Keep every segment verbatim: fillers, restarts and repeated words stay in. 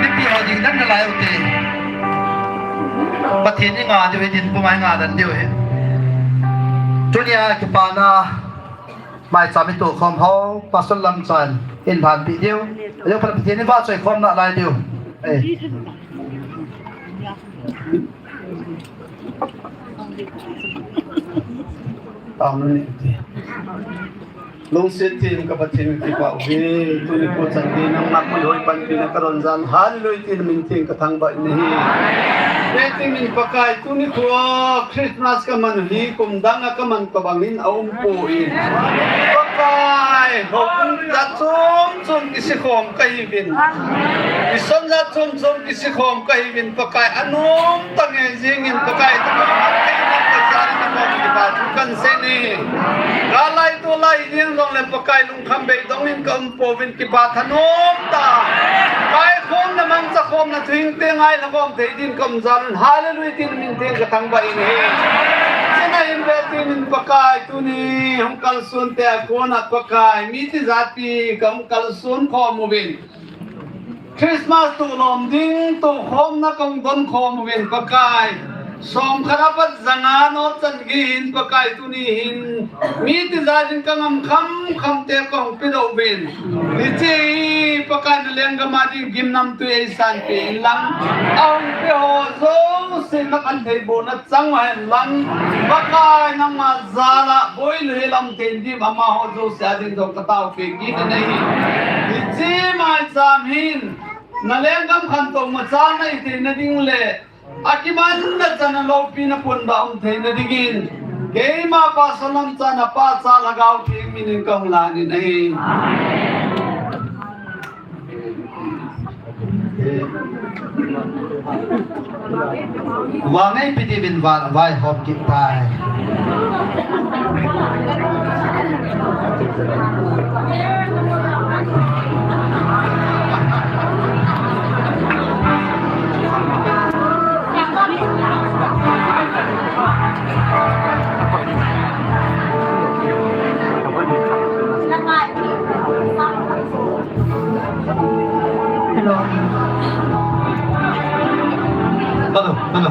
Nipi ho ding dan na lai u te. Pathen i nga diu hi, dinpum a i nga dan diu hi. Tunia kipana maicham i tokhom ho, Pastor Lamchan in phanpi diu. Ajo phat Pathen i vahchoi khomna lai diu. Eh. Tao nu ni ti. Lungset tin ka Pathen kipah uve, tuni kho chan tin nangma puihoi panpina ka donjan, hallelujah tin min tin ka thangvah in ahi. Ve tin min Pakai, tuni kho Christmas ka man u hi, kum dang a ka man tobang in a um poi. Pakai, houbung jat chom chom kisikhom ka hiuvin. Mission jat chom chom kisikhom ka hiuvin, Pakai, anom tah nge jingin, Pakai, tuni nang ka jal in a kom kipa thu kan sei in ahi. Ka lai to lai jing jongle, Pakai, lungkham beidong in ka um pouvin, kipa thanom tah. Kaikhomna mangcha khomna thu hing te ngailha khom thei din ka um jal un, hallelujah tin min tin ka thangvah in ahi. Chuna hin ve tin min Pakai, tuni hung kalson te a kona Pakai, mi tijat pi ka hung kalson khom uvin. Christmas tohlom ding tokhomna ka hung don khom uvin Pakai. Som khat apat ja nga not chan gei hin Pakai, tuni hin mi tijat in ka ngam kham kham te ka hung pedoh uvin. Hiche hi Pakai, na lenggam a ding gimnamtui eisanpeh in lang, a hung pe ho jouse na khanthei bohna chang uhen lang, Pakai, nangma jal a boilou hel a um thei ding, amaho jouse a ding jong ka taopeh kit in ahi. Hiche maicham hin na lenggam khantou machal na hi theina ding le, akimanna chan a loupina ponda um theina dingin, keima Pastor Lamchan a pachat Lhagao Theng min in ka hung lan in ahi. Vang ei pi diuvin vang vaihom kit tai. Hello. Hello, hello.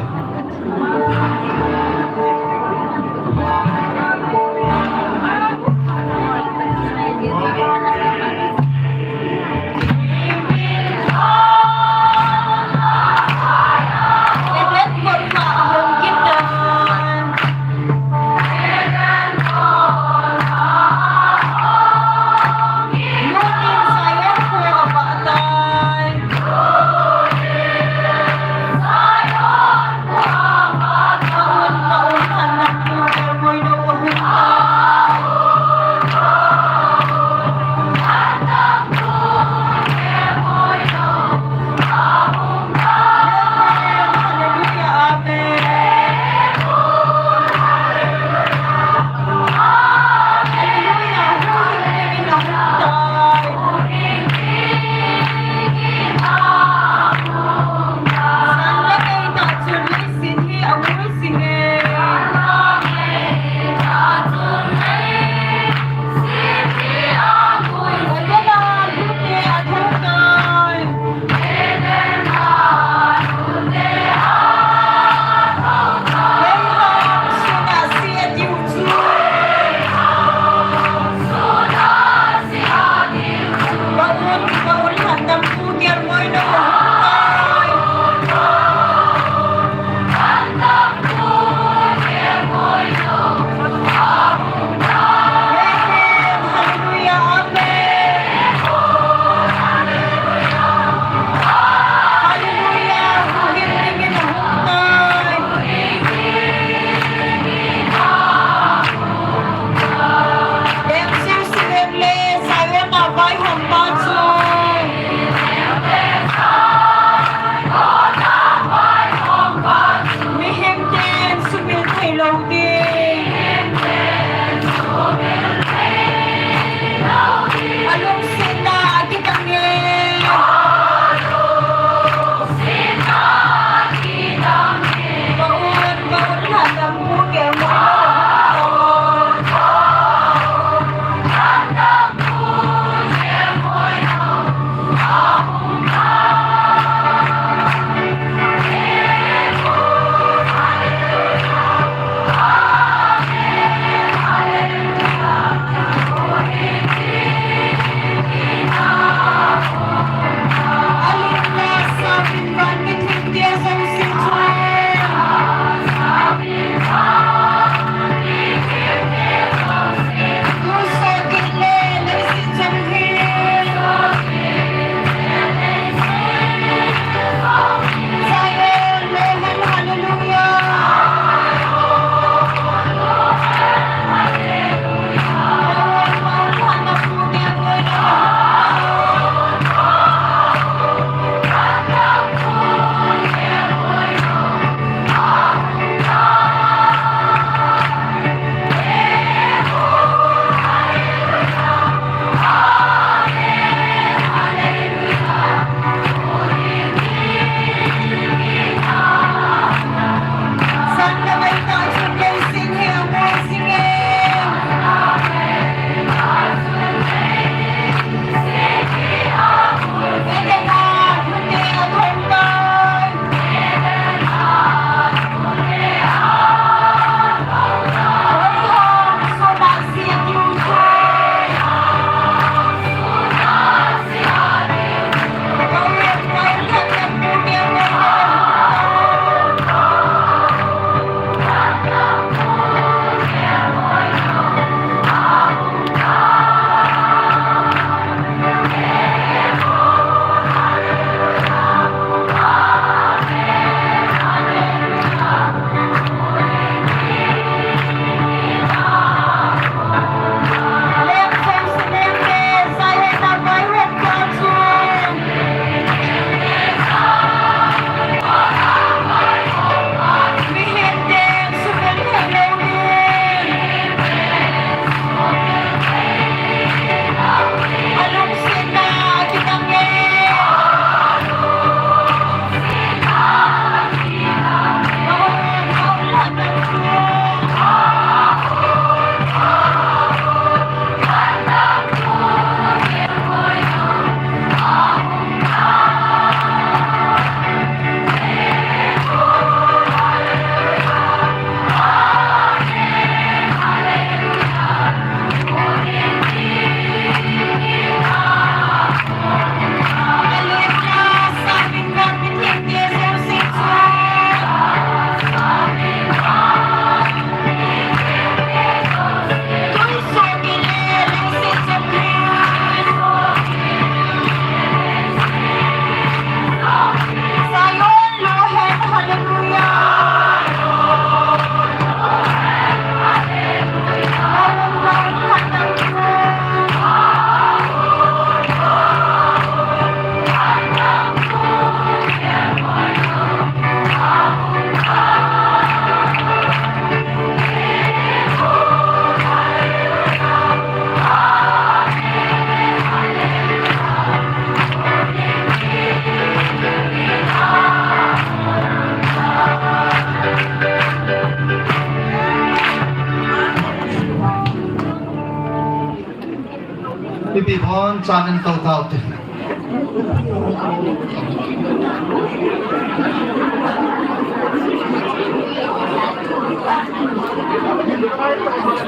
Pipi bon chanin to tau te.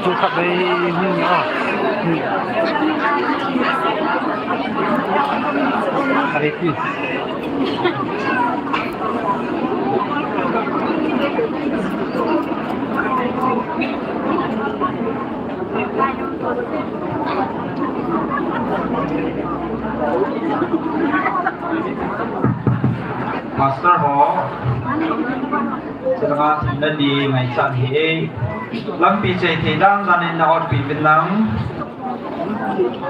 Chu khat dei hung ni a. Are pi. Pastor ho, chulanga themna di ngaichat hih e. Lampi chei thei dan dan in na otpi uvin lang.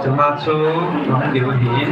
Chulanga chu hung diu ahin.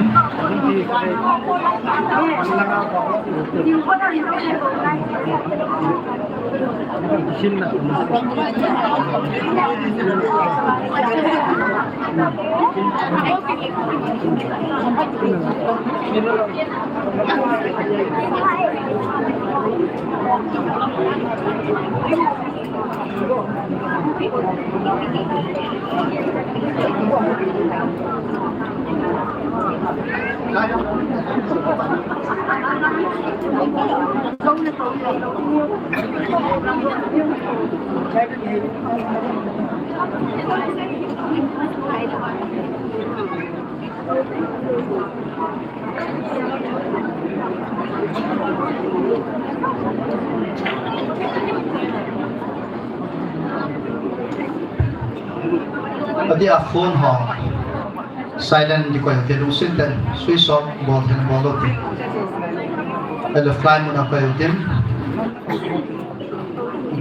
Adeh a phone ho silent ding koi te, lungset tah in switch off bol thei bol lou te. Ahile flight mode a koi u tin.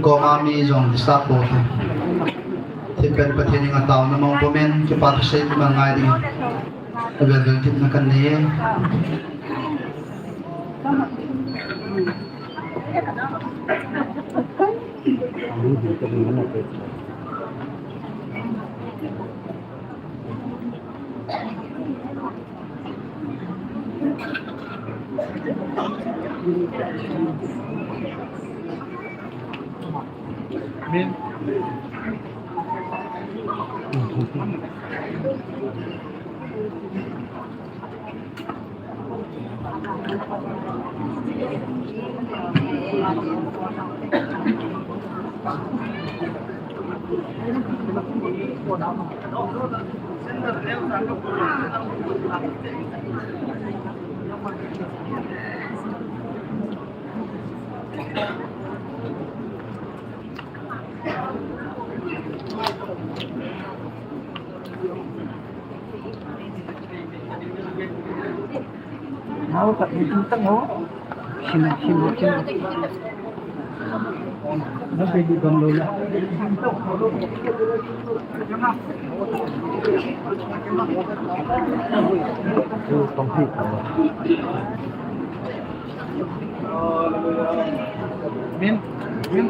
Koma mi jong disturb bol te. Thempen Pathen henga taona mong pum in, kipa thusei kiman ngai ding. Avel vel themna kanei e. Amen. Nau tak ni tu tang ho. Sino, sino, sino. Nau pe di bang lo la. Tu tong hi tang. Amen. Amen.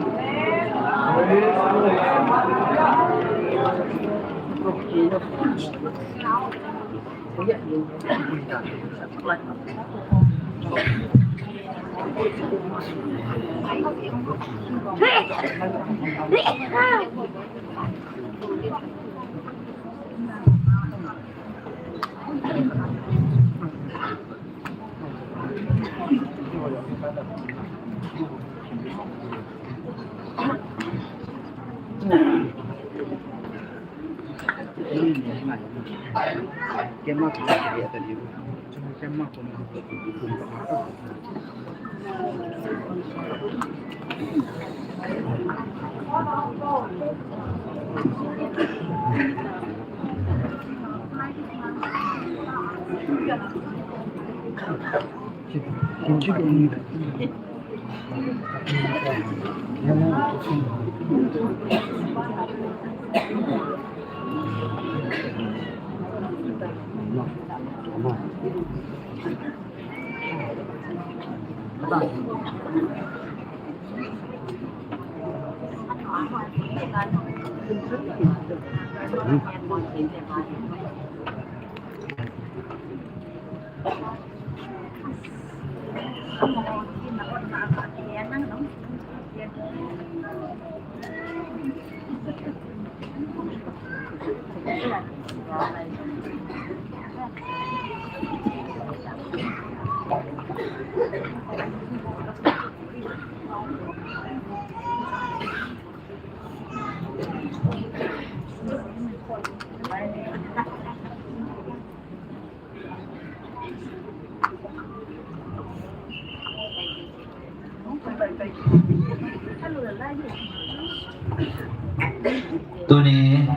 Tuni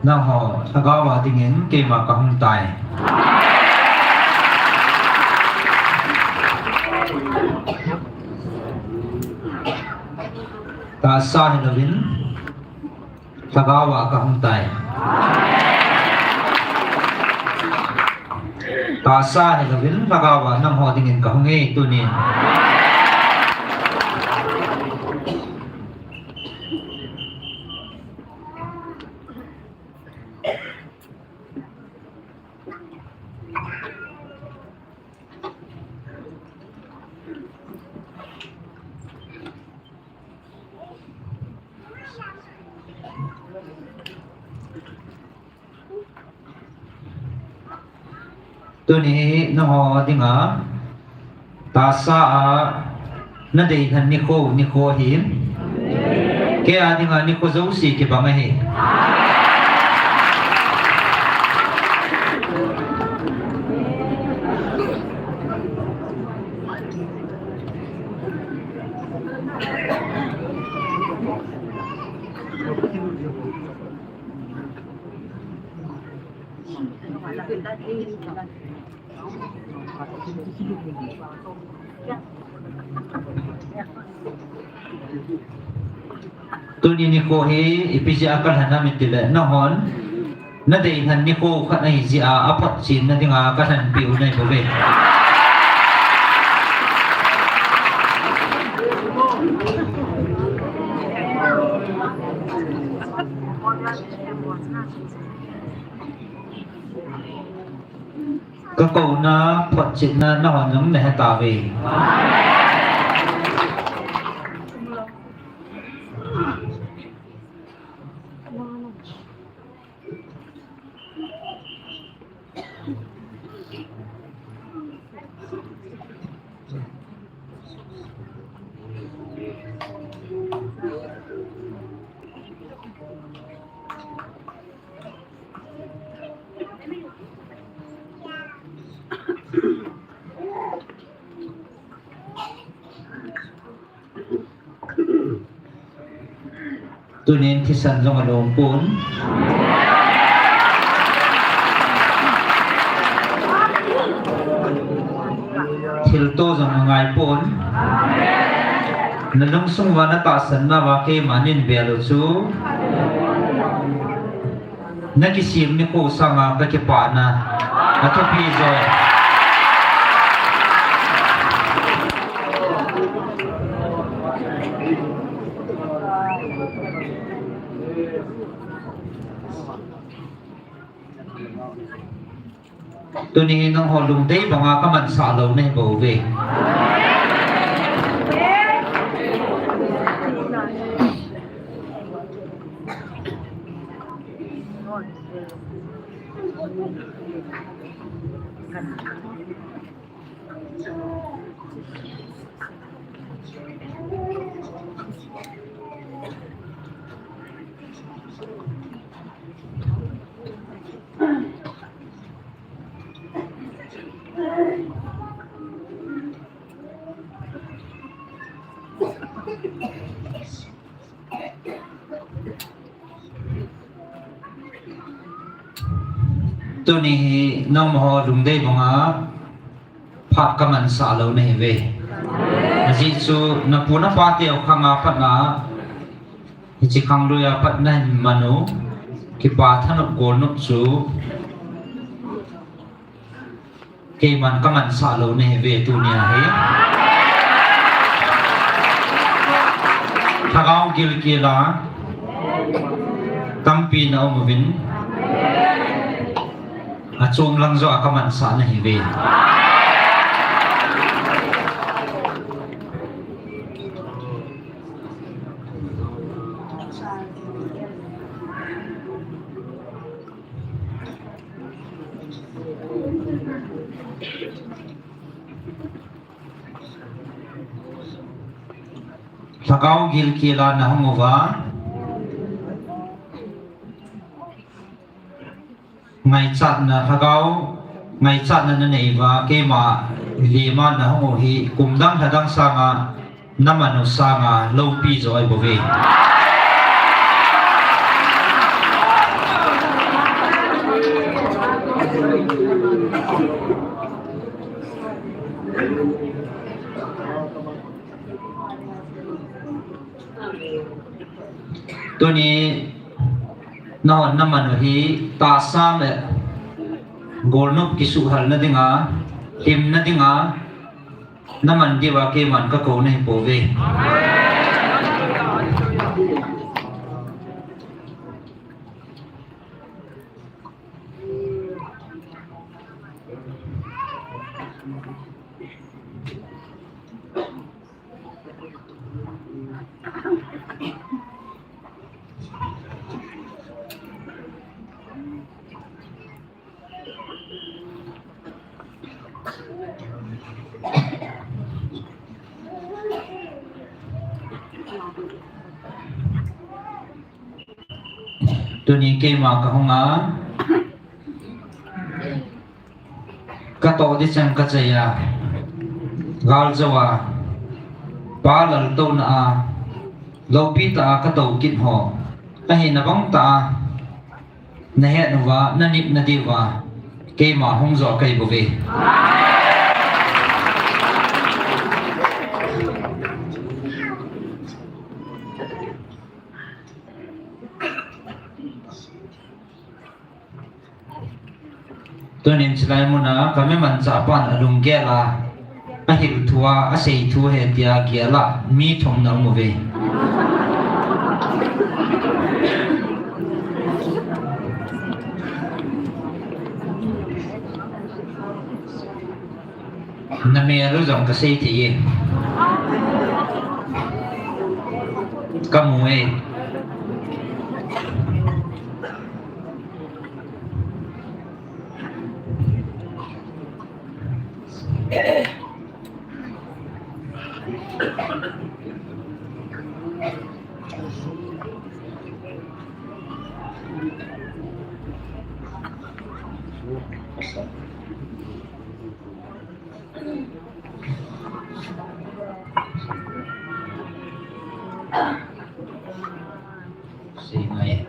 nangho lhagao a dingin keima kahung tai. Tahsa hilouvin lhagao a kahung tai. Tahsa hilouvin lhagao a nangho dingin kahung e tunin. Tuni nangho dinga tahsa a nadeilhen nikho, nikho ahin. Kei a dinga nikho jouse kibang ahi. Tuni nikho hi ipi jeh a kalhen ham itile, nanghon nadeilhen nikho khat ahi jeh a, aphotchenna dinga kalhenpeh u nahi bouve. Kakouna photchetna nahon jong nahe tauve. Tunin thisan jong alom pon. Thilto jong angai pon. Nalungsung uva natahsan nauva keiman bel u chu. Nakisem nikho sanga kakipana athupi jo. Tuni hi nangho lungdei banga kamansah lou nahi bouve. Tuni hi nangho lungdei banga phat kamansah lou nahiuve. Ajeh chu napu napateu khanga patna hiche khanglui a pat nahin man u, kipa thanop golnop chu keiman kamansah lou nahiuve tunia hi. Lhagao gilkel a tampi naum uvin, achom lang joh a kamansah nahiuve. Lhagao gilkel a nahung uva, ngaichatna lhagao, ngaichatna nanei uva, keima lema nahung u hi kum dang lha dang sanga naman u sanga loupi jo ahibouve. Tuni nahon naman u hi tahsa le golnop kisuhhalna dinga, limna dinga, naman diuva keiman kakou nahi pouve. Tuni keima kahunga, katoh ding chan kachai a, galjou a, Pa laltouna a, loupi tah a katou kit ho, ahina bang tah a nahet uva, nanit nadiuva, keima hung jo kahi bouve. Tunin chulai muna kami manchah pan alunggel a, ahil thu a, asei thu ahi tia gel a mi thum na um uve. Namel u jong kasei thei e. Kamu e. Sei ngai.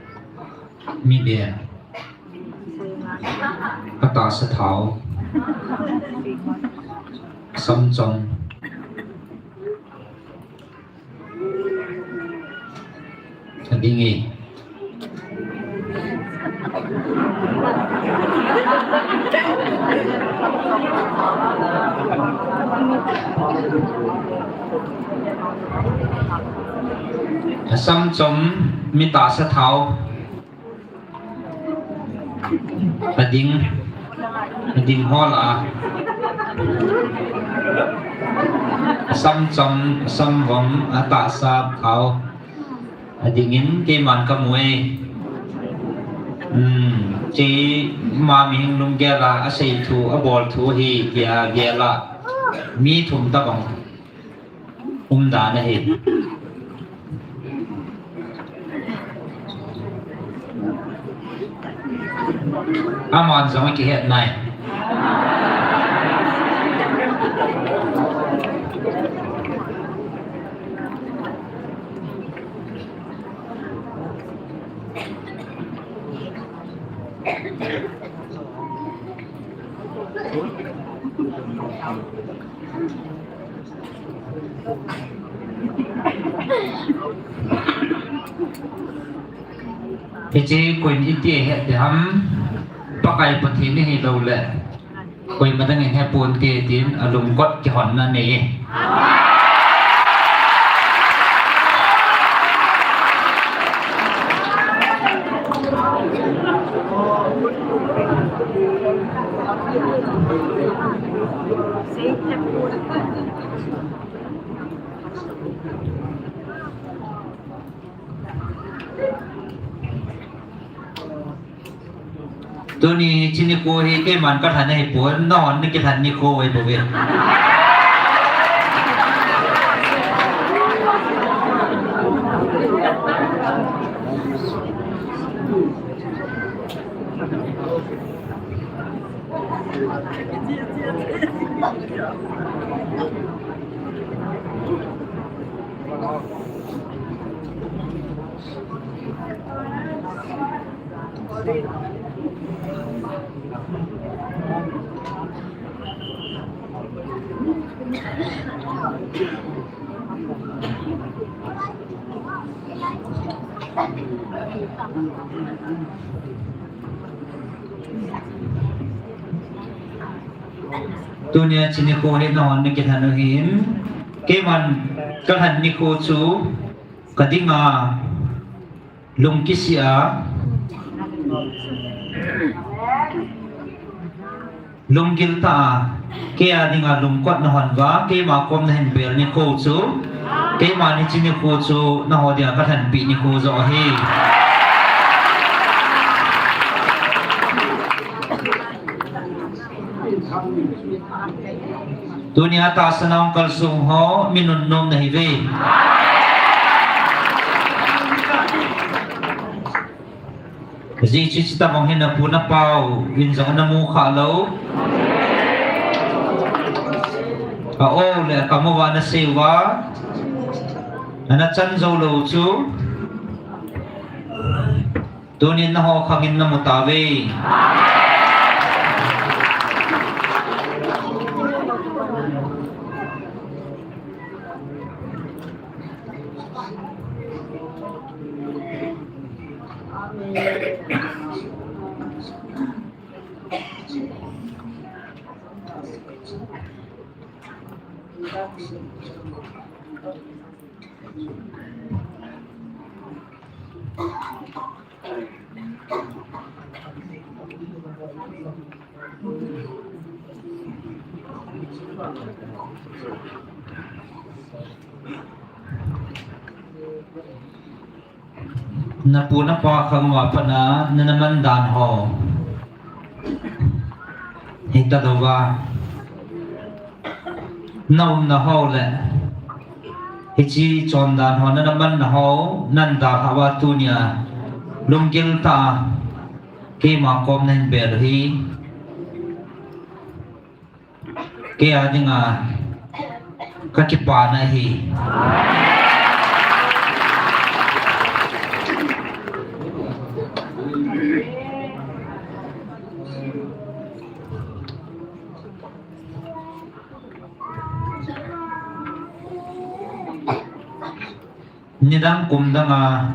Mi be. Atahsa thao. Asam chom. Ading e. Asam chom, mi tahsa thao. Ading, ading ho lah a. Asam chom, asam vom, atahsa thao. Ading in keiman kamu e. Hmm, keima mihing lunggel a, asei thu, abol thu hi, tia gel a. Mi thum tabang. Umdan ahi. Aman jong akihet nai. Hiche koiyin iti ahet ding ham, Pakai Pathen ahi lou le. Koima dang in hepon te tin alunggot kihonna nei e. Tuni chini ko hi keiman kalhan ahipon, nahon nakilhan nikho ahi bouve. Tunia hiche nikho hi nahon nakilhen u ahin, keiman kalhen nikho chu kadinga lungkisih a, lunggil tah a, keia dinga lungkot nahon uva, keima kom nahin bel nikho chu, keima hiche nikho chu naho dinga kalhenpeh nikho joh ahi. Tunia tahsa nahung kalsong ho, mi nunnom nahiuve. Ajeh chu chuti tobang hi napu napauvin jong namu khah lou. A-o le akam uva nasei uva, ana chan jou lou chu. Tunin naho khangin namu tauve. Napu napa khang uva pat a nana man dan ho hita louva, naumna ho le hiche chondan ho, nana manna ho, nana dalhah uva tunia lunggil tah a keima kom nahin bel u hi keia dinga kakipana ahi. Nidang kum dang a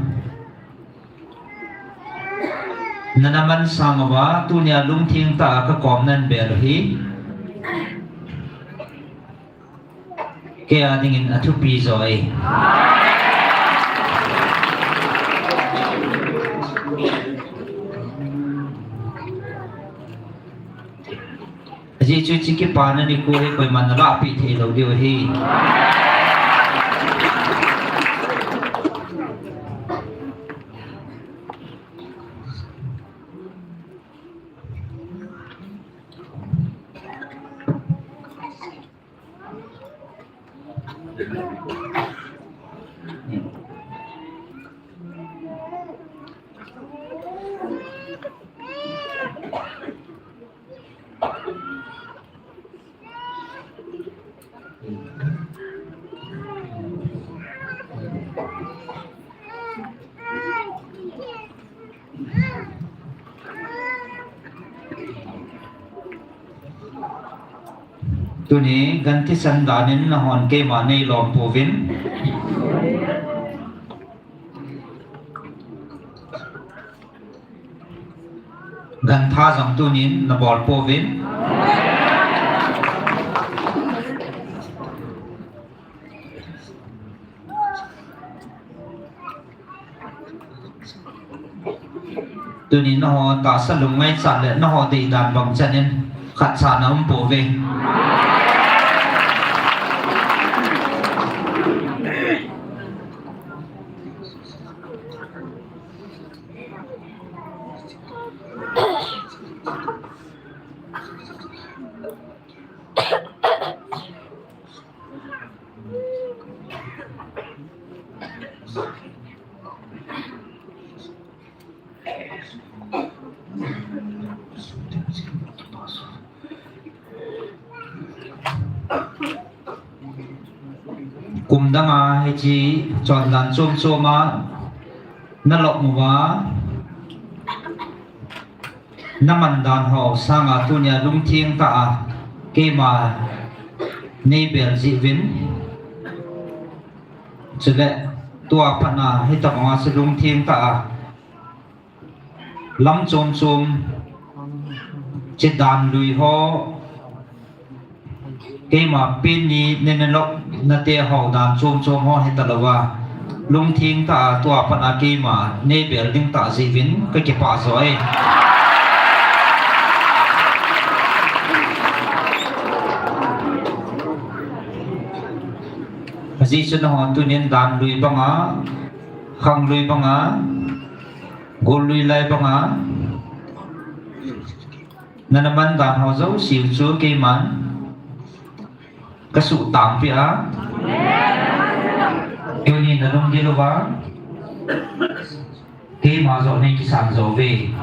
nana man sang uva, tunia lungthim tah a kakom nahin bel u hi keia dingin athupi joh ahi. Ajeh chu hiche kipana nikho hi koiman nalah peh thei lou diu ahi. Tuni gan thisan dan in nahon keima neilom pouvin. Gan tha jong tunin nabol pouvin. Tuni nangho tahsa lungngaichat le nangho deidan bang chanin khatcha na um pouve. Kum danga hiche chondan chom choma nalop uva, naman dan ho sanga tunia lungthim tah a keima neibel jeh uvin. Chule Tua pat a hitabanga chu lungthim tah a lam chom chom, hiche dan lui ho, keima pen ni nene lop nate ho dan chom chom ho hitalouva, lungthim tah a tua pat a keima neibel ding tah jeh uvin kakipah jo e. Ajeh chu nangho tunin dan lui banga, khang lui banga, gol lui lai banga, nana man dan ho jouse chu keiman kasuh tangpi a. Tuni nalunggil uva keima joh neikisan jo uve.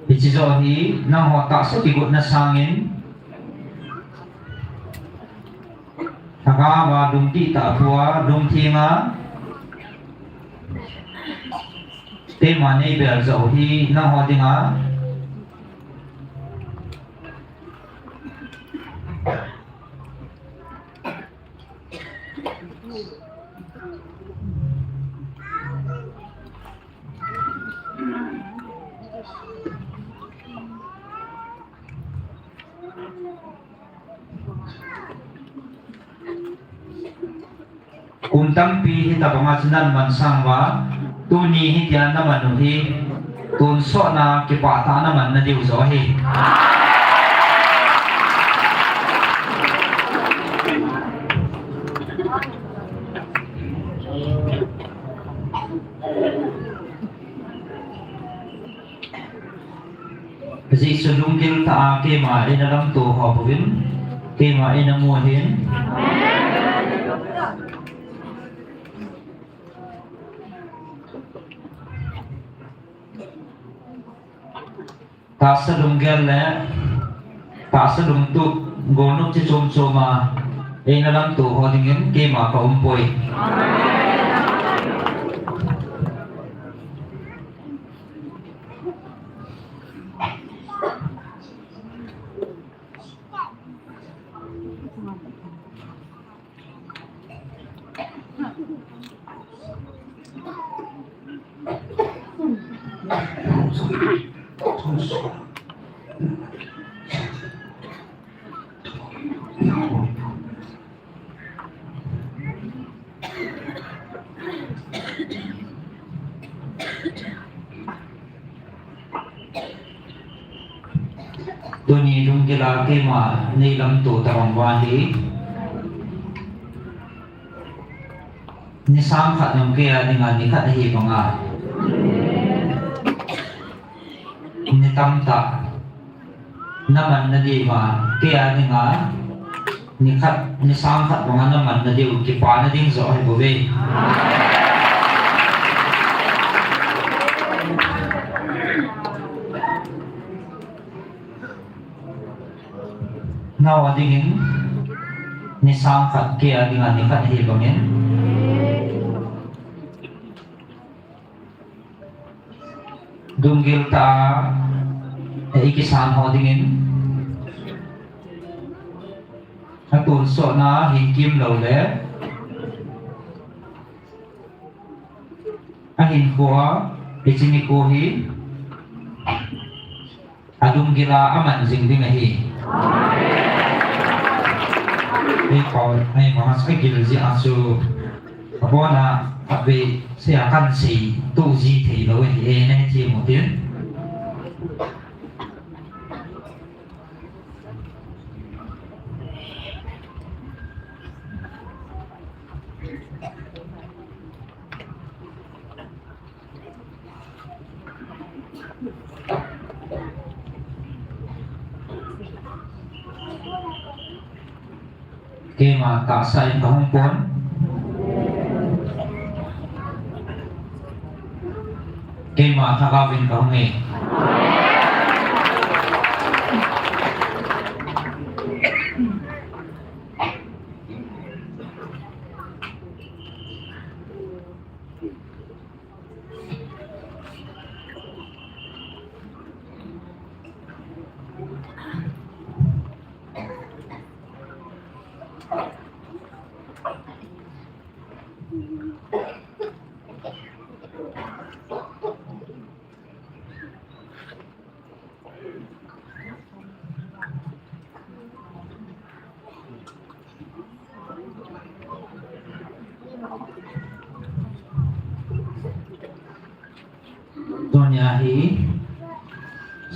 Hiche joh hi nangho tahsa kigotna sangin lhagaova lungdihtah pua, lungthenga keima neibel joh hi nangho dinga kum tampi hitabanga chu naman sang uva, tuni hitia naman u hi tonsot a kipah tah a naman nadiu joh ahi. Ajeh chu lunggil tah a keima eina lamto ho bouvin, keima eina mu ahin. Tahsa lunggel le tahsa lungtup, golnop chi chom chom a eina lamto ho dingin keima ka um poi. Tuni lunggil a keima neilamto tobang uva hi, ni sang khat jong kei a dinga ni khat ahi banga, ni tamtah naman nadiuva, kei a dinga ni khat, ni sang khat banga naman nadiu kipana ding joh ahi bouve. Nao a dingin ni sang khat, kei a dinga ni khat ahi bangin, lunggil tah a i kisan ho dingin, atonsot na hin kimlou le ahinkho a, hiche nikho hi alunggil a aman jing ding ahi. Ei pau, ei mama, agil jeh a chu abona, abe, sei a kan sei to ji thei lou ahi, ei na hethem u tin. Keima tahsa in kahung pon. Keima lhagao in kahung e. Tunia hi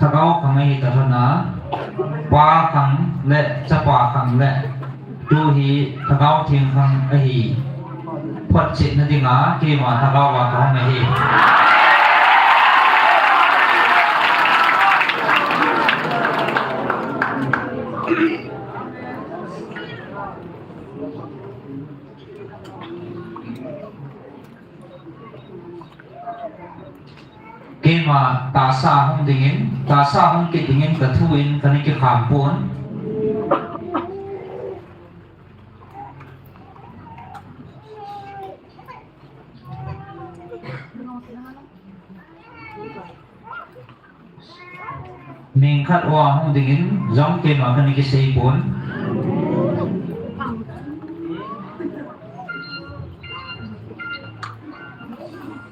Lhagao khang ahi ta lhon a, Pa khang le Chapa khang le tu hi Lhagao Theng khang ahi. Photchetna dinga keima Lhagao a kahung ahi. Keima tahsa hung dingin, tahsa hung kit dingin ka thu in kana kikham pon. Mihing khat uva hung dingin jong keima kana kisei pon.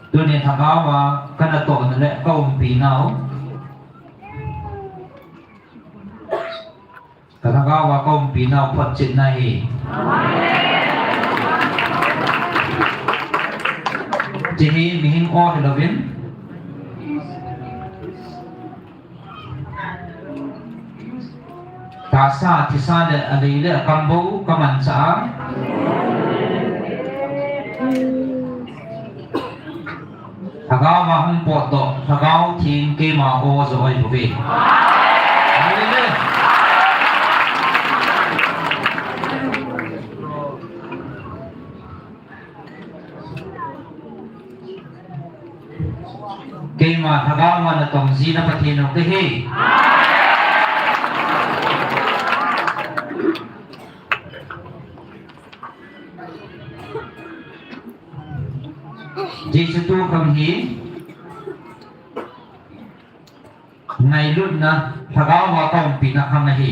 Tuni Lhagao a kana tohna le ka umpi nau. Ka Lhagao a ka umpi nau photchetna hi. Hiche hi mihing aw hilouvin, tahsa, thisa le alei le akam bou ka manchah a, Lhagao a hung potdoh, Lhagao Theng keima aw jo ahi bouve. Hallelujah. Keima Lhagao a natong ji na Pathen u kahi. Jesu tu khang hi ngailutna, Lhagao a ka umpina khang ahi.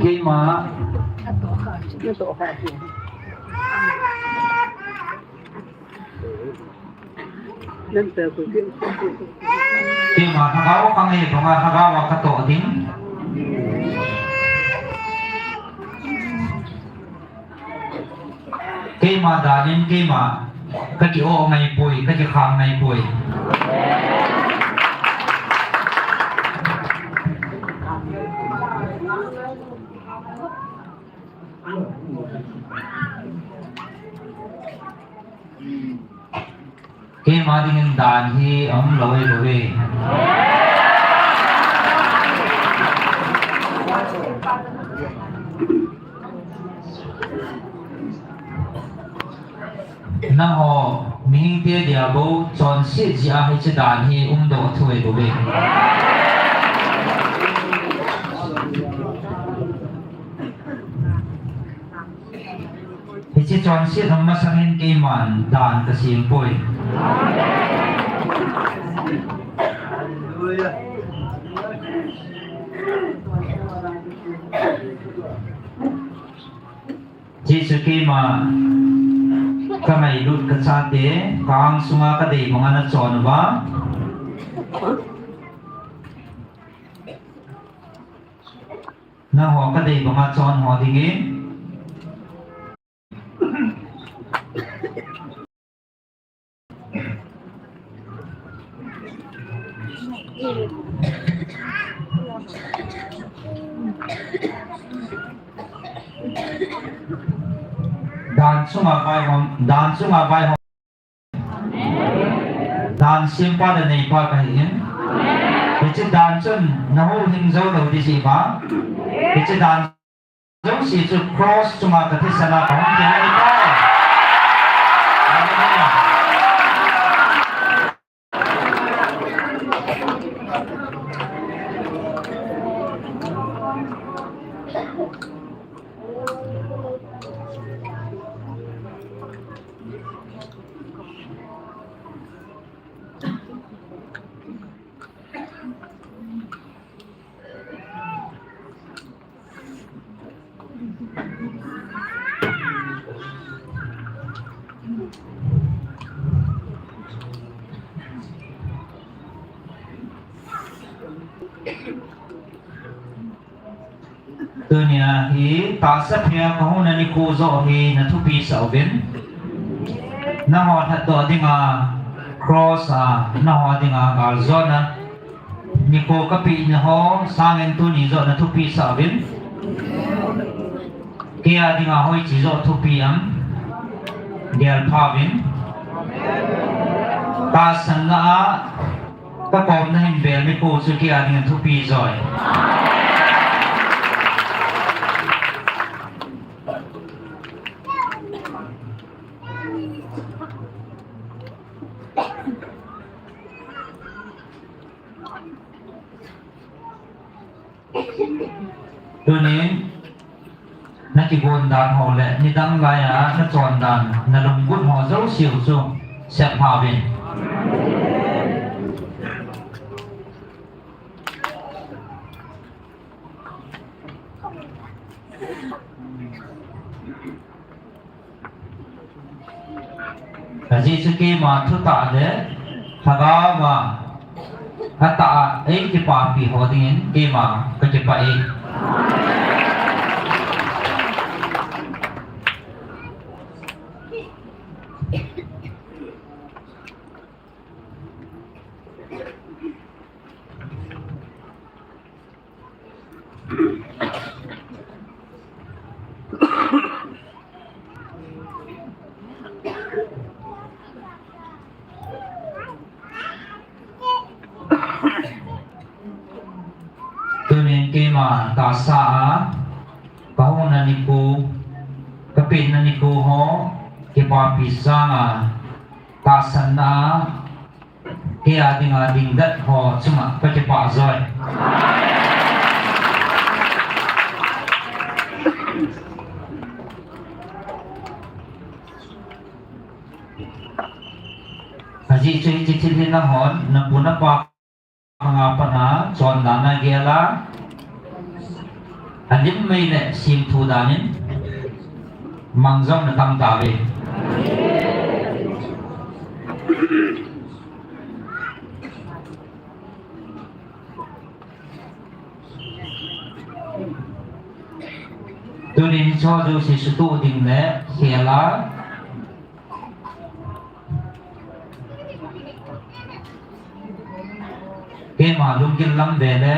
Keima. Keima Lhagao khang ahi, banga Lhagao a ka toh ding. Keima dan in keima ka ki-o ngai poi, ka kikhang ngai poi. Keima dingin dan hi aum lou ahi bouve. Nangho mihingte dia bou chonset jeh a hiche dan hi umdoh thu ahi bouve. Hiche chonset masang in keiman dan ka sem poi. Jesu keima ka ngailut ka chate, ka ang sunga ka dei banga na chon uva. Nangho ka dei banga chon ho dingin. Dan chunga vaihom, dan chunga vaihom. Dan sempa le neipa kahin. Hiche dan chun na huhhing jou lou ding ahi. Hiche dan jouse chu cross chunga ka thisan a ka hung kile ahitai. Hallelujah. Hi tahsa phe kahung na nikho joh hi nathupi sah uvin. Nangho lhatdoh dinga cross a, nangho dinga galjona nikho kapeh naho sangin tuni joh nathupi sah uvin. Kei a dinga hoiche joh thupi ham? Gelpha uvin. Tahsanna a kakom nahin bel nikho chu kei a dinga thupi joi. Tunin nakigon dan ho le nidang laiya nachon dan, nalunggut ho jouse u chu seppha uvin. Ajeh chu keima thutah le lhagao a atah a eikipapi ho dingin keima kakipah e. Tunin keima tahsa a kahung na nikho, kapeh na nikho ho kipapi sanga tahsanna a kei a dinga dingdet ho chunga kakipah joi. Ajeh chu hiche thil hi nanghon napu napa khanga pat a chondan nagel a, alim mei le simthu danin mang jong natam tauve. Tunin hicheho jouse sutoh ding le khel a, keima lunggil lam ve le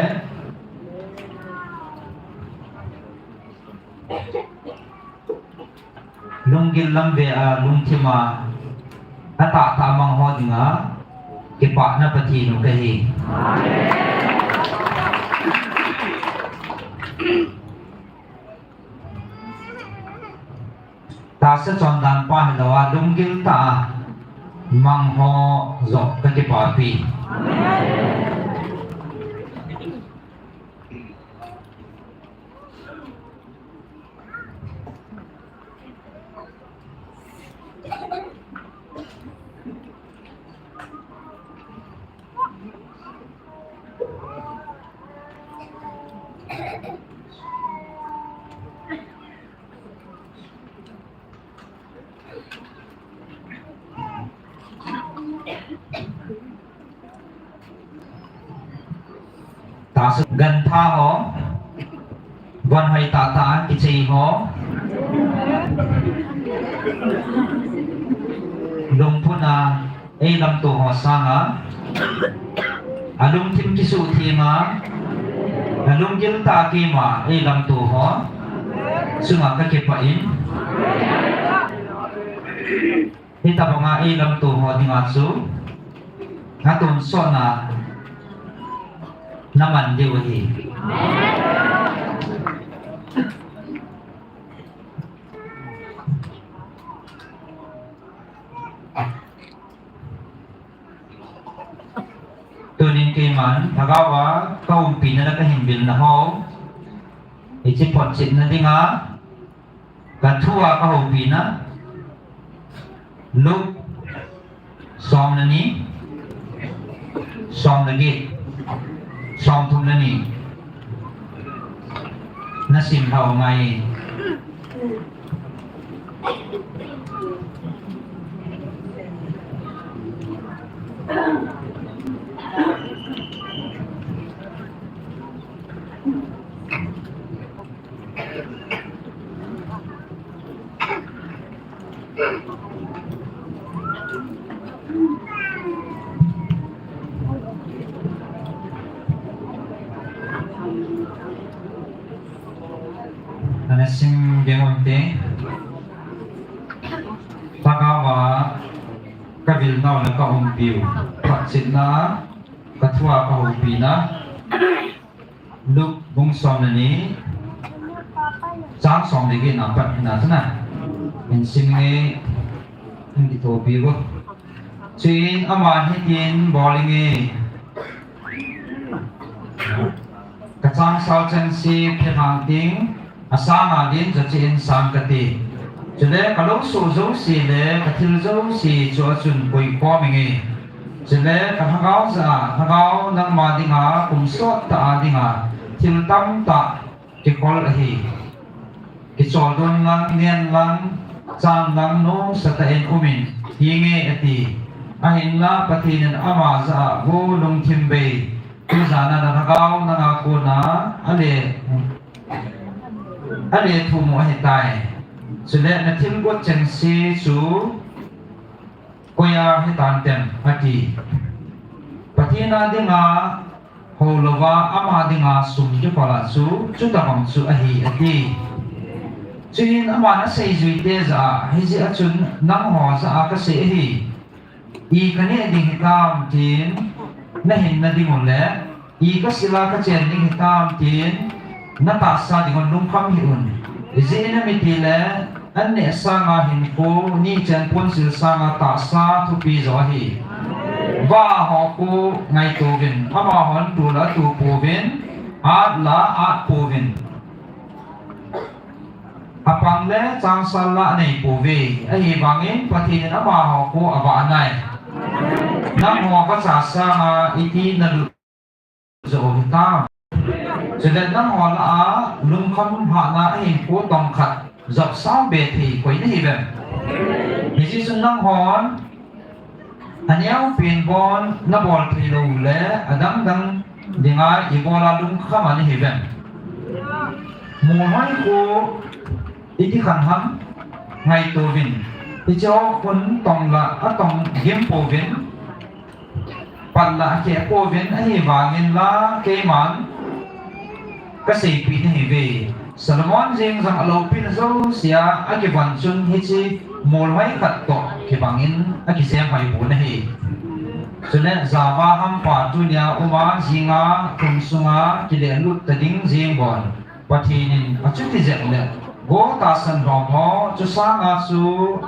lunggil lam ve a lungthim a atahtah mang ho dinga kipana Pathen u kahi. Tahsa chondan pa hilou a lunggil tah a mang ho joh kakipapi. Tahsa gantha ho, von hoi tahtah a kichei ho, lungphun a eilamto ho sanga, alungthim kisuhtheng a, alunggil tah a keima eilamto ho chunga kakipah in. Hitobanga eilamto ho dinga chu atonsotna naman diu ahi. Tunin keiman lhagao a kaumpina le kahinbilna ho, hiche photchetna dinga kathu a kahoupina, Luke som le ni, som le get, som thum le ni. Nasim lhau ngai. Ana sim ding um te. Lhagao a ka vil nau le ka umpiu. Phatchitna, ka thua ka hopina. Luke bung som le ni, chang som le get na pat hina chuna. Min sim nge, in kithopi go. Chuin aman hitin bol inge. Ka changsal chengse phelhang ting, asanga din jouse in sang kati. Chule ka losoh jouse le ka thil jouse chu achun koikhom inge. Chule ka lhagao jah a, Lhagao, nangma dinga kum sot tah a dinga thil tamtah kikhol ahi. Kicholdon lang, nen lang, chan lang, nomsa tah in umin, hinge ati. Ahinla Pathen in ama jah a vo lungthim bei, tujana na lhagao nanga kona ale, ale thum u ahitai. Chule na thil got chengse chu koiya hitan tem ati. Pathen a dinga houlouva ama dinga sum kikhol a chu, chutabang chu ahi ati. Chuin aman aseijui te jah a, hijeh a chun nangho jah a kasei ahi. I kaneh ding hitam tin, nahin na ding u le, i kasil a kachen ding hitam tin, natahsa ding un lungkham hih un. Ijeh inem itile, an neh sanga hinkho, nichen ponsil sanga tahsa thupi jo ahi. Vah ho khu ngaito uvin, amahon tu la atu pouvin, at la at pouvin. Apang le changsal la anei pouve, ahivangin Pathen in amaho khu avah nai. Nangho vacha sanga iti nalut jo u hitam. Chule nangho lah a lungkham hahna ahin khu tong khat jop sang be thei koi nahi uvem? Hijeh chun nanghon aneopen bon nabol thei lou le adangdang dinga ibol a lungkham a nahi uvem? Molhoi khu iti khan ham ngaito uvin. Hiche ho khun tong la atong gim pouvin. Pan la akheh pouvin ahivangin la keiman kaseipeh nahi uve. Solomon jeng jong aloupina jouse a akivon chun hiche molhoi khat toh kibangin akijem hoi pon ahi. Chule java hampa tunia uma jinga thum sunga kilehlut ta ding jeng bon. Pathen in achuti jep le, go tahsan lhom ho, chu sanga chu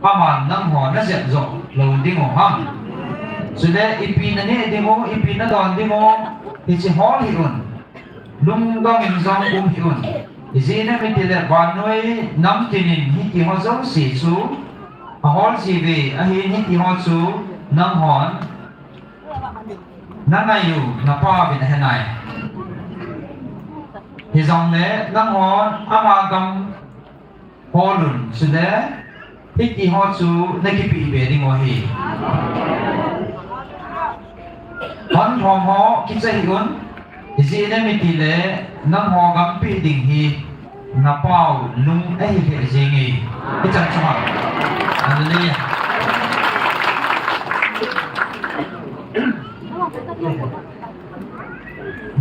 aman nangho najep jo lou ding u ham? Chule ipi naneh ding u, ipi nadon ding u, hiche hol hih un. Lungdong in jong um hih un. Ijeh inem itile vannoi namtin in hiti ho jouse chu ahol jiuve, ahin hiti ho chu nanghon nangai u, napauvin ahe nai. Hijongle nanghon ama gam hol un, chule hiti ho chu nakipeh be ding u ahi. Hon lhom ho kicha hih un, ijeh inem itile nangho gam peh ding hi napau lung ahi lheh jenge. Ichan chunga. Hallelujah.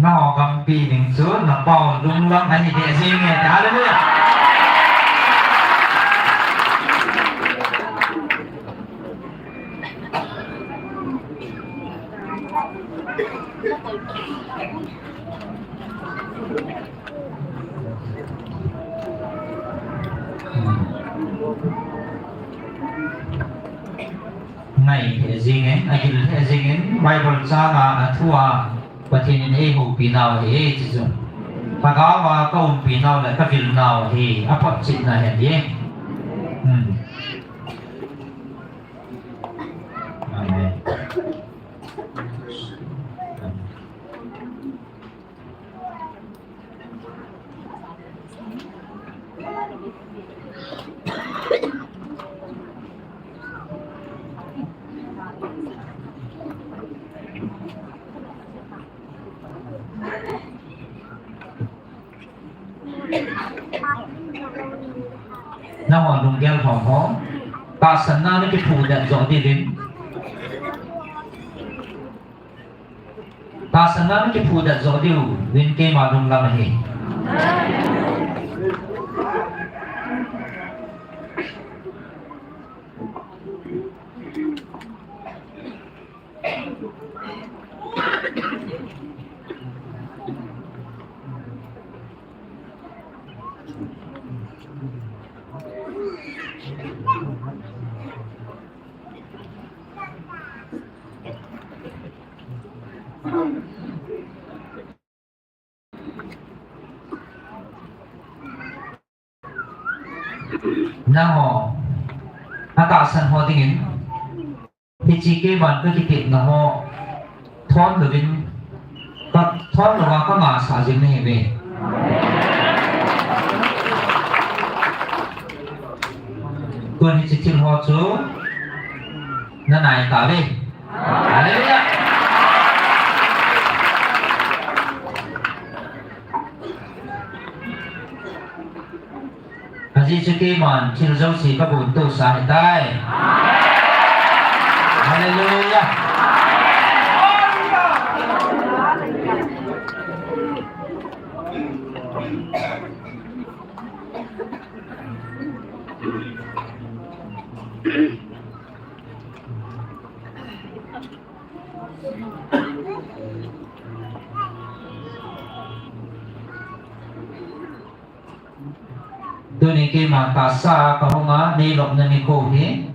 Nangho gam peh ding chu napau lung lang ahi lheh jenge. Hallelujah. Ngai lheh jingin, agil lheh jingin, Bible changa athua Pathen in eihoupi nau ahi, chuchu. Lhagao a kaumpi nau le kavil nau ahi, aphatchitna ahi. Hmm. Amen. Nangho lunggel ho ho. Tahsanna na kiphudet joh diuvin. Tahsanna na kiphudet joh diuvin keima lunglam ahi. Nangho, atahsan ho dingin, hiche keiman kakitepna ho thon louvin, ka, thon louva kangah sah jing nahiuve. Tun hiche thil ho chu nanai tauve. Hallelujah. Ajeh chu keiman thil jouse kagontousah ahitai. Hallelujah. Tuni keima tahsa kahunga neilopna nikho hi.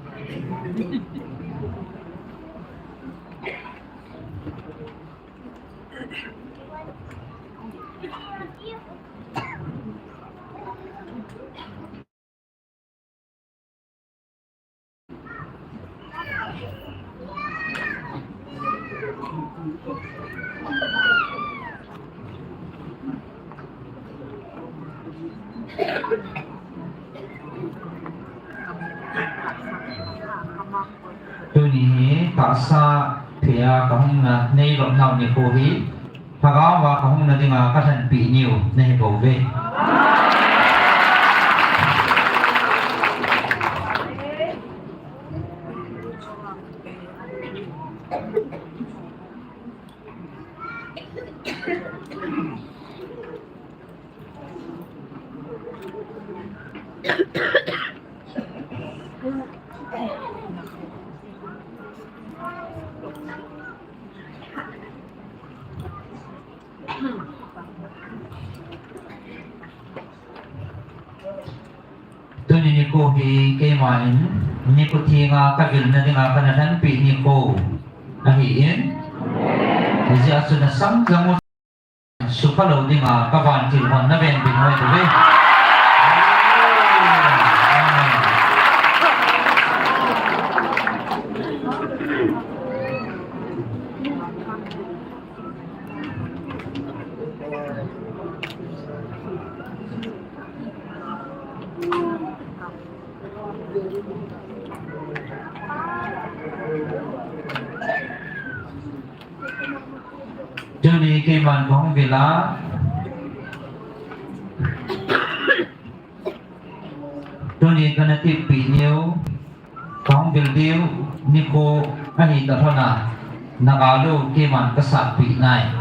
Tuni hi tahsa phei a kahungna neilopnau nikho hi. Lhagao a kahungna dinga kalhenpeh niu nahi bouve. Tuni nikho hi keiman nikho thenga kavilna dinga kana lhenpeh nikho ahin. Hijeh a chu nasang jong u sukha lou dinga kavantil hon navenbit uve. Tuni keiman kahung vil a. Tuni kana tipi niu, kahung vil diu nikho ahi talhona, nagal u keiman kasatpi nai.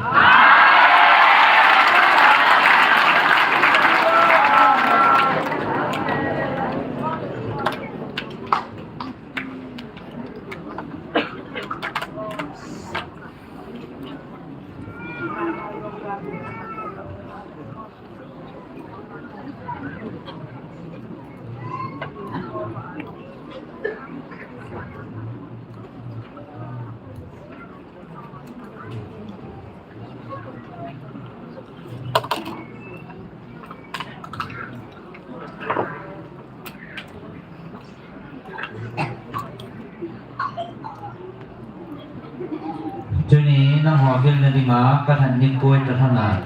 Tuni nangho vilna dinga kalhen nikho talhona,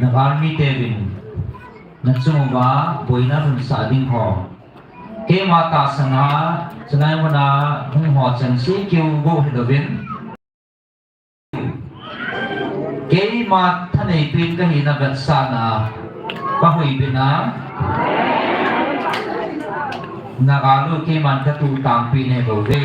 nagal miteuvin nachung uva boina lhunsah ding ho, keima tahsan a chulai muna hung ho chengse keu bou hilouvin, keima thaneipen kahina vetsahna kahuipina. Nagalu keiman katuh tangpi nei bou ve.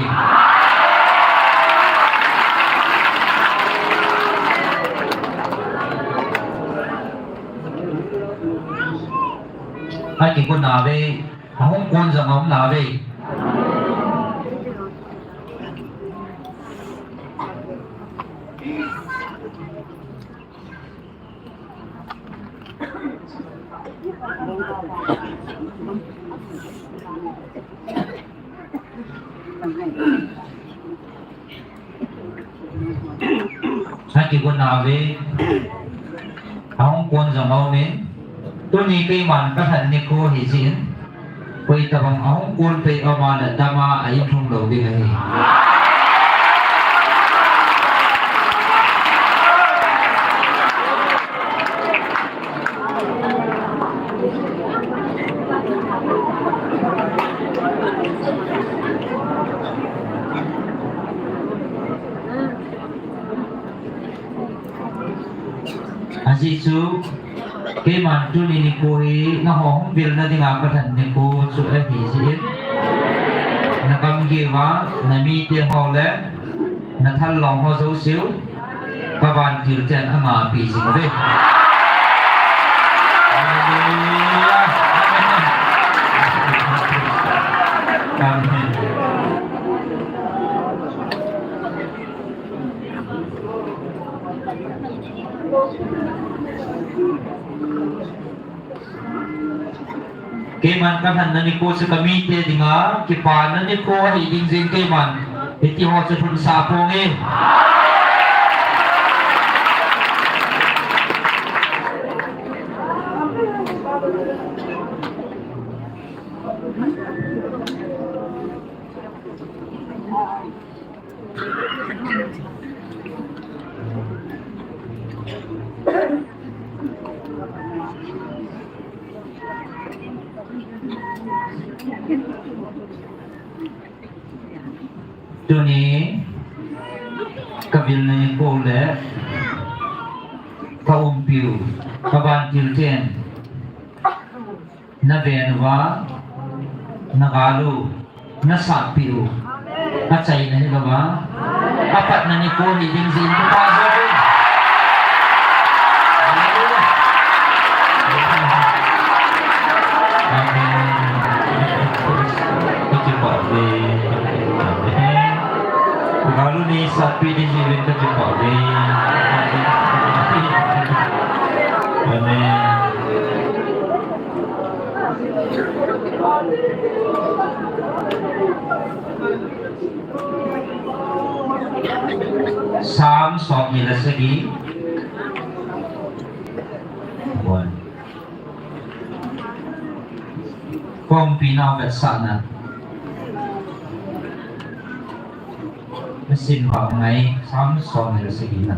Akigon nave, ahung kon jong aum nave. Akigon nave, ahung kon jong aumin, tuni keiman kalhan nikho hijin, koi tabang ahung kon pei aum a le dama a-in lhung lou ding ahi. Ajeh chu keiman tuni nikho hi nangho hung vilna dinga kalhan nikho chu ahi jeh in, nagamgi uva namite ho le nathal long ho jouseu kavantil ten angahpi jing uve. Hallelujah. Amen. Keiman kalhanna nikho chu kamite dinga kipana nikho ahi ding jeh in keiman hitiho chu lhunsah ponge. Tuni kavilna nikho le kaumpiu, kavantil ten naven uva, nagalu, nasahpiu, achaina hilouva, apatna nikho hi ding jeh in kipa jo. Amen. Kakipah e. Amen. Nagalu nasahpi ding jeh in kakipah e. Amen. Psalm somni le sagi. One. Kaumpi nau vetsahna. Masin vang ngai, Psalm somni le sagi na.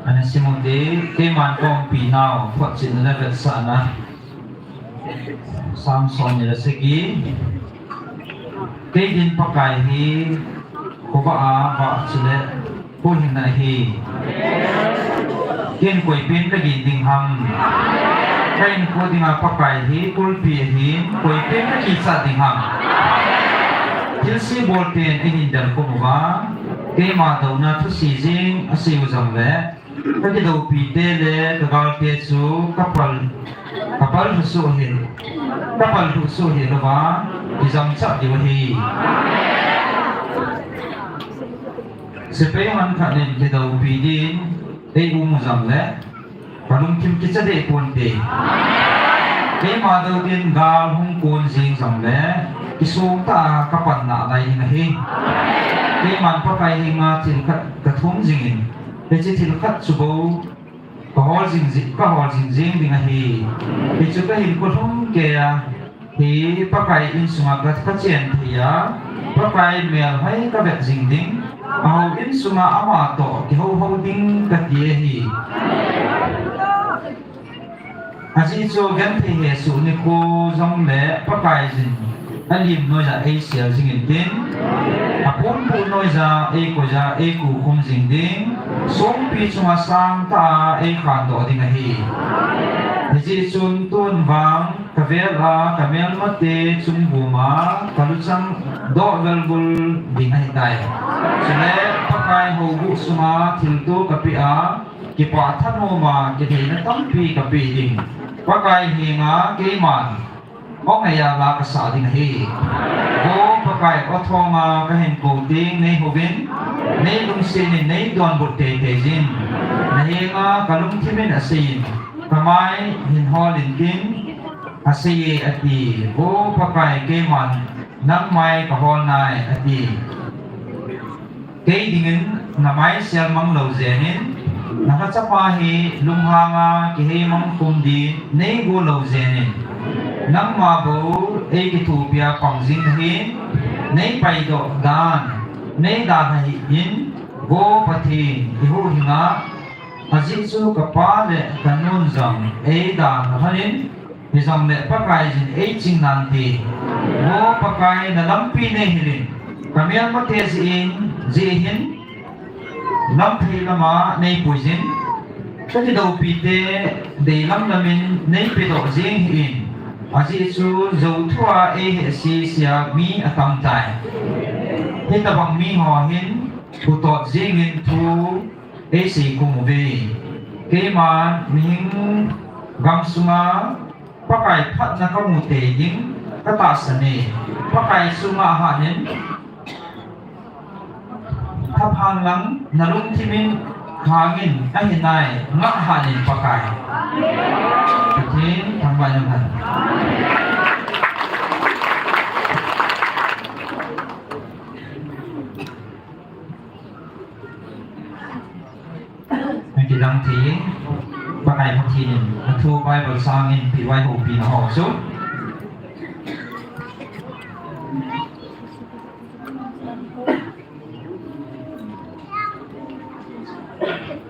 Ana sim u hite, keiman kaumpi nau, photchetna le vetsahna. Psalm somni le sagi. Kei din Pakai hi, khovah a vah chule huhhingna ahi. Ken koi pen kagin ding ham? Ka hinkho dinga Pakai hi kulpi ahin, koi pen kakichat ding ham? Thilse bol ten eihin delkhum uva, keima douna thuse jeng asei u jongle, kakidoupi te le kagalte chu kapal, kapal lhu soh hih, kapal lhu soh hih louva, kijam chah diu ahi. Sepai hon khat in kidoupi din eium u jongle, kalungthim kicha deh ponte. Keima dou din gal hung kon jeng jongle, kisong tah a kapan nalai ding ahi. Keiman Pakai henga thil khat kathum jingin, hiche thil khat chu bou kahol jing ji, kahol jing jeng ding ahi. Hichu kahinkho lhumkeiya, hi Pakai insunga ka, kachen theiya, Pakai melhoi kavet jing ding, ahou insunga ama toh kihouhou ding kati ahi. Ajeh chu genthei hesoh nikho jong le Pakaiyin alim noiya eisel jing intin, aphonphu noiya eikoiya eikukhum jing ding, songpi chunga sangtah a eikhandoh ding ahi. Hijeh chun tun vang kavel a kamelmate chungbum a kaluchang doh velvul ding ahitai. Chule Pakai houbuh sunga thilto kapeh a, kipah thanom a kitheina tampi kapeh ding. Pakai henga keiman o ngaiya la kasah ding ahi. Vo Pakai, o thonga kahin kou ding, neihouvin, neilungset in, neidonbut teitei jin. Nahenga kalungthim in aseiyin, kamai hin hol intin, aseiye ati. Vo Pakai, keiman nangmai kahol nai ati. Kei dingin namai sel mang lou jengin, nalhachapa hi lunghanga kiheimang khum din neigo lou jengin, nangma bou eikithopia pang jing ahin, neipaidoh dan neidalha hih in, Vo Pathen, ihuhhinga, ajeh chu kapa le kanun jong eidalha lhonin, hijongle Pakaiyin eiching nante. Vo Pakai, nalampi neihilin, kamelmate jeh in, jeh hin lamphei lama neipuiyin, kakidoupite deilam lamin neipedoh jeng hih in, ajeh chu jou thua eihehse sea mi atamtai. Hitobang miho hin phutot jengin thu eisei khum uve. Keiman mihing gamsunga Pakai phatna kamu tei ding katahsan e. Pakai chu ngah hih in, thaphang lang nalungthim in hangin ahi nai, ngah hih in Pakai. Pathen thangvah in umhen. Hiti lang thei, Pakai Pathen in athu Bible sangin peh uva eihoupina ho chu.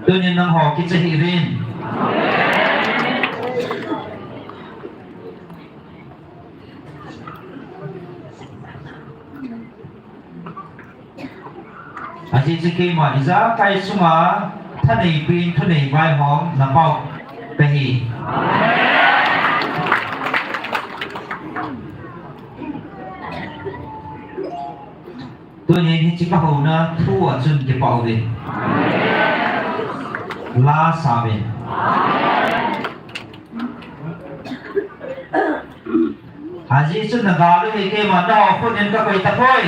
Tunin nangho kicha hih uvin. Ajeh chu keima ijakai sunga thaneipen thunei vaihom napao kahi. Tunin hiche kahouna thu a chun kipah uvin. La sa uvin. Ajeh chu nagal u hi, keiman naho khut in kakoi tapoi.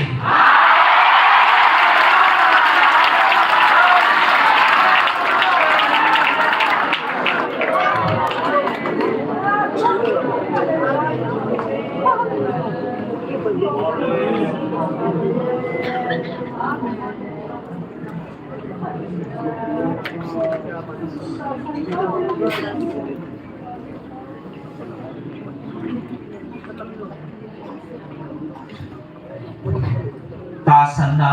Tahsanna,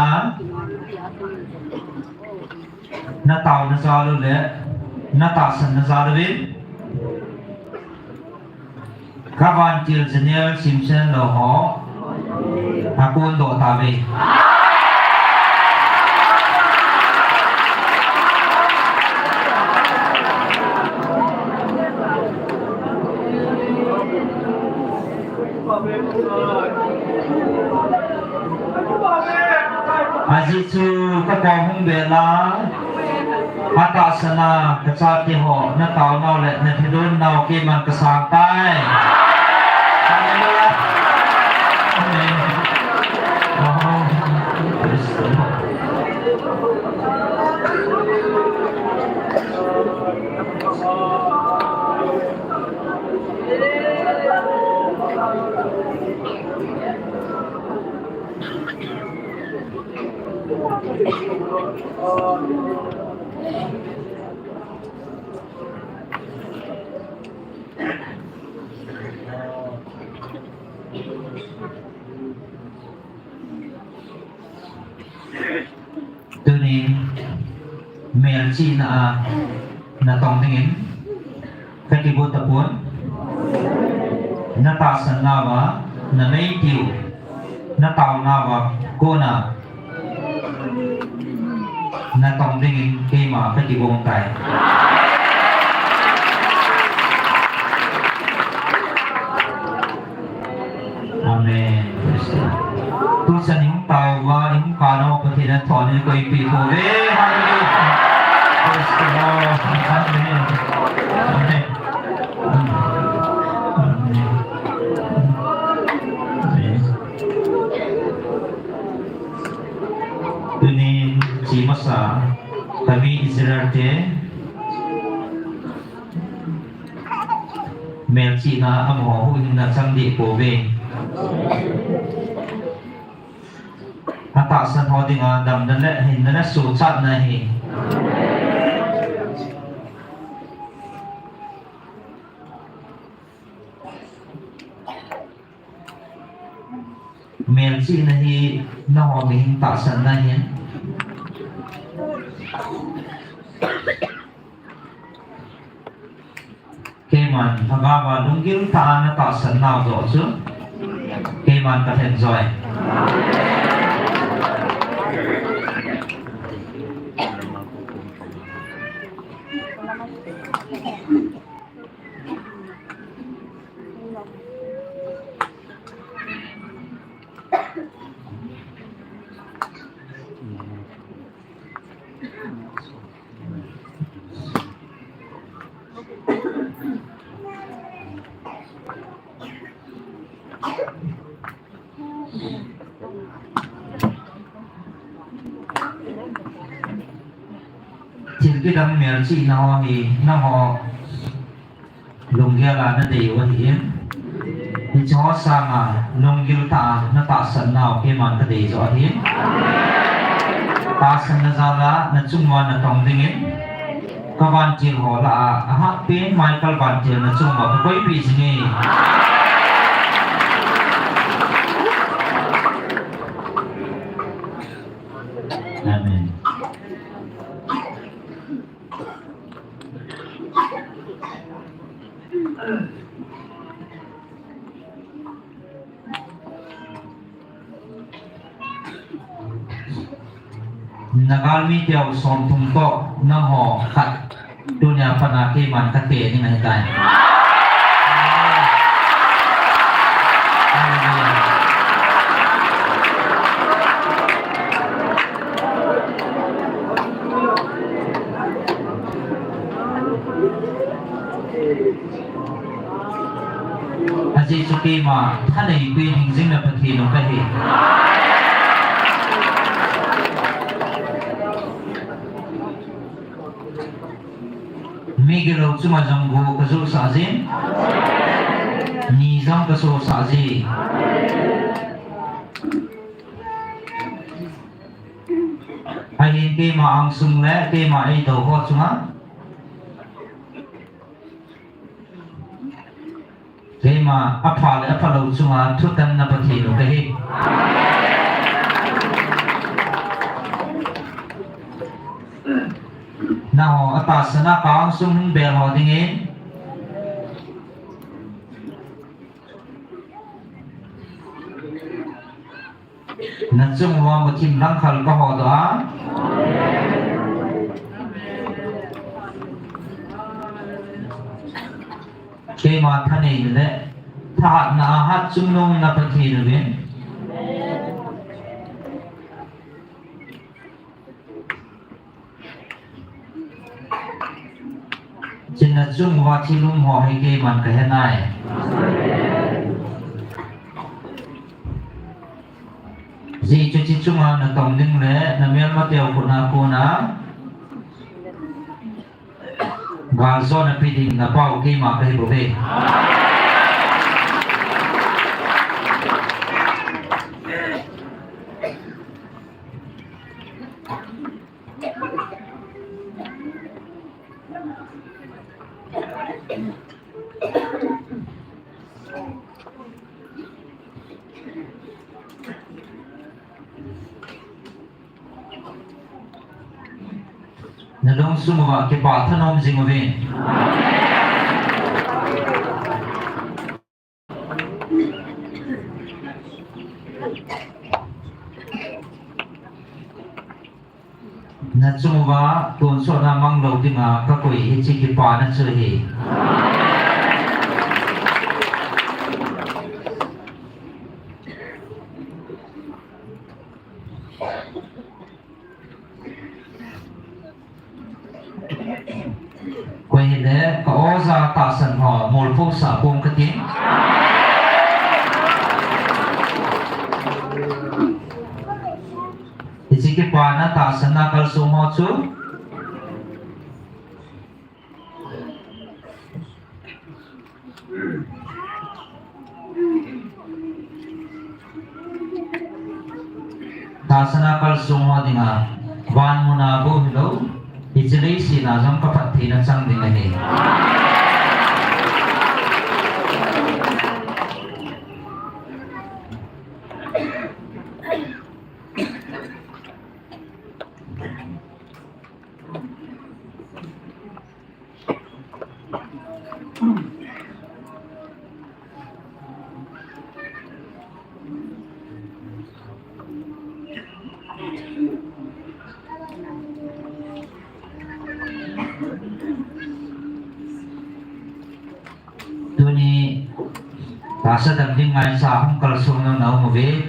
nataona jal u le natahsanna jal uvin. Kavantil Daniel Simpson lou ho, akondoh tauve. Ajeh chu kakom hung bel a, atahsan a kachate ho, nataonau le nathilhonnau keiman kasang tai. Hallelujah. Amen. Oh, praise the Lord. Tunin melchihna a natong dingin kakigo tapon. Na tahsan nauva, na mei tiu, na tao nauva kona na tong dingin keima ka kigong tai. Amen. Praise the Lord. Tuchan i hung tao uva, i hung kah nau Pathen in athon in koipi pouve. Hallelujah. Praise the Lord. Amen. Amen. Amen. Amen. Tunin chi masa, kami Israel te, melchihna amaho huhhingna chang deh pouve. Atahsan ho dinga damna le hinna le suhchatna ahi. Melchihna hi nangho mihing tahsanna ahin. Keiman lhagaova lunggil tah a na tahsan nau joh chu keiman ka lhen joi. Thil kidang melchihna ho hi nangho lunggel a na dei u ahin. Hiche ho sanga lunggil tah a na tahsan nau keiman ka dei joh ahin. Tahsanna jal a na chung uva na tong dingin ka vantil ho lah a, ahat pen Michael vantil na chung uva ka koipi jing e. Amen. Na galmi teu somthum toh nangho khat tunia pat a keiman ka te ding ahitai. Hallelujah. Ajeh chu keima thanei pen hingjingna Pathen u kahi. Migilou chunga jong go ka josah jin, ni jong ka sosah ji. Ahin keima angsung le keima eidou ho chunga keima apha le aphalou chunga thutanna Pathen u kahi. Nangho atahsan a ka angsung hung bel ho dingin na chung uva muthim langkhal ka hodoh a, keima thaneina le thahatna a hatchungnung na Pathen uvin, chun na chung uva thil um ho hi keiman ka he nai. Ajeh chu hiche chunga na tong ding le na melmateu khut a kona galjona pe ding na pau keima kahi bouve. Na lungsung uva kipah thanom jing uvin. Nachung uva tonsot na mang lou dinga kakoi hiche kipana chu ahi. Koi hile ka oja tahsan ho, molpho sah pong katin. Hiche kipana tahsan na kalsong ho chu. Tahsan na kalsong ho dinga, van muna bou hilou, hiche leiset a jong kaphattheina chang ding ahi. Tuni tahsa dam ding ngaicha hung kalsong na um uve.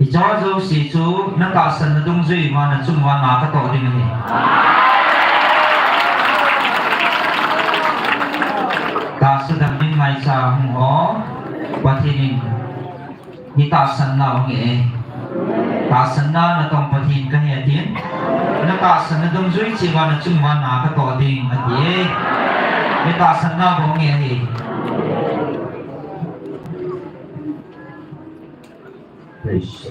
Hiche jouse chu natahsan na dungjui uva nachung uva na katoh ding ahi. Tahsa dam ding ngaicha hung ho, Pathen in hitahsan nau nge. Tahsan na natong Pathen kahi atin. Natahsan na dungjui cheh uva nachung uva na katoh ding ati e. Hitahsan na bou nge ahi. Praise.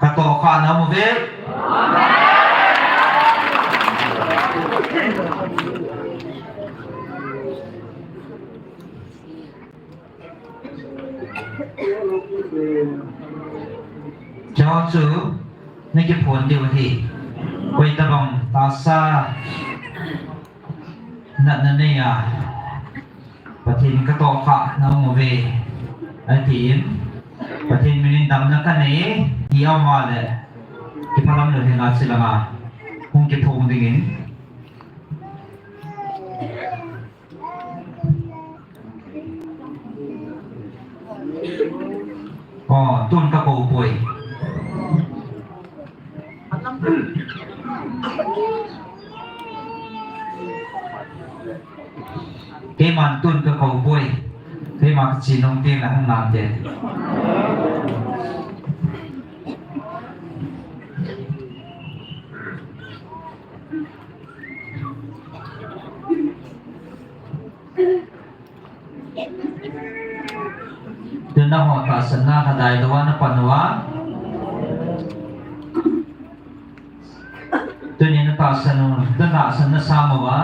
Katoh kha na um uve. Chua chu, na kiphon diu ahi. Koi tabang tahsa natna nei a, Pathen katoh kha na um uve, atin, Pathen min in damna kanei, ti aum a le, kiphalam lou henga chilanga hung kiphong dingin. O, tun kakou poi. Keiman tun kakou poi. Keima kache nung teng le hung nam te. Tun nangho tahsan na lhadai lou a napan uva. Tuni natahsan u, natahsan na sang uva.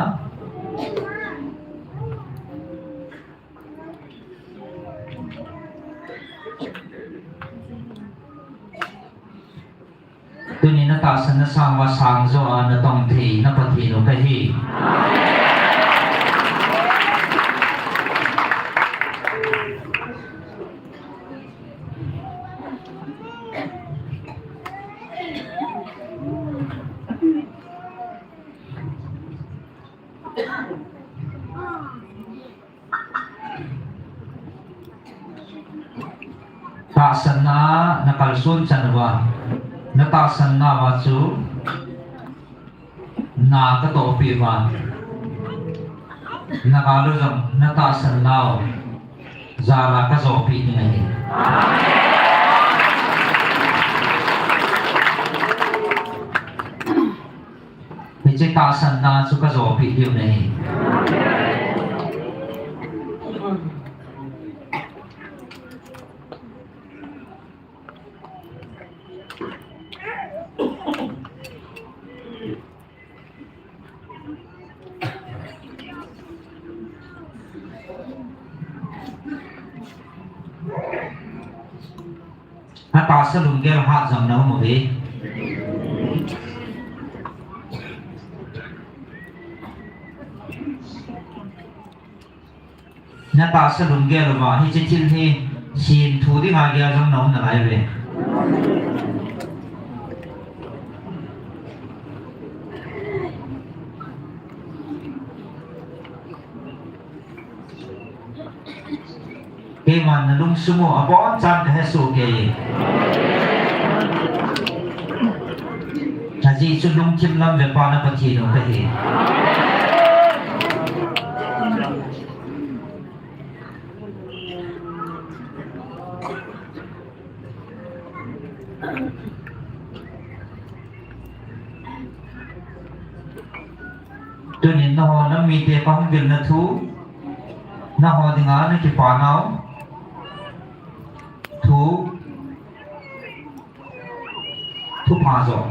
Tuni natahsan na sang uva sang jo a natong thei na Pathen u kahi. Tahsan na nakalson chan uva, natahsan nauva chu na katohpi uva, nagal u jong natahsan nau jal a kajopi ding ahi. Hiche tahsan na chu kajopi diu ahi. Atahsa lunggel hat jong na um uve. Natahsa lunggel uva hiche thil hi sem thu dinga gel jong na um nalai uve. Keiman nalungsung u abonchan kahesoh kei. Ajeh chu lungthim lam vepa na Pathen u kahi. Tunin nangho nam mite kahung vilna thu, nangho dinga nakipa nau thu, thupha joh.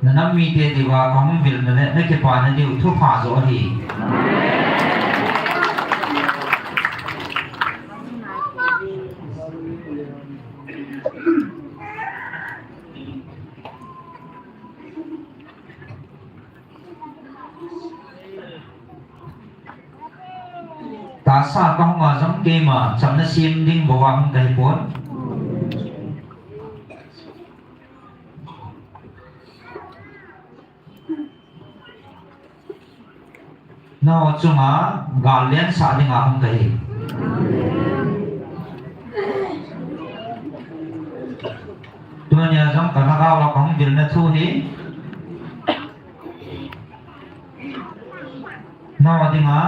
Nanam mite diuva kahung vilna le nakipana diu thupha joh ahi. Tahsa kahunga jong keima chamna sem ding bouva hung kahipon. Nangho chunga gal lensah dinga hung kahi. Tunia jong kalhagao a kahung vilna thu hi nangho dinga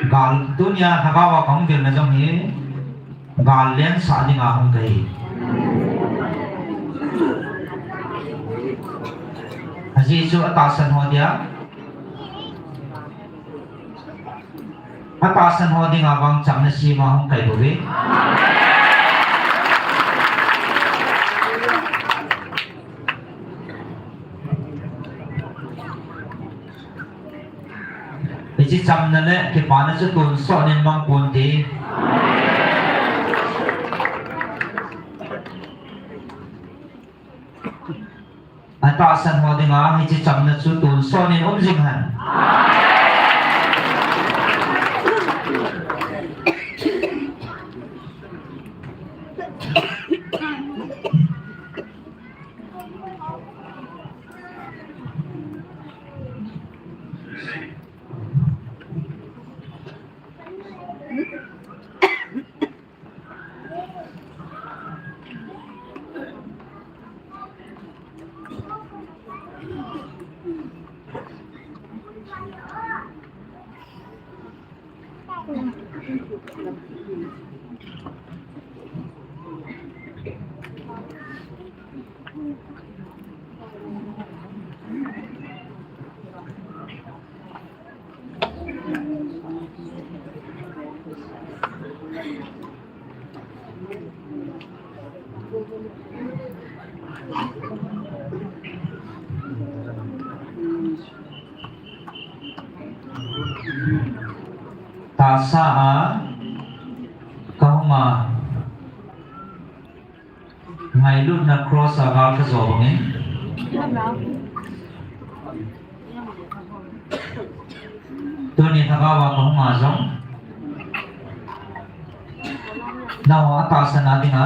gal, tunia lhagao a kahung vilna jong hi gal lensah dinga hung kahi. Ajeh chu atahsan ho dia, atahsan ho dinga vang chamna sema hung kahi bouve. Hiche chamna le kipana chu tonsot in mang ponte. Atahsan ho dinga hiche chamna chu tonsot in um jing hen. Tahsa a kahunga ngailutna cross a gal kajo bangin, tuni lhagao a kahunga jong nangho atahsan a dinga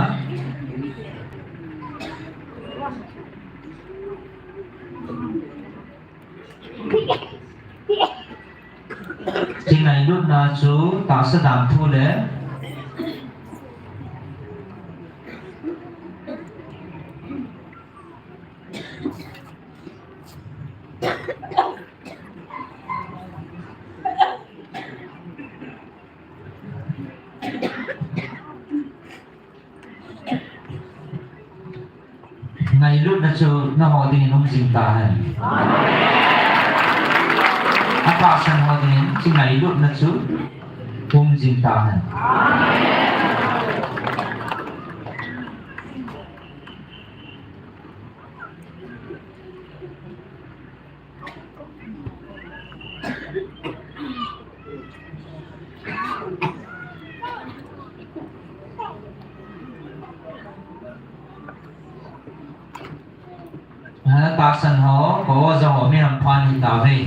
kingailutna chu tahsa danthu le ngailutna chu nangho dingin um jing tahen. Atahsan ho dingin chu ngailutna chu um jing tahen. Tahsan ho, ka oja ho, mi hampha nahitauve.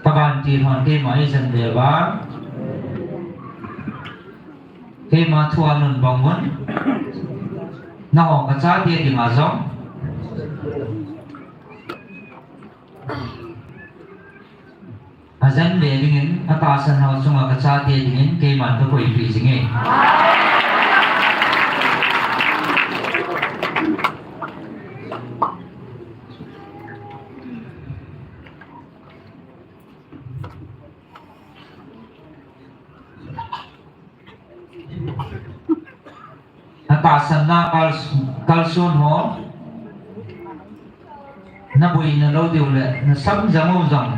Ka vantil hon keima eijen uva, keima thu anun bang un, nangho kachate dinga jong, ajen le dingin, atahsan ho chunga kachate dingin, keiman kakoipeh jinge. Atahsan na kal-, kalson ho, naboina lou diu le, nasam jang u jong,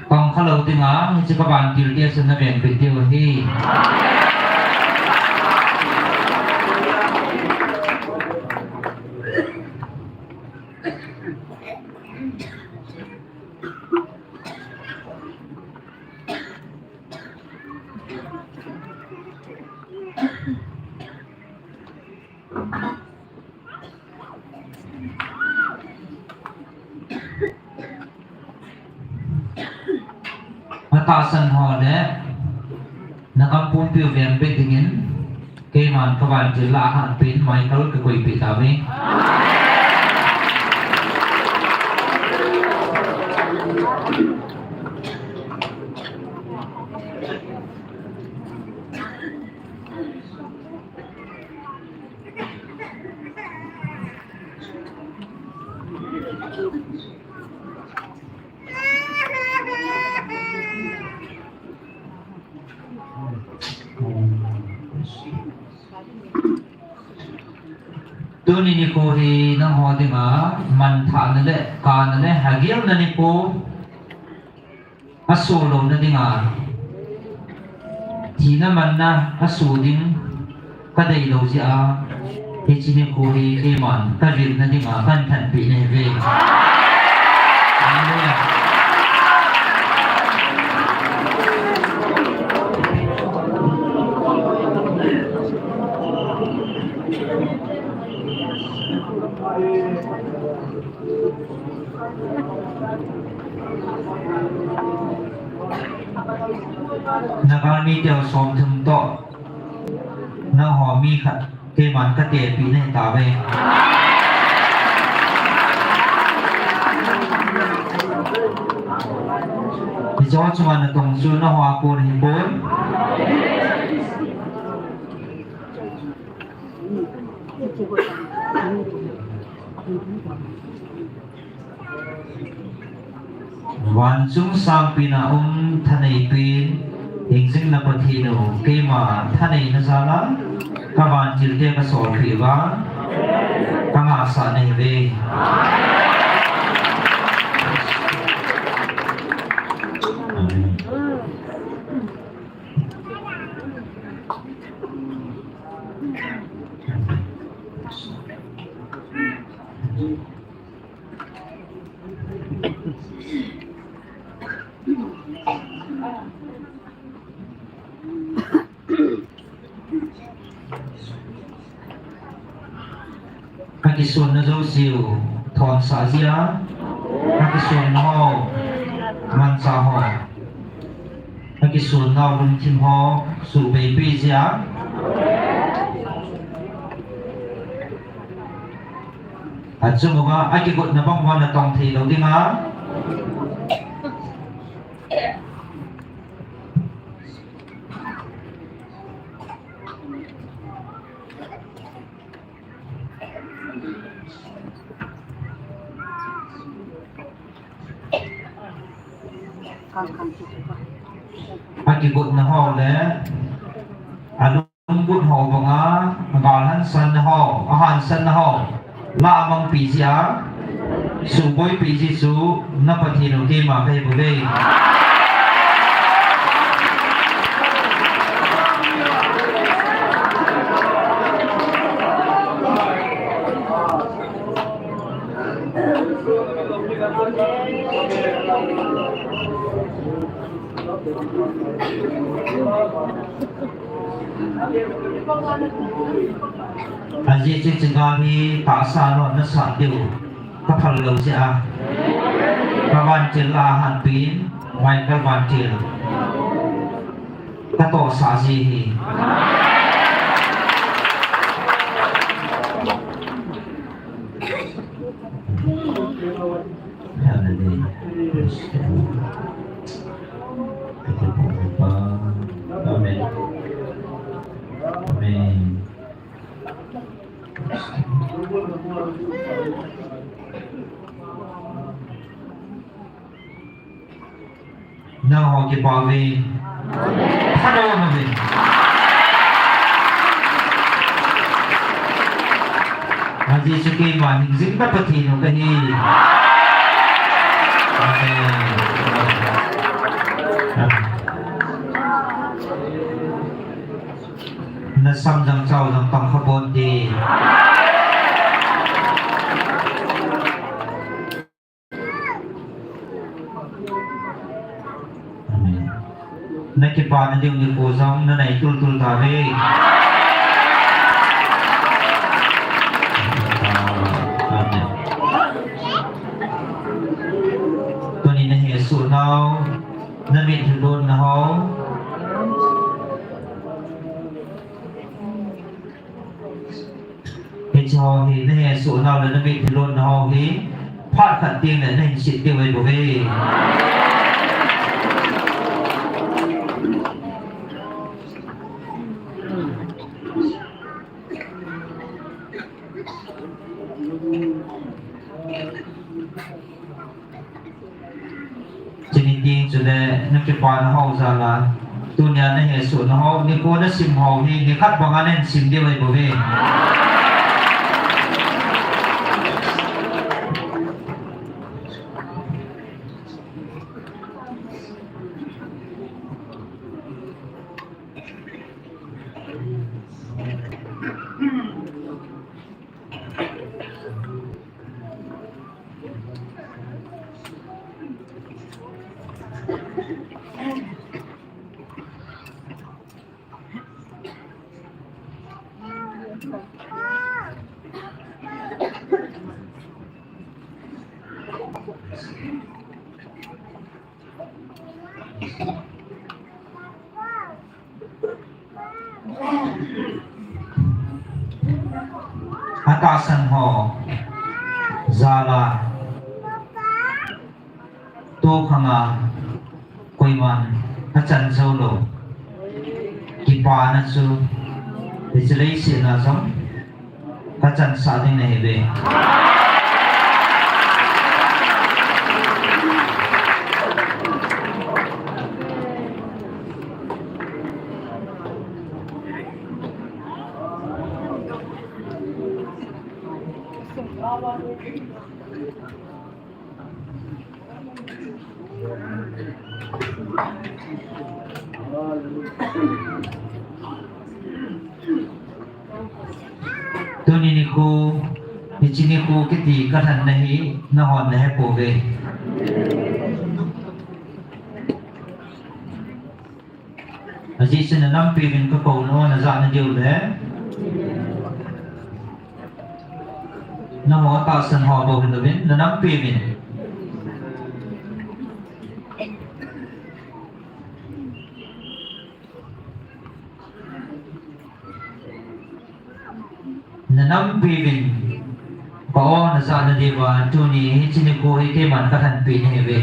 tong khalou dinga, hiche ka vantil te chun navengbit diu ahi. Atahsan ho le, nagam pumpiu vengbit dingin, keiman ka vantil lah a hatpin Michael kakoipeh tauve. Tuni nikho hi nangho dinga manthahna le kana le hagilna nikho, asoh louna dinga, thina manna asoh ding kadeilou jeh a, hiche nikho hi keiman kavilna dinga kahin thanpeh nahiuve. Hallelujah. Nagalmi teu somthum toh, nangho mi khat keiman katepeh nahi tauve. Hicheho chunga natong chu nangho a kon ahipoi. Vanchung sangpen a um thaneipen, hingjing na Pathen u, keima thaneina jal a kavantil te kasolpeh uva, kangahsah nahiuve. Amen. Akisonna jouseu thonsah jeh a, akisonna ho, manchah ho, akisonna lungthim ho, suhbeipi jeh a, achung uva akigotna bang uva natong theilou dinga. Akigotna ho le alunggot ho banga, agalhansanna ho, ahansanna ho, lah a mangpi jeh a, suhboipi jeh chu na Pathen u keima kahibouve. Ajeh chu chigam hi tahsa lou nasah diu kaphal lou jeh a, ka vantil a hanpin, Michael vantil katohsah ji hi. Hallelujah. Amen. Amen. Nangho kipah uve. Phatah uve. Ajeh chu keima hingjing na Pathen u kahi. Amen. Amen. Nasam jong chao jong tong kha ponte. Amen. Nakipana diu nikho jong nanei tultul tauve. Amen. Tuni nahesoh nau, namitlhi lonna ho. Hiche ho hi nahesoh nau le namitlhi lonna ho hi phat khat teng le nahin set diu ahi bouve. Chuni teng chule nakipana ho jal a, tunia nahesoh nau ho, nikho nasim ho hi nikhat banga nahin sim diu ahi bouve. Atahsan ho jal a, tukhang a koiman achan jou lou. Kipana chu hiche leiset a jong kachansah ding nahiuve. Tuni nikho, hiche nikho kiti kalhenna hi nahon nahepouve. Ajeh chu nanampiuvin kakou na, najah nadiu le. Nangho tahsan ho bou hilouvin, nanampiuvin. Nanampiuvin, ka-o najah nadiuva, tuni hiche nikho hi keiman kalhenpi nahiuve.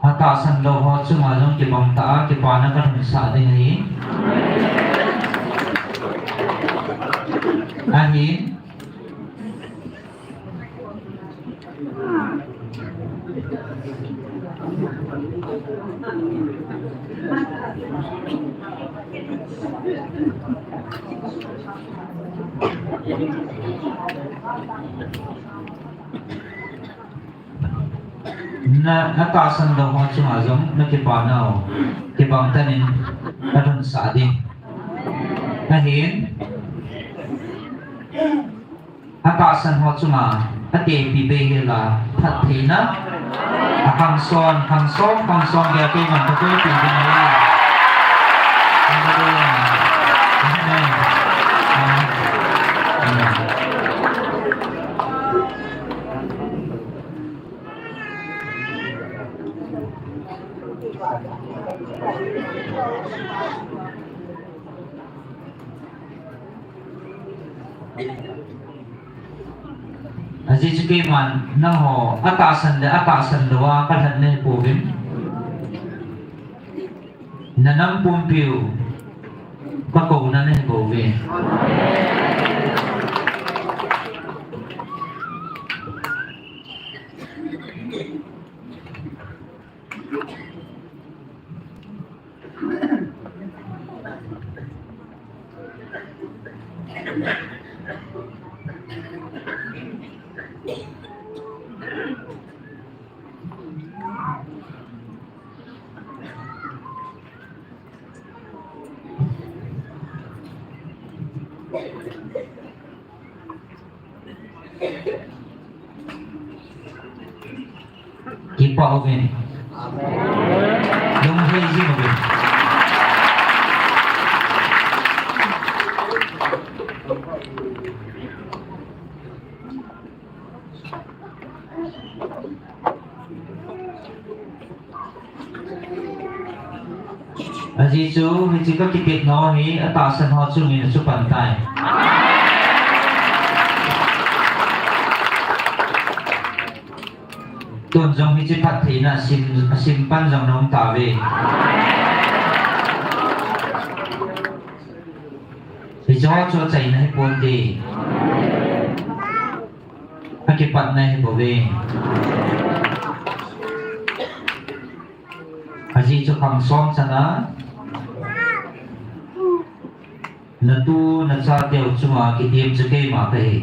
Atahsan lou ho chunga jong kibang tah a kipana kalhunsah ding ahi. Ahin. Na, na tahsan lou ho chunga jong na kipana u kibang tah in ka lhunsah ding. Ahin, a tahsan ho chunga, a tepi bei hela, phattheina, a khangson, khangson, khangson dia keiman ka tepi ding ahi. Hallelujah. Amen. Amen. Ajeh chu keiman nangho a tahsan le a tahsan lou a ka lhat nahi pouvin. Na nam pumpiu ka kouna nahi bouve. Kipah uvin. Lunghei jing uvin. Ajeh chu, hiche ka kitepna hi, a tahsan ho chungin a chu pan tai. Tun jong hiche phattheina a sim, a sim pan jong na um tauve. Hiche ho chu achaina hi ponte. Akipatna hi bouve. Ajeh chu khang som chana, natu nachateu chunga kitiem chu keima kahi.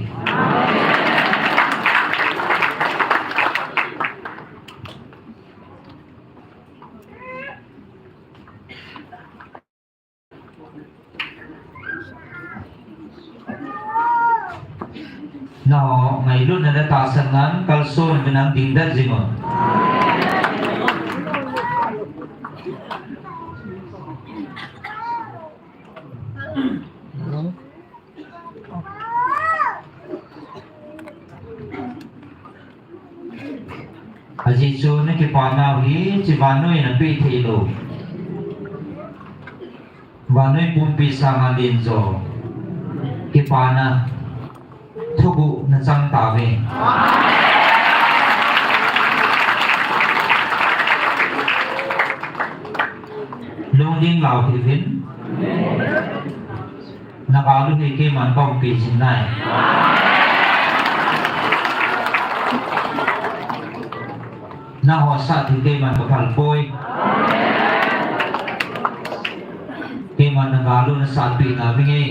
Nangho ngailutna le tahsannan kalson uvin nang dingdet jing un. Ajeh chu na kipanau hi hiche vannoi in apeh thei lou. Vannoi pumpi sanga len jo kipana thuguh nachang tauve. Lungding lau hih uvin. Nagal u hi keiman kaumpi jing nai. Nangho sat hi keiman kaphal poi. Keiman nagal u nasatpeh nauvinge.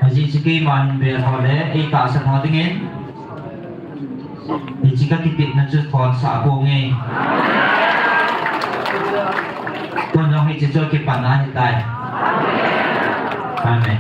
Ajeh chu keima hin bel ho le eitahsan ho dingin hiche kakitepna chu thonsah ponge. Tun jong hiche chu akipan ahitai. Amen.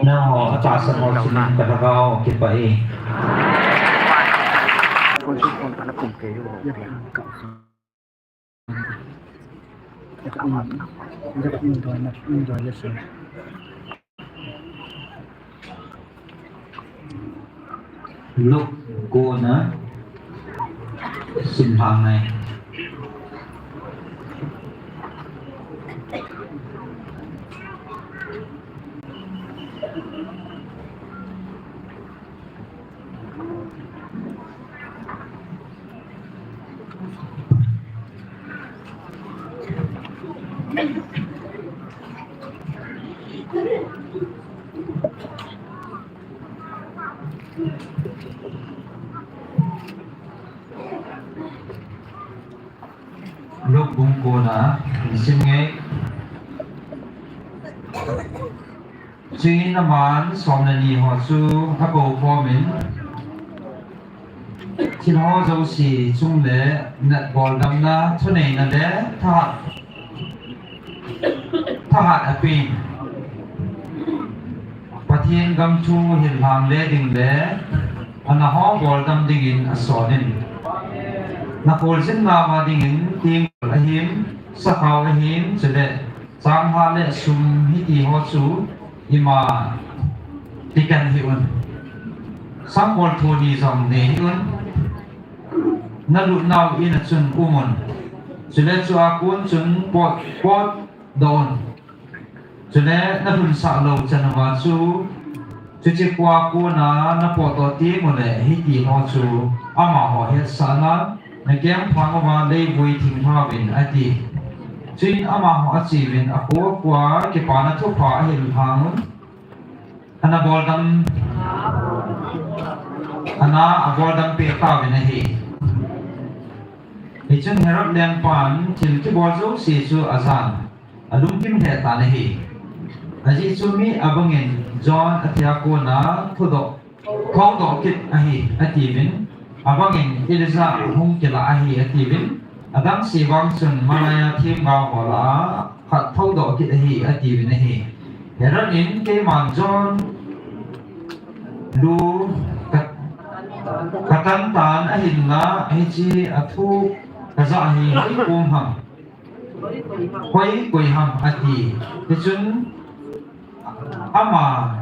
Nangho atahsan ho chunga ka lhagao kipah e. Luke kona simlhang nai. Luke bung kona, sim nge. Chuin aman som le ni ho chu akou khomin, thil ho jouse chung le natbol damna, thuneina le thahat, thahat apen. Pathen gam thu hilhang le ding le ana ho bol dam dingin asonin. Nakholjin nama dingin, tenggol ahin, sakhao ahin, chule changlhah le sum hiti ho chu ima tikan hih un. Sanggol thoni jong nei hih un. Nalut nau in a chun um un. Chule chua kon chun pot, potdoh un. Chule nalhunsah lou chan uva chu, chuche khoa kona napotdoh teng uleh, hiti ho chu amaho hetsahnan, nakeng phang uva leivui thing lhauvin, ati. Chuin amaho acheuvin, akho akhoa kipana thupha ahil lhang un, ana boldam, ana aboldam peh tauvin ahi. Hichun Herod lengpan thil kibol jouse chu ajan, alungkim lheh tan ahi. Ajeh chu mi abangin John athia kona thudoh, thoudoh kit ahi, atiuvin, abangin Elijah hung kilah ahi, atiuvin, adangse vang chun malaia themgao ho lah a khat thoudoh kit ahi, atiuvin ahi. Herod in keiman John lu ka, katan tan ahinla, hiche athu kajah hi hoi kom ham, hoi koi ham, ati. Hichun ama,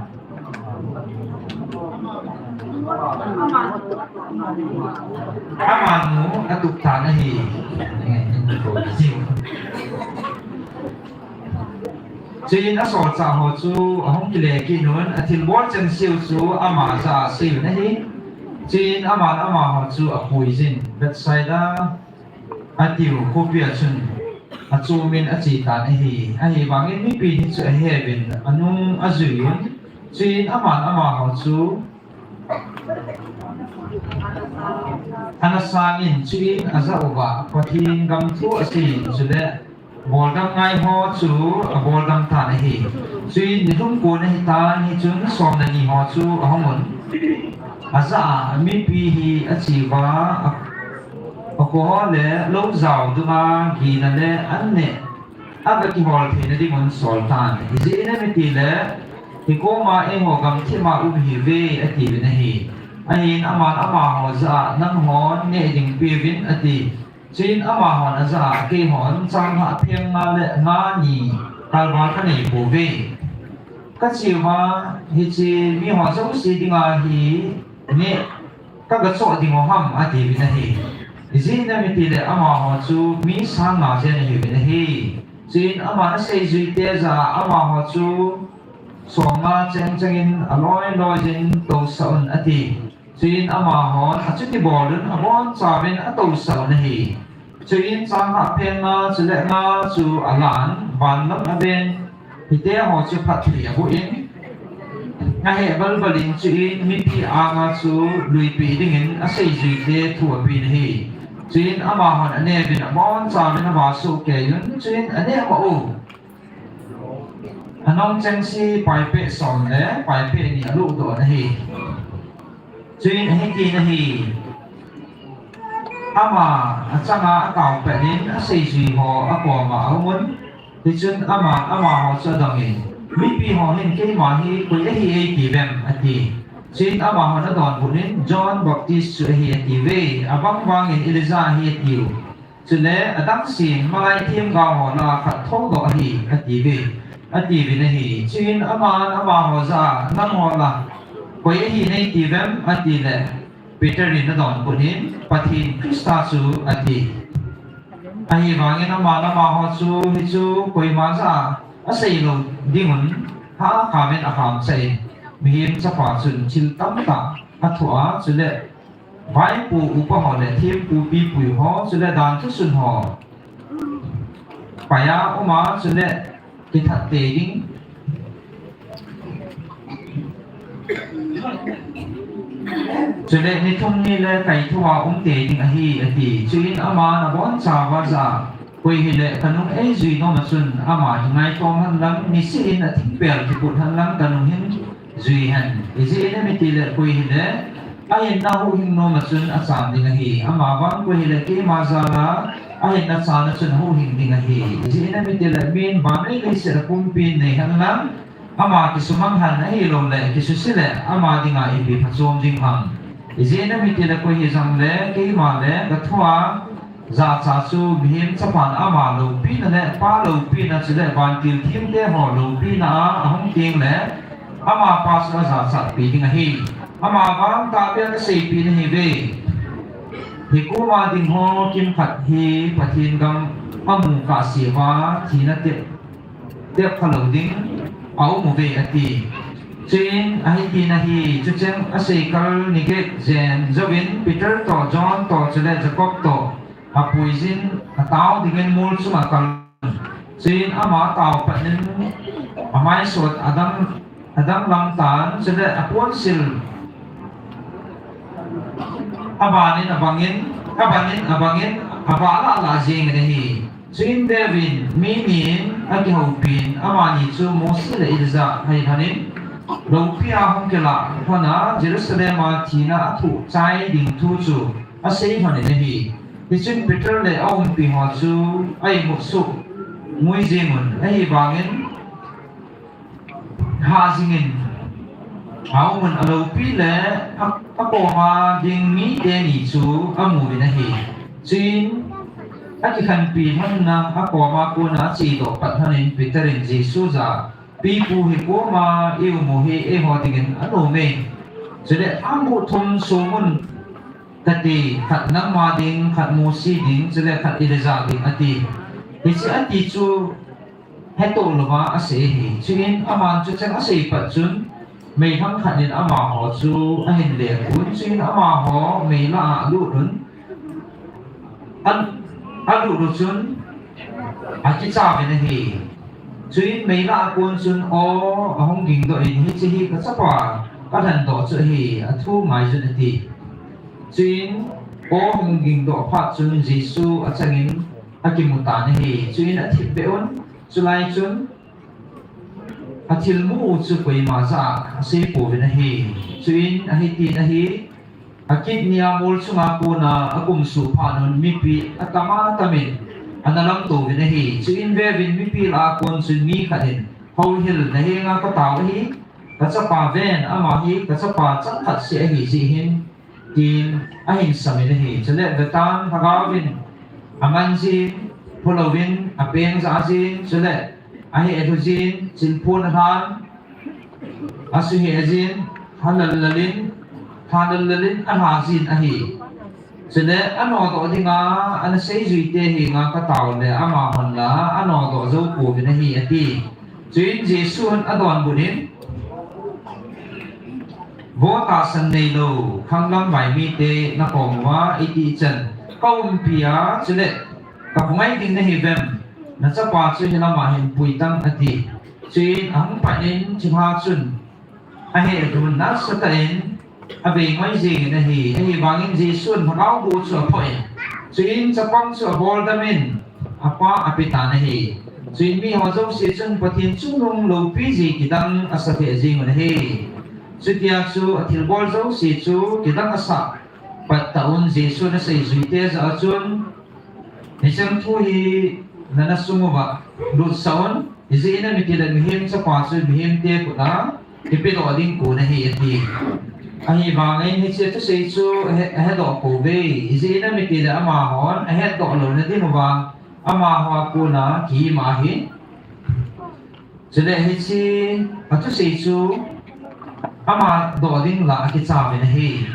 amanu atup tan ahi. Chuin asolchah ho chu ahung kile kit un, athilbol chengse u chu ama jah a asei un ahi. Chuin aman amaho chu apuijin, Bethsaida atiu khopia chun achomin ache tan ahi. Ahivangin mipin hichu aheuvin, anung ajui un. Chuin aman amaho chu ana sangin, chuin ajah uva Pathen gam thu aseiyin, chule boldam ngai ho chu aboldam tan ahi. Chuin nilhum kon ahitan, hichun som le ni ho chu ahung un. Ajah a mipi hi acheuva, a, akho ho le lou jao dunga gina le an neh aga kihol theina dingun asol tan. Ijeh inem itile, hikoma eiho gamthip a um ihiuve, atiuvin ahi. Ahin aman amaho jah a, nanghon neh ding peuvin, ati. Chuin amahon ajah a, keihon changlhah pheng nga le nga ni kalval kanei pouve. Kacheuva hiche miho jouse dinga hi neh kaga choh dingu ham, atiuvin ahi. Ijeh inem itile amaho chu mi sang nga jen ahiuvin ahi. Chuin aman aseijuite jah a amaho chu som nga cheng chengin aloi loiyin tousah un, ati. Chuin amahon achuti bolun abonchauvin atousah un ahi. Chuin changlhah pheng nga chule nga chu alan, vanlam aven, hite ho chu phatthei aboh in, aheh balbal in, chuin mipi anga chu luipeh dingin aseijuite thu apen ahi. Chuin amahon aneuvin abonchauvin avasoh keiyun, chuin aneh mah u anung chengse paipeh som le paipeh ni alohdoh un ahi. Chuin ahitin ahi, ama achanga ataopet in aseijui ho akoma aumun. Hichun aman amaho chu adongin, mipi ho hin keima hi koi ahi eitiuvem, ati. Chuin amahon adonbut in, John Baptist chu ahi atiuve, abang vangin Elijah ahi atiu. chule adang sin malai themgao ho lah a khat thoudoh ahi, atiuve, atiuvin ahi. Chuin aman amaho jah a, nangho lah a koi ahi neitiuvem, atileh, Peter in adonbut in, Pathen Christa chu, ati. Ahivangin aman amaho chu hichu koima jah a asei lou dingun, hahkhamin akham chah in, Mihem Chapa chun thil tamtah athoh a, chule vaipo upa ho le thempu pipui ho, chule danthu sun ho pai a um a, chule kithat tei ding, chule ni thum ni le kaithou a um tei ding ahi, ati. Chuin aman abonchauva jah a, Koi hileh kanung eijui nom a chun ama hi ngaitom hen lang, niseh in athingpel kiput hen lang kanung hin jui hen. Ijeh inem itile koi hileh ahinna huhhing nom a chun achan ding ahi. Amavang koi hileh keima jal a ahinna chan a chun ahuhhing ding ahi. Ijeh inem itile min vannoi leiset a pumpin nei hen lang, ama kisumang hen, ahilouleh kisuse leh ama dinga ipi phachom ding ham. Ijeh inem itile koi hijongle keima le kathua jachat chu Mihem Chapan ama loupina le Pa loupina chule vantil themte ho loupina a ahung tengle ama Pa chu ajachatpi ding ahi. Amavang tahbeh a kaseipeh nahiuve. Hikoma ding ho kimkhat hi Pathen gam amu kahseuva thina tep, tep khalou ding aum uve, ati. Chuin ahitin ahi, chucheng aseikal niget jen jouvin Peter toh, John toh, chule Jacob toh apuijin atao dingin mol chunga akal. Chuin ama atao patnin amaisot adang, adang lang tan, chule aponsil abanin abangin, abanin abangin, avah lah lah jengin ahi. Chuin veuvin, mi ni in akihoupin, amani chu Mose le Elijah ahi lhonin, loupia hung kilah lhona Jerusalem a thina athoh chai ding thu chu asei lhonin ahi. Hichun Peter le aumpi ho chu a-imut soh ngui jengun, ahivangin hah jingin aumun, aloupi le a, akoma ding mite ni chu amuvin ahi. Chuin akikhenpi lhonna akoma kona achedoh pat lhonin Peter in Jesu jah a, Pipu, hikoma i-um u hi eiho dingin anome. Chule thangbuh thum songun kati, khat nangma ding, khat Mose ding, chule khat Elijah ding, ati. Hiche ati chu hetoh louva asei ahi. Chuin aman chucheng asei pat chun meilhang khat in amaho chu ahin lekun, chuin amaho meilah a alut un, a, alut u chun akichauvin ahi. Chuin meilah a kon chun aw ahung gingdoh in, Hiche hi kachapa kalhendoh chu ahi, athu ngaijun, ati. Chuin aw hung gingdoh phat chun Jesu achangin akimutan ahi. Chuin athipbeh un, chulai chun athilmu u chu koima jah a aseipouvin ahi. Chuin ahitin ahi, akit nia mol chunga kona akumsuh phatnun mipi atam atamin ana lamtouvin ahi. Chuin veuvin, mipi lah a kon chun mi khat in, Houhil, nahenga katao ahi, kachapa ven, ama hi kachapa changkhat seh ahi jeh hin, tin ahin samin ahi. Chule vetan, lhagaovin amanjin, phulouvin apeng jahjin, chule ahehlhu jin, chilphon alhan, asuheh jin, halal lalin, halal lalin alhajin ahi. Chule anodoh dinga ana seijuite henga kataole amahon la anodoh joupouvin ahi, ati. Chuin Jesun adonbut in, Vo tahsan neilou khanglam vai mite, nakom uva itih chan kaumpia, chule kaphungai ding nahiuvem? Nachapa chu hilama hin puitang, ati. Chuin ahung patnin thilha chun ahehlhun nasatah in avei ngoi jengin ahi. Ahivangin Jesun lhagao boh chu aphoh in, chuin chapang chu aboldamin apa apetan ahi. Chuin miho jouse chun Pathen chungnung loupiji kidang asah lheh jengun ahi. Chutia chu athilbol jouse chu kidang asah pat tah un, Jesun aseijuite jah a chun, Hicheng thu hi nana sung uva lutsah un, ijeh inem itile Mihem Chapa chu mihemte khut a kipedoh ding kon ahi, ati. Ahivangin hiche thusei chu ahe, ahedoh pouve. Ijeh inem itile amahon ahetdoh louna diuva amaho a kona kiim ahi. Chule hiche athusei chu ama doh ding lah a kicha uvin ahi.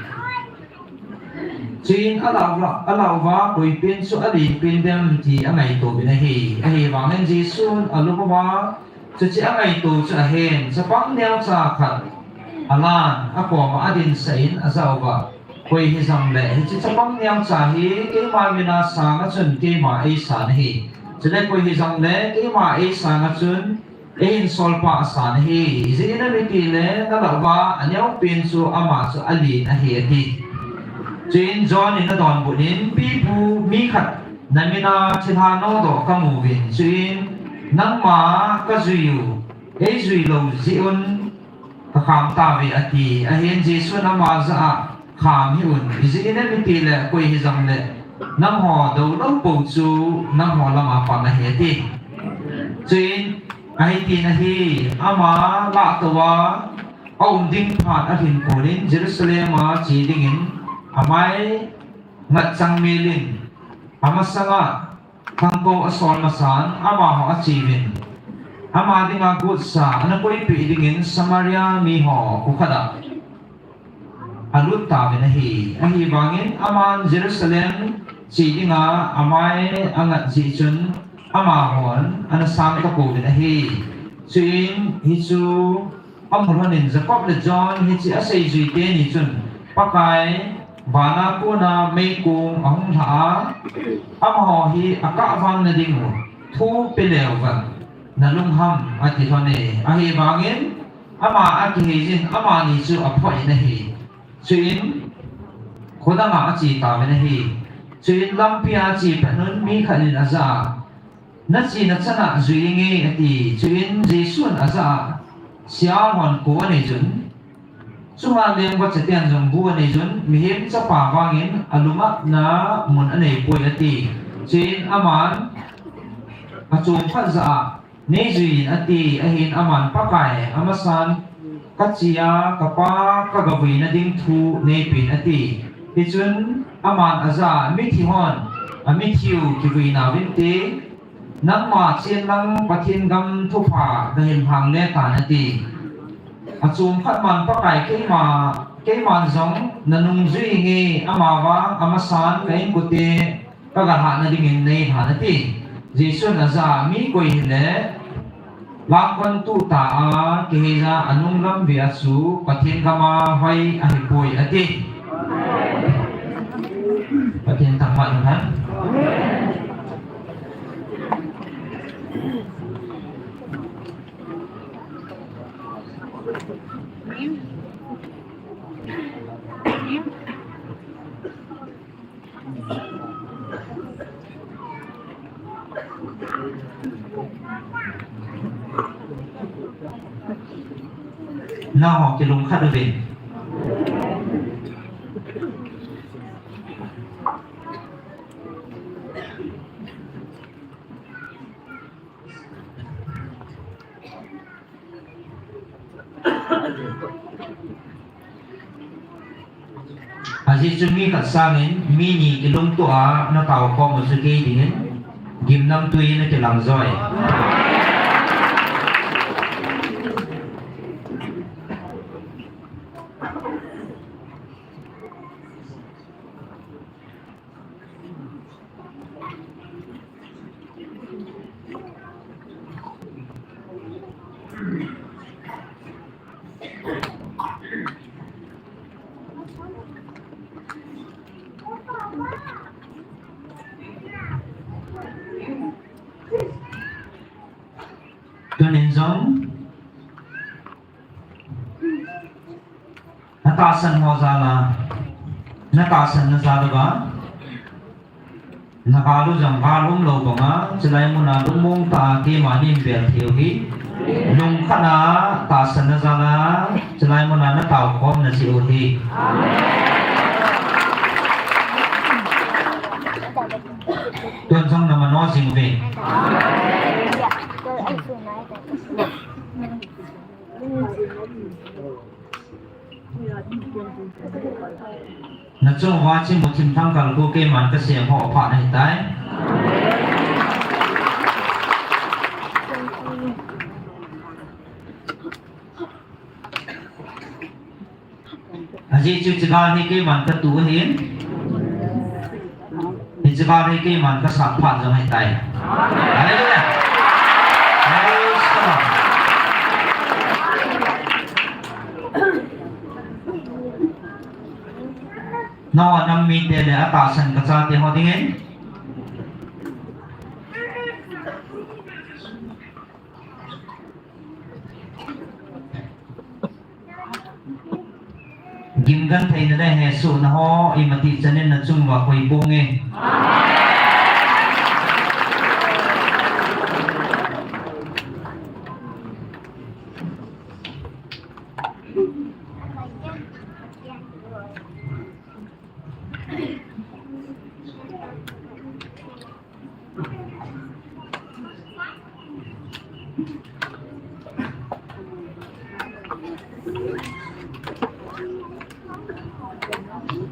Chuin alah uva, alah uva koipen chu alen pen dem ti angaito uvin ahi. Ahivangin Jesun alung uva, chuche angaito chu ahen, chapang neocha khat alan, akoma adinsah in ajah uva, koi hijongle hiche chapang neocha hi keima mina sanga chun keima eisan ahi. Chule koi hijongle keima eisanga chun eihin solpha asan ahi. Ijeh inem itile nalah uva aneopen chu ama chu alen ahi, ati. Chuin John in adonbut in, Pipu, mi khat namina thilha nodoh kamuvin, chuin nangma kajui u, eijui lou jeh un kakham tauve, ati. Ahin Jesun ama jah a, Kham hih un, ijeh inem itile koi hijongle nangho doulou pou chu nangho lama pang ahi, ati. Chuin ahitin ahi, ama lahtouva aum ding phat alhin konin Jerusalem a che dingin amai ngat changmel in, amasanga thangkou asol masan amaho acheuvin, ama dinga gotsa ana koipeh dingin Samaria miho kho khat a alut tauvin ahi. Ahivangin aman Jerusalem che dinga amai angat jeh chun amahon ana sang tapouvin ahi. Chuin hichu amu lhonin Jacob le John hiche aseijui teni chun Pakai vana kona meikong ahung lha a, amaho hi akahvang na dingu thu peleuvin nalung ham, ati lhone. Ahivangin ama akiheijin amani chu aphoh in ahi. Chuin khodanga ache tauvin ahi. Chuin lampia ache phatnun mi khat in ajah a, Nachena chana jui inge, ati. Chuin Jesun ajah a, Sial hon ko aneiyun, chunga lengvachaten jong bu aneiyun, Mihem Chapa vangin alungahna mun aneipoi, ati. Chuin aman achom khat jah a, Neijuiyin, ati. Ahin aman, Pakai, amasan kachea kapa kagavuina ding thu neipen, ati. Hichun aman ajah a, Mithi hon amithiu kivui nauvinte, nangma chenlang Pathen gam thupha gahin lhangle tan, ati. Achom khat man, Pakai, keima, keiman jong nanung jui inge, amavang amasan ka inkote kagalhahna dingin neilhan, ati. Jesun ajah a, Mi koi hile langkon tuhtah a kiheija anunglam vea chu Pathen gama hoi ahipoi, ati. Pathen thangvah in umhen. Nangho kilungkhat uvin. Ajeh chu mi khat sangin mi ni kilungtoh a natao khom u chu kei dingin gimnamtwi nakilang joi. Tunin jong natahsan ho jal a, natahsan na jal uva, nagal u jong gal umlou banga, chulai muna lungmong tah a keima neibel thei u hi. Lungkhat a tahsan na jal a, chulai muna natao khom na jeh u hi. Tun jong namano jing uve. Nachung uva Chimuthim Thangkal khu keiman kasem ho phat ahitai. Ajeh chu hiche gal hi keiman katu ahin. Hiche gal hi keiman kasat phat jong ahitai. Hallelujah. Praise the Lord. Nangho nam mite le atahsan kachate ho dingin. Gimgan theina le hesohna ho imatih chanin nachung uva koi ponge.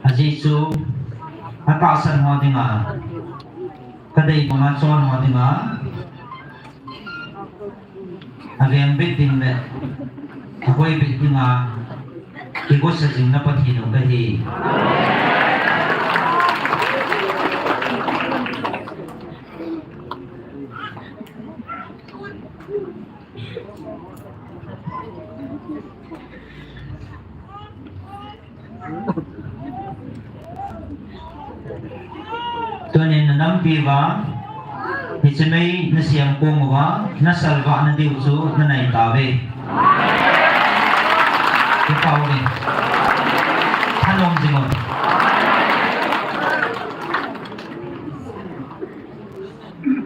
Ajeh chu atahsan ho dinga, kadei banga chon ho dinga, avengbit ding le ahoibit dinga kigosa jing na Pathen u kahi. Tunin nanampi uva, hiche mei nasem kong uva, nasalvah nadiu chu nanai tauve. Kipah uve. Thanom jing un.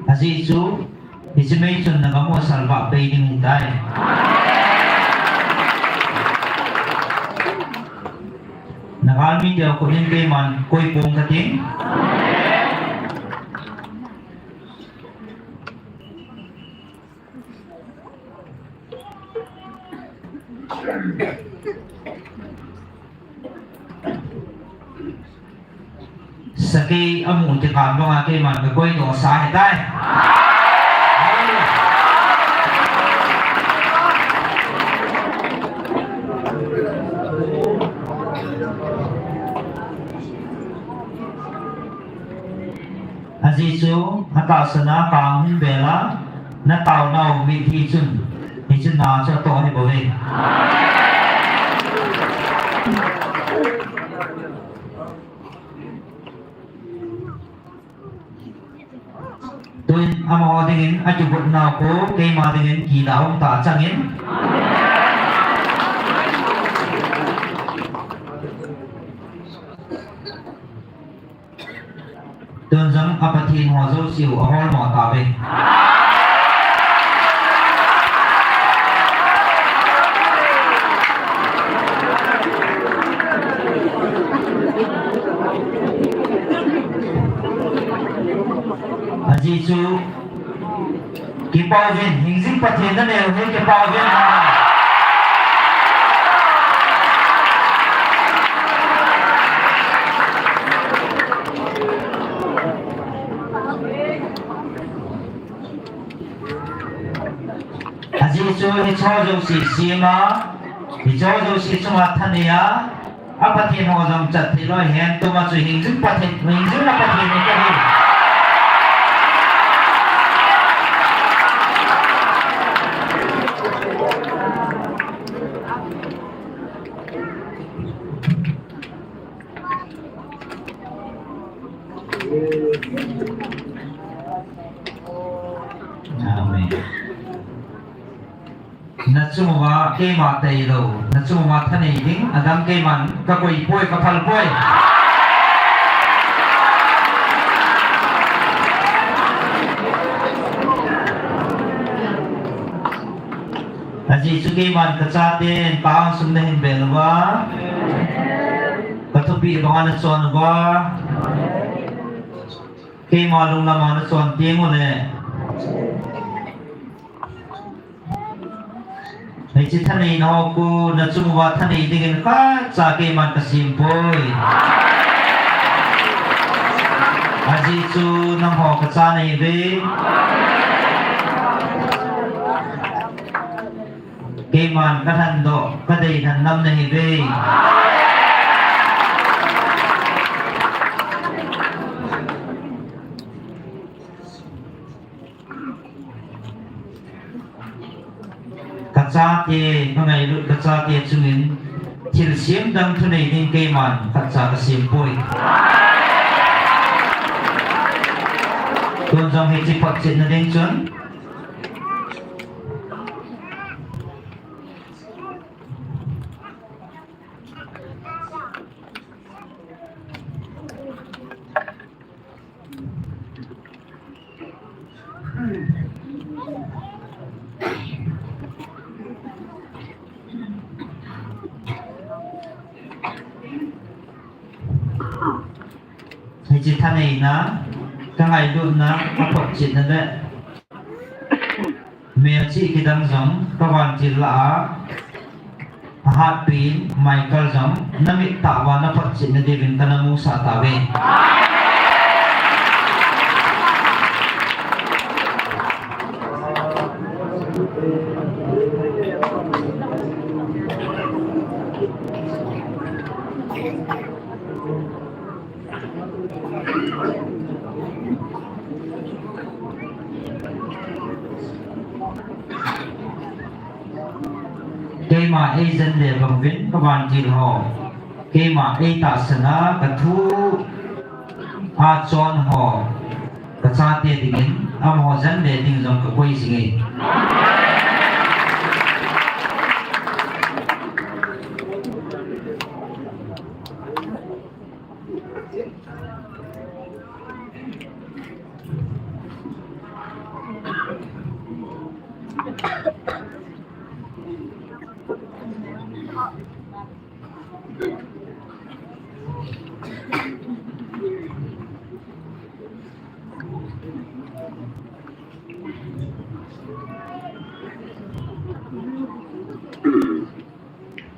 Ajeh chu, hiche mei chun nagam u salvah pei ding ahitai. Nagalmi teu khut in keiman koi pong kating. Sakei amu tikan banga keiman kakoi doh sa ahitai. Ajeh chu, atahsan a kang hin bel a, nataonau mitlhi chun, hiche na chu atoh ahi bouve. Tuin amaho dingin akivutnau khu, keima dingin kila um ta changin. Tun jong a Pathen ho jouse u ahol mo tauve. Ajeh chu, kipah uvin, hingjing Pathen nanei u hi kipah uvin. Ajeh chu hicheho jouse sem a, hicheho jouse chunga thanei a, a Pathen ho jong chat thei loi hen, tuma chu hingjing Pathen, hingjing a Pathen hi kahi. Amen. Nachung uva keima tailou, nachung uva thanei ding, adam keiman kakoi poi, kaphal poi. Ajeh chu keiman kachaten ka-angsung nahin bel uva, kathupeh banga nachon uva, keima lunglam a nachon teng uleh, Hiche thaneina ho khu nachung uva thanei dingin khatcha keiman kasem poi. Ajeh chu nangho kacha nahiuve. Keiman kalhendoh, kadei lhen nam nahiuve. Kachate, kangailut kachate chungin thilsem dang thunei ding keiman khatcha kasem poi. Tun jong hiche photchetna ding chun Hiche thaneina, kangailutna, kaphotchetna le melchih kidang jong kavantil lah a, ahatpi in Michael jong namit tah uva naphotchetna diuvin kana musah tauve. Keima eijen le bang uvin kavantil ho, keima eitahsan a kathu achon ho, kachate dingin amaho jen le ding jong kakoi jinge.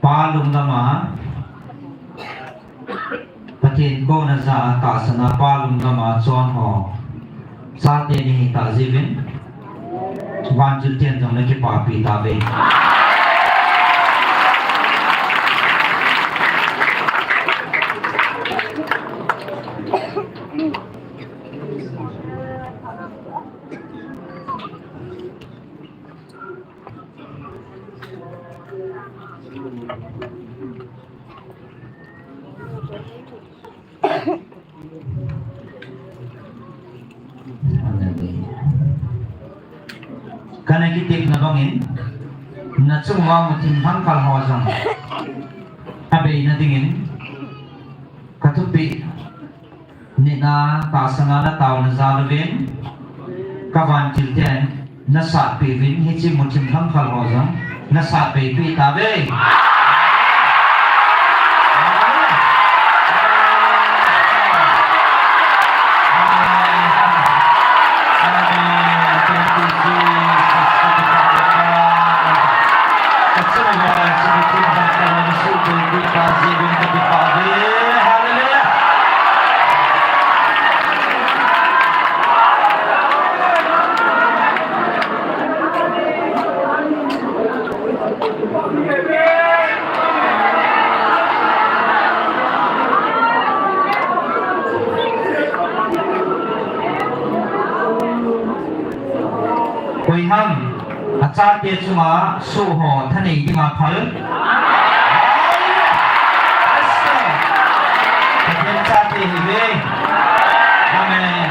Pa lungdam a, Pathen kouna ja a tahsan a pa lungdam a chon ho, chate nahi tah jiuvin, vantil ten jong nakipapi tauve. Kana kitepna bangin, nachung uva muthim lhangkhal ho jong abeina dingin kathupeh. Nina tahsan a nataona jal uvin, kavantil ten nasatpeh uvin, hiche muthim lhangkhal ho jong nasatpeh peh tauve. Hallelujah. Koi ham, achate chunga soh ho thanei dinga phal? Pathen chate hiuve. Amen.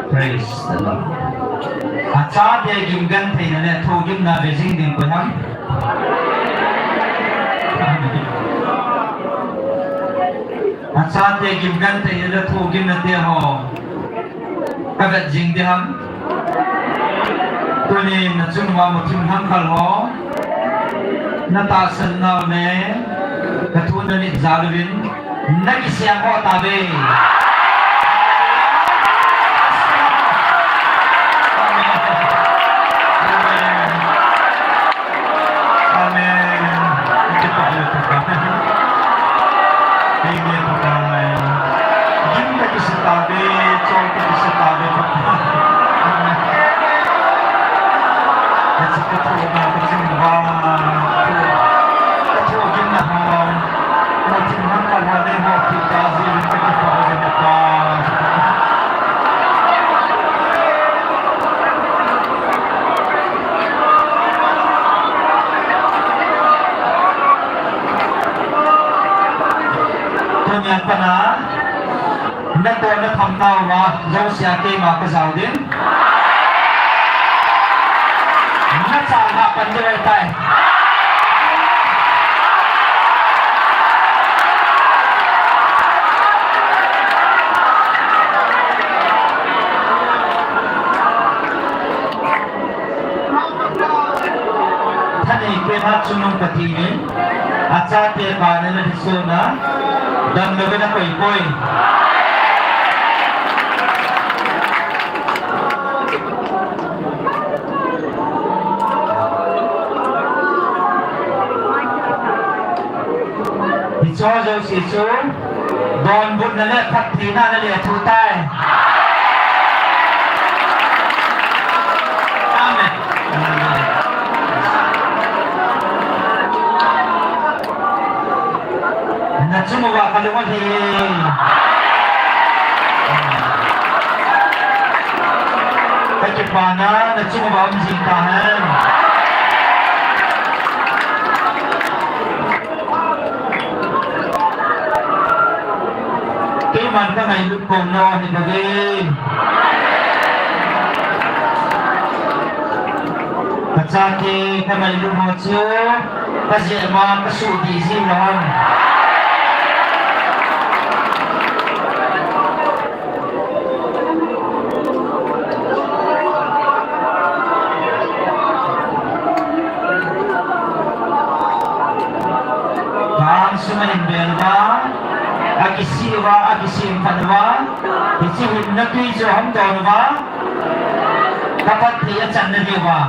Praise the Lord. Achate gimgentheina le thohgimna ve jing ding koi ham? Achate gimgam te le thu gimna te ho. Ka vet jing ding ham. Tunin na chung uva muthim lhangkhal ho. Na tahsan nau le. Ka thu na nit jal uvin. Na kiseng ho tave. Amen. Amen. Amen. Gim ta kisita ve, chol ta kisita ve, Pakai. Amen. Ka chi ka thu na ka ching ba. Ka thu gim na ha. Ka ching na ka wa le mo ki ta ji le ka ki pa ji le pa. Tuni a pat a, na toh na tham tauva, jouse a keima ka jao ding. Na chalna pan ding ahitai. Thanei pen a chungnung Pathen in, achate pa na na thiso na, damlou na koi poi. Hiche jouse chu, donbutna le phattheina na le thu tai. Amen. Na chung uva ka lung alhai e. Ka kipana, na chung uva um jing tahen. Keiman ka ngailut kona hi bou ve. Ka chate ka ngailut ho chu, ka jep ma ka suh dih ji lou ham. Ka angsung a hin bel uva, akisih uva, akisih phat uva, hiche hinna tui chu ahung don uva, ka phatthei achan na diuva.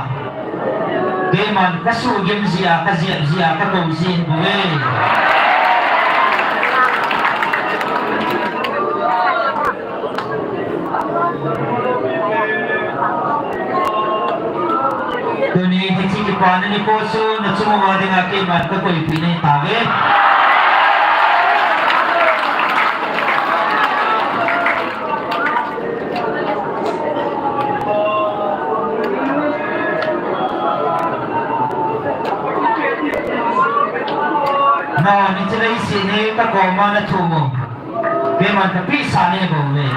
Keiman ka suhgim jia, ka jep jia, ka kou ji bou ve. Tuni hiche kipana nikho chu na chung uva dinga keiman ka koipeh nahi tauve. Nao, hiche leiset hi ka koma na thum u. Keiman ka pehsa nahi bou ve.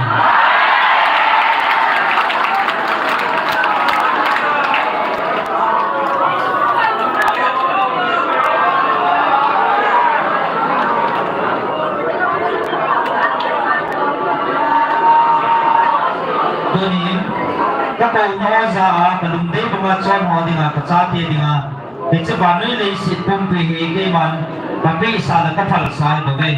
Tunin, ka kouna ho jah a, ka lungdei banga chon ho dinga, ka chate dinga, hiche vannoi leiset pumpi hi keiman ka pehsa le ka phalsa ahi bou ve.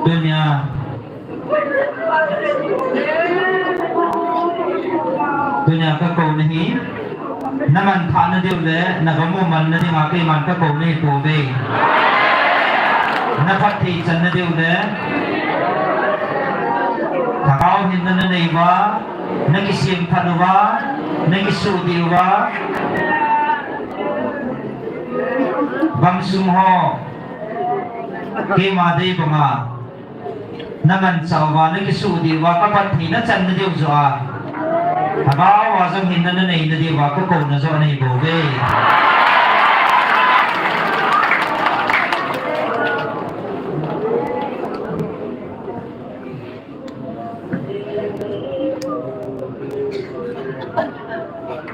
Tunia, tunia ka kou na hi, na manthah na diu le, na gamu man na dinga keiman ka kou nahi pouve. Na phatthei chan na diu le, lhagao hinna na nei uva, na kisemphat uva, na kisuh dih uva, bang sung ho, keima dei banga, Na manchah uva, na kisuh diuva, ka phatthei na channa diu joh a, lhagao a jong hinna na neina diuva, ka kouna joh ahi bouve.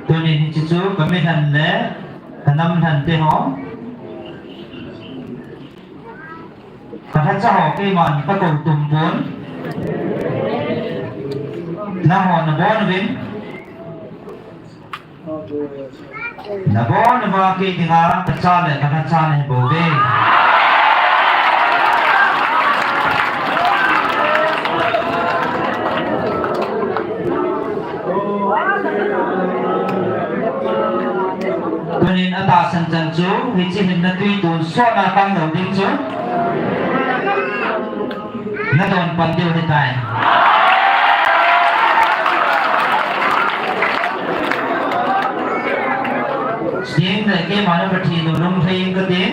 Tunin hiche chu ka mi lhen le ka nam lhen te ho. Ka lhacha ho keiman ka kou tum pon. Nangho na bon uvin. Na bon uva kei dinga ka cha le ka lhacha nahi bouve. Tunin atahsan chan chu, hiche hinna tui tonsot na kang lou ding chu. Na don pan diu ahitai. Sting le keima na Pathen u lunglhai inge kati.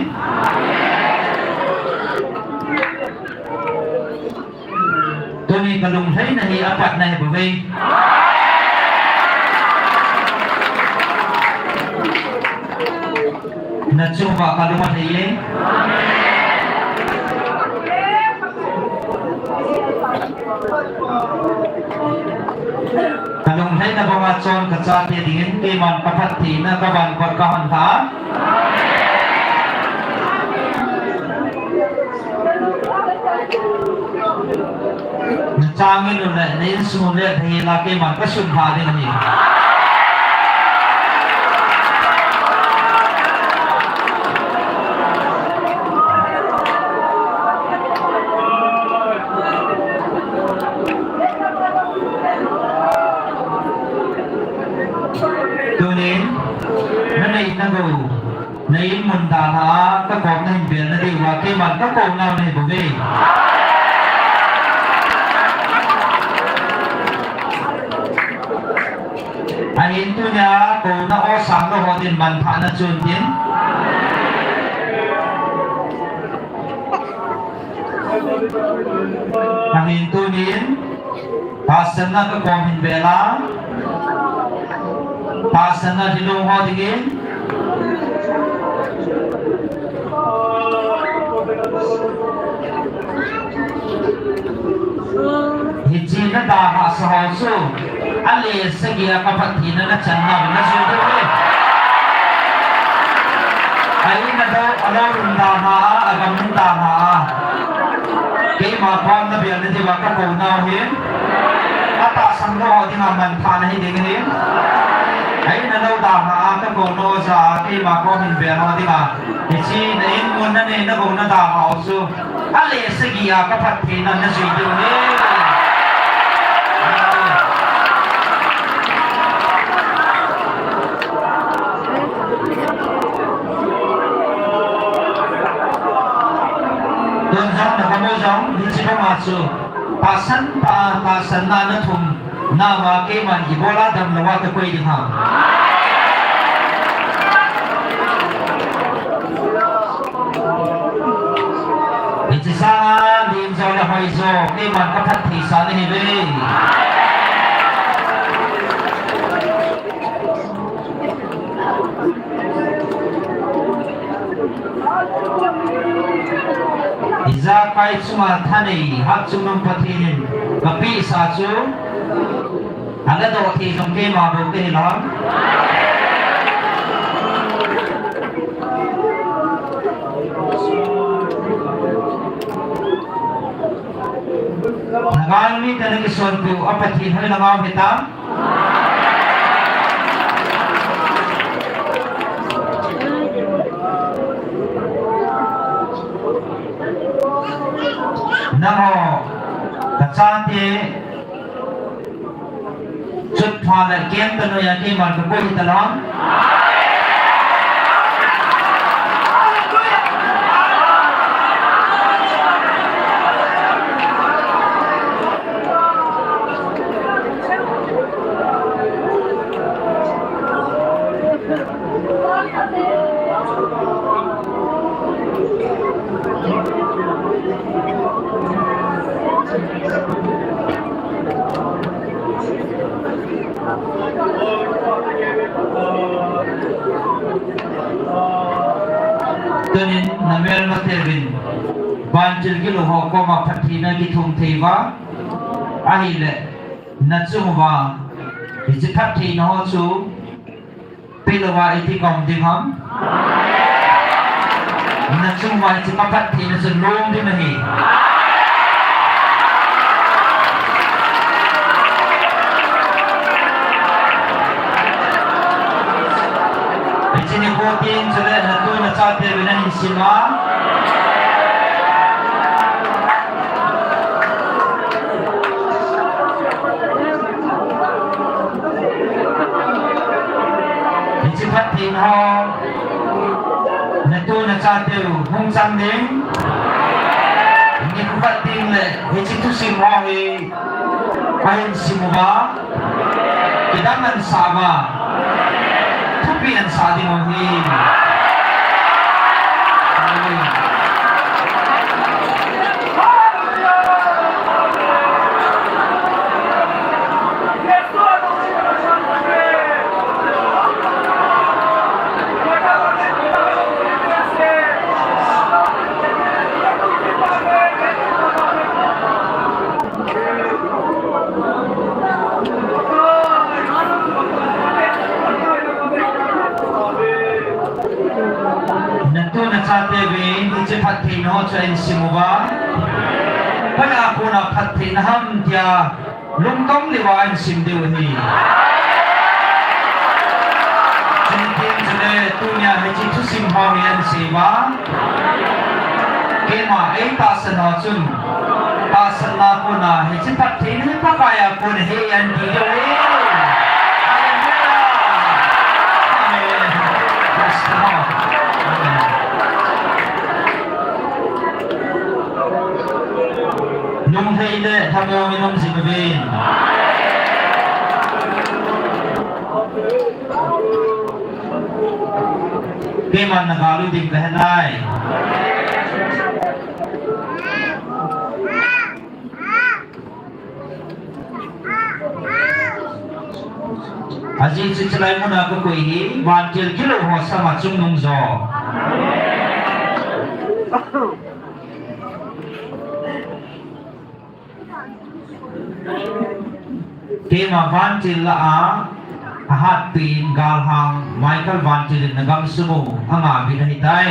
Tuni ka lunglhaina hi apatna ahi bouve. Na chung uva ka lung alhai e. Ka lunglhaina banga chon ka chate dingin keiman ka phattheina ka van kot ka hon lha. Na changin u le, na insung u le, thei la keiman ka sun lha ding ahi. Tunin, na nei na gou. Na in mun dalha a, ka kom na hin bel na diuva, keiman ka kou nau nahi bouve. Ahin tunia, kouna o sang lou ho din manthahna chun tin. Ahin tunin, tahsanna ka kom hin bel a. Tahsanna lhilou ho dingin. Hiche na dalhah sa ho chu, ale sagi a ka phattheina na channa na jui diu ahi. A in a lou, a lou in dalha a, a gam in dalha a. Keima kom na bel na diuva ka kou nau ahi. Atahsan lou ho dinga manthahna hi ding ahi. A in a lou dalha a ka kou nau jeh a keima kom hin bel nau dinga. Hiche na in mun na nei na gou na dalha ho chu. Ale sagi a ka phattheina na jui diu ahi. Tun jong na kamu jong, hiche banga chu. Tahsan, ta, tahsanna na thum. Nama keiman ibola damlou a ka koi ding ham. Hiche sanga lim jo le hoi jo, keiman ka phatthei sa nahi ve. Ijakai chunga thanei Hatchungnung Pathen in kapeh sa chu, ana doh thei jong keima bou kahi lou. Na galmi te na kisonpiu a Pathen hoilanga um hitam. Nangho, kachate, chutpha le kemta noiya keiman kakoi hitalou. Tunin na melmateuvin vantil gilou ho koma phattheina kithum thei uva ahile, na chung uva hiche phattheina ho chu pelouva iti kaum ding ham? Na chung uva hiche phattheina chu lom ding ahi. Hiche nikho teng chule natu nachate uvin nahin sim a. Hiche phattheina ho natu nachateu hung chang ding. Nikho khat teng le hiche thusim ho hi ahin sim uva, kidang ahin sah uva, thupi ahin sah ding u ahi. Natu nachate uvin hiche phattheina ho chu ahin sim uva, koi a kona phattheina ham tia lungdong lheh uva ahin sim diu ahi. Chuteng chule tunia hiche thusim ho hi ahin sei uva, keima eitahsan ho chun tahsanna kona hiche phattheina hi Pakai a kon ahi ati diu ahi. Hallelujah. Amen. Praise the Lord. Amen. Lunglhai le lhamon in um jing uvin. Keiman na gal u ding kahe nai. Ajeh chu chulai muna kakoi hi vantil gilou ho sanga chungnung jo. Keima vantil lah a, ahatpi in galhang Michael vantil in nagam sung u angah bit ahitai.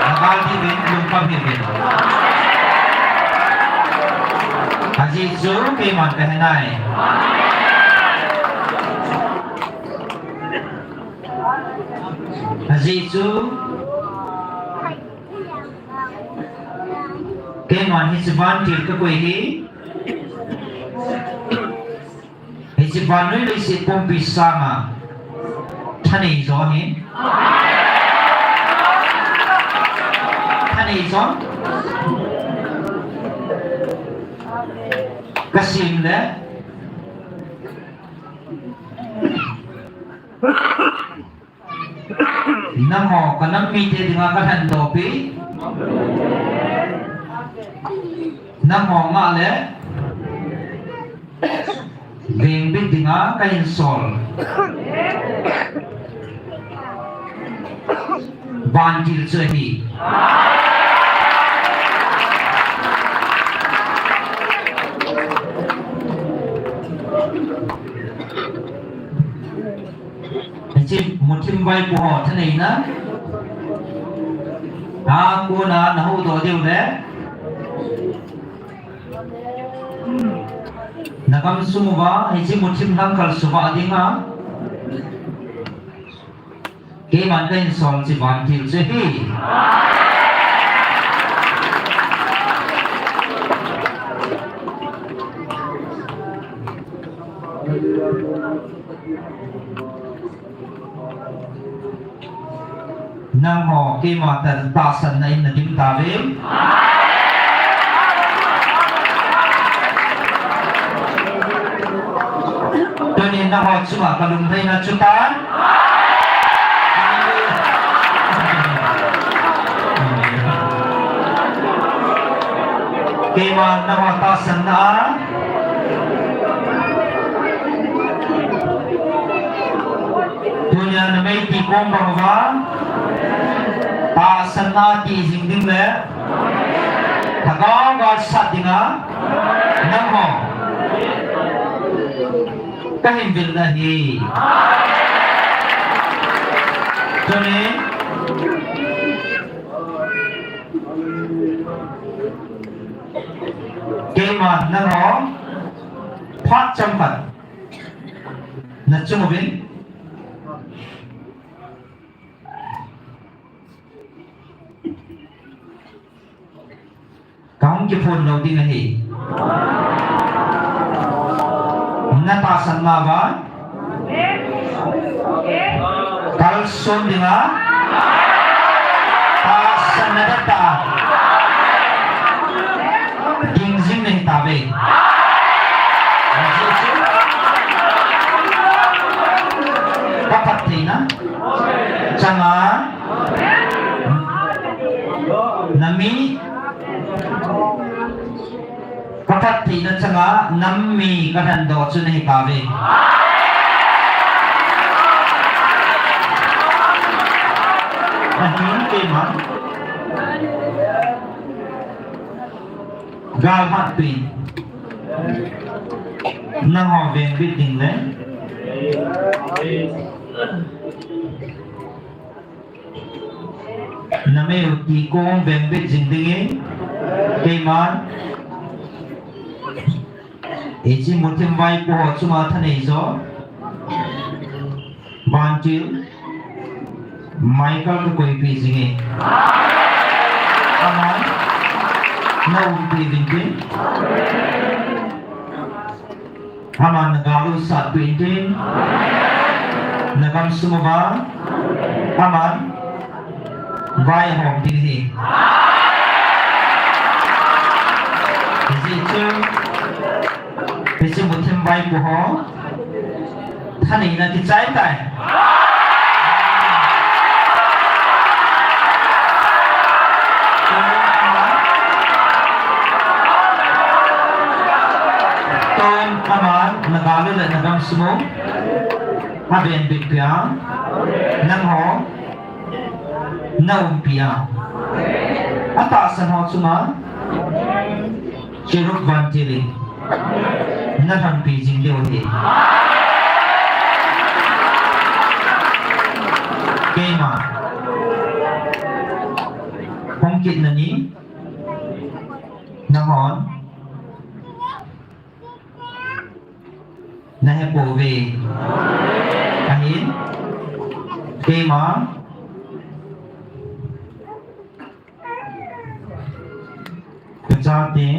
Nagal bit in lungkham hih in. Ajeh chu keiman kahe nai. Ajeh chu keiman hiche vantil kakoi hi, hiche vannoi leiset pumpi sanga thanei jo ahi. Thanei jo. Kasem le nangho kanam mite dinga kalhendoh pi. Nangho ngah le vengbit dinga kahin sol vantil chu ahi. Hiche muthim vaipo ho thaneina a kona nahoudoh diu le nagam sung uva hiche muthim lhangkhal suvah dinga keiman kahin sol hiche vantil chu ahi. Nangho keima tah tahsanna in nadim tauve. Tunin nangho chunga kalunglhaina chutan. Keiman nangho tahsanna a, Tunia na mei ti kong bang uva, tahsanna ti jing ding le, lhagao gal sat dinga, nangho kahin vil na ahi. Tuni, keiman nangho phat chomkhat na chung uvin, kahung kiphong lou ding ahi. Na tahsan nauva kalson dinga, tahsan na tah a ding jing nahi tauve. Ka phattheina changa na mi, ka phattheina changa nam mi ka lhendoh chu nahi tauve. Ahin keiman gal hatpi nangho vengbit ding le, na mei u ti kong vengbit jing dingin, keiman hiche Muthim vaipo ho chunga thanei jo, Vantil Michael ka koipi jing e. Aman na umpi uvin tin, aman na gal u satpi uvin tin, na gamsung uva aman vai ahom ding ahi. Hijeh chun hiche Muthim vaipo ho thaneina kichai tai. Tun aman na gal u le na gamsung u avenbit pia, nangho na umpi a, atahsan ho chunga Cherub Vantil in na lhonpi jing diu ahi. Keima hung kitna ni nanghon na hepouve. Ahin, keima kachate,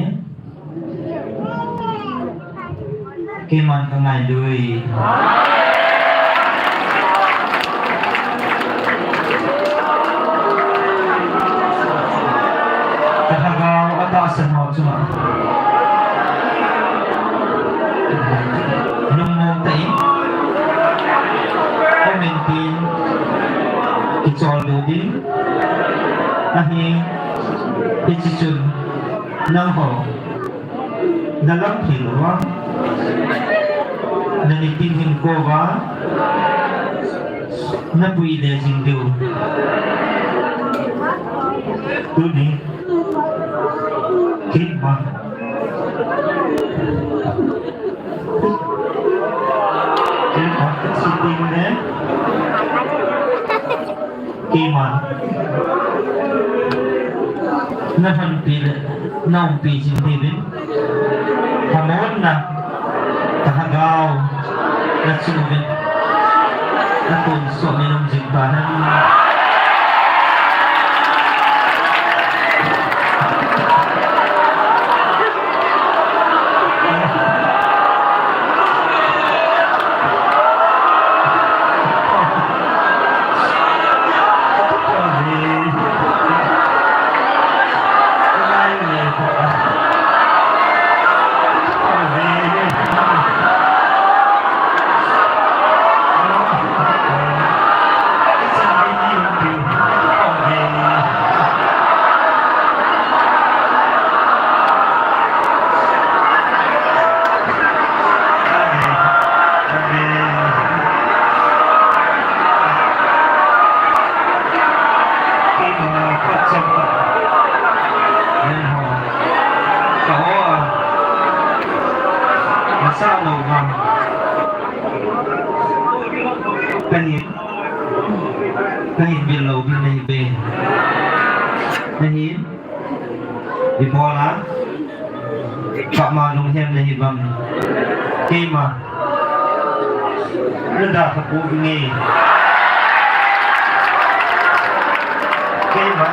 keiman kangailui. Kalhagao atahsan ho chunga lungmong tah in um intin, kicholdo ding ahi. Hiche chun nangho na lam thil uva, na nitin hinkho uva na puile jing diu. Tuni keima, keima kachate le keiman na lhonpi le na umpi jing diuvin, phamonna kalhagao na chung uvin na tonsot in um jing tahen. Kahin, kahin vil lou ding nahi ve. Nahin, ibola, kama lunghem nahi bang. Keima. Nada kapu nge. Keima.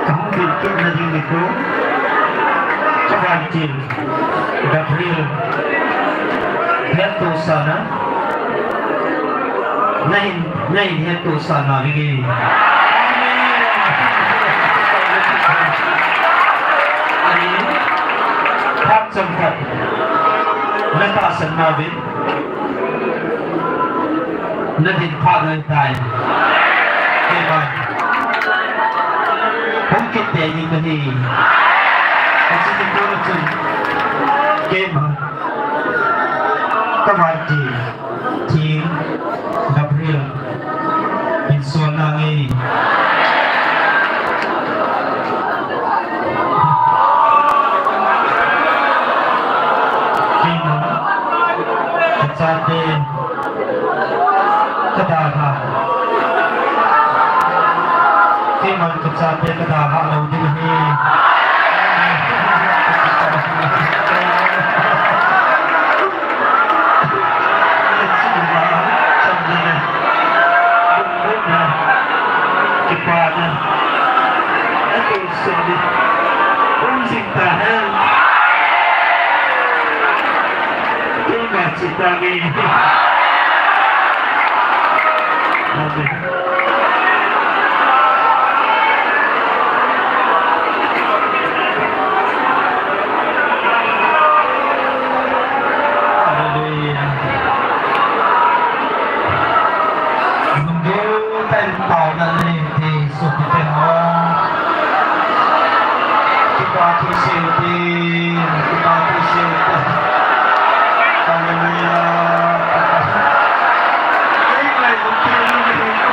Kahung vil kit nading ni ko. Kavan til. Gabriel, hettohsahna. Nahin, nahin hettohsah nauvin. Ani, phat chomkhat. Natahsan nauvin. Nadin phat nahitai. Keima. Hung kit tei ding kahi. Achuti kona chun. Keima. Kavan til, Thing, Gabriel, hin sol nange. Keima, kachate, kadalhah. Keiman kachate kadalhah lou ding ahi. Kipana. Atusuhna. Umjing tahen. Keima chita nge. Amen. Hallelujah. Nunggu tan pau na ni ti su ti ten mo. Kipa tu siu ti, kipa tu siu ti. Hallelujah. Ei, ei, ei, ei.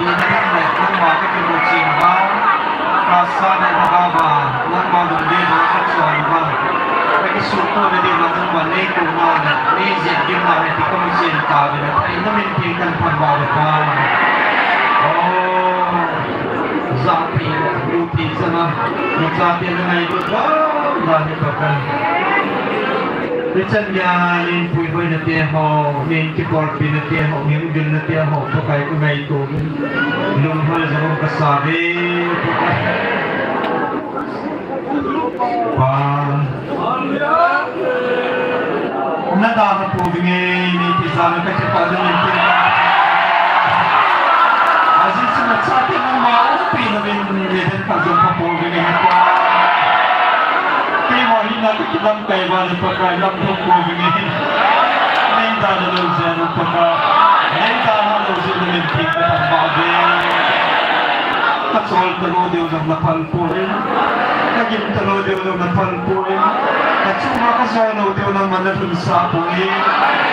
Nangma kakimuchen uva, kasa le nagava, nangma lungdei uva kachon uva, kakisuhtoh nading uva nangma neikouna le neijep gimna hi ti kamuchen tauve, nathahna min theng kathangvah uve Pa. O, jathei, luthei chana, nachate nangailut uva, la hi Pakai. Hichan geiya neipuihoina te ho, neikibolpina te ho, neivilna te ho, Pakai kangaito uve. Lunghel jong kasa uve, Pakai. Pa. Nadalha pouvinge, neipeh jal uva kakipah uve. Ajeh chu nachate nangma umpina uvin, neidalha jong kapouvin ahi Pa. Keima hina kakilamkai uva le Pakai lamdong pouvinge. Neidalha lou jeh uva Pakai. Neidalha lou jeh uva min theng kathangvah uve. Kachol talou diu jong naphal poi. Kagim talou diu jong naphal poi. Kachunga kajo lou diu nangman nalhunsah poi.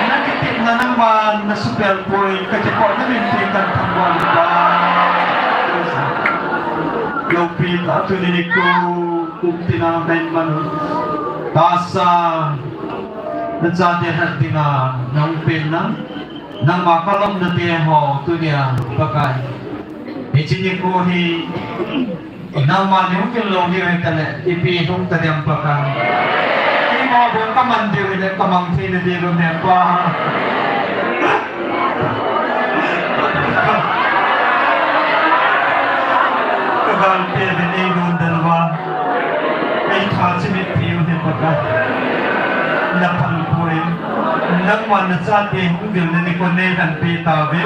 Nakitepna nangman nasupel poi. Kakipah uva min theng kathangvah uve Pa. Loupi tah tuni nikho kum tina kahin man u. Tahsa, nachate lhat dinga nahung pen nang. Nangma kalopna te ho tunia Pakai. Hiche nikho hi nangma nahung vil lou diu hitale, ipi hung tadem Pakai. Keima bou kaman diu hile kamang thei nadiu vem Pa. Kagalpi uvin eidondal uva. Eitha chimit piu hi Pakai. Naphal poi. Nangman nachate hung vilna nikho neilhenpi tauve.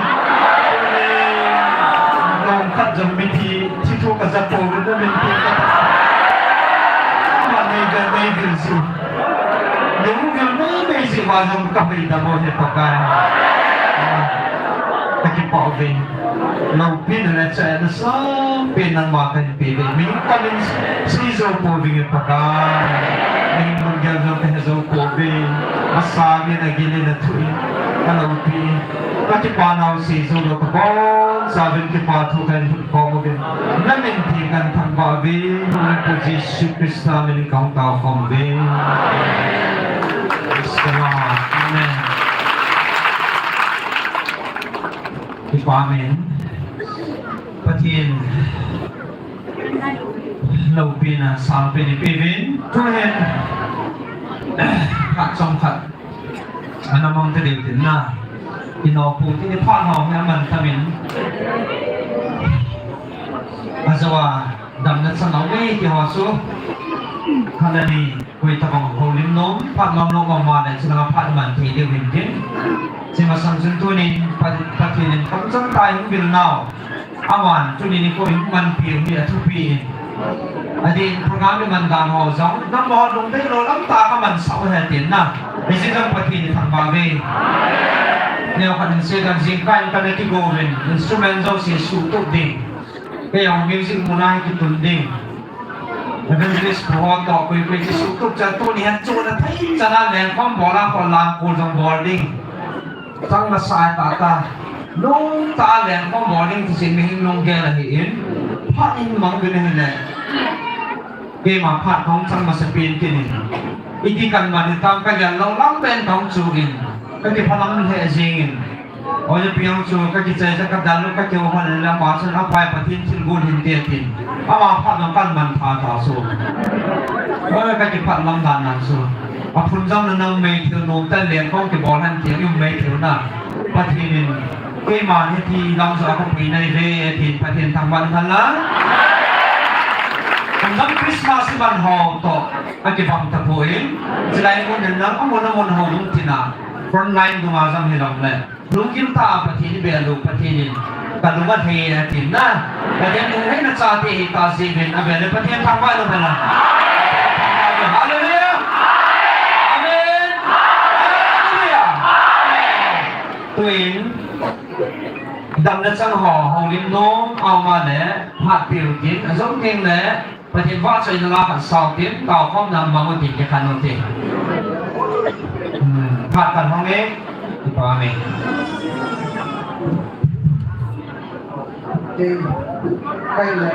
Nung khat jong mithi, thi thu kaja pouve, namin theng kathangvah uve. Nangman neivil, neivil jeh u. Nahung vil meimei jeh uva jong kahoidam u ahi Pakai. Kakipah uve. Loupina le chaina sangpen nangma kahin peh uve. Min kamin seijou pouvinge Pakai. Min lunggel jong kahe jou pouve. Asang in, agil in, athu in, kaloupi in. Kakipa nau seijou lou, kabonchauvin kipa thu kahin lhut khom uvin. Namin theng kahin thangvah uve. Hung Pu Jesu Christa min in kahung tao khom uve. Praise the Lord. Amen. Kipa min. Pathen loupina sangpen ipeuvin, tuhin phat chomkhat ana mang tadiu tin na. Inopu tin, iphat ho hi aman thamin. Ajou a damna chang a um e ti ho chu. Khat le ni. Koi tabang houlim nom, phat nom nom mama le, chulanga phat man thei diu hin tin. Hiche masang chun tunin, Pa-, Pathen in kamchang tah in hung vil nau. Aman, tuni nikho in hung manpiu hi athupi in. Adin, program iman dan ho jong, nangma ho lungdei lou lam tah a kamansah u ahi tin na. Hiche jong Pathen ithangvah uve. Neokhat in seidan jingkah in kana kigo uvin, instrument jouse suhtup ding. Kei jong music muna hi kitun ding. Evangelist pu ho toh koi koi kisuhtup chan tuni hin chuna thei chan a lengkhom bol a, khol lang kul jong bol ding. Chang masa tah tah. Lungtah a lengkhom bol ding ti chu mihem lunggel ahi in. Phat in mang uvin ahile. Keima phat kahung chang masapen kit in. Iti kaman hitam kagel lou lam pen kahung chuh in. Kakiphalam lheh jeng in. Oja piang chu kakichai cha kadal u kakihoulim le ama chun apai Pathen thilgon hinte tin. Ama phat jong kaman tha tha chu. Oi kakiphat lam dan nan chu. Aphun jong nanang meithil nom tan lengkhom kibol hen ti um meithil na. Pathen in keima hiti lam chu akapui nai ve tin Pathen thangvah in lang. Kum jong Christmas iman ho toh akibang tapoi. Chulai mun in lang amun amun ho lungthim a. Front line dunga jong hilou le. Lunggim tah a Pathen i bel u, Pathen in kalung athei e ati na. Pathen lunglhaina chate hita jiuvin abel le Pathen thangvah in umhen lang. Hallelujah. Amen. Hallelujah. Tuin damna chang ho, houlim nom, aum a le, phat peh u tin, ajou teng le, Pathen vahchoina la khat sao tin, taokhomna mang u tin kikhen u tin. Hmm, phat khat hong e, kipa me. Kaile.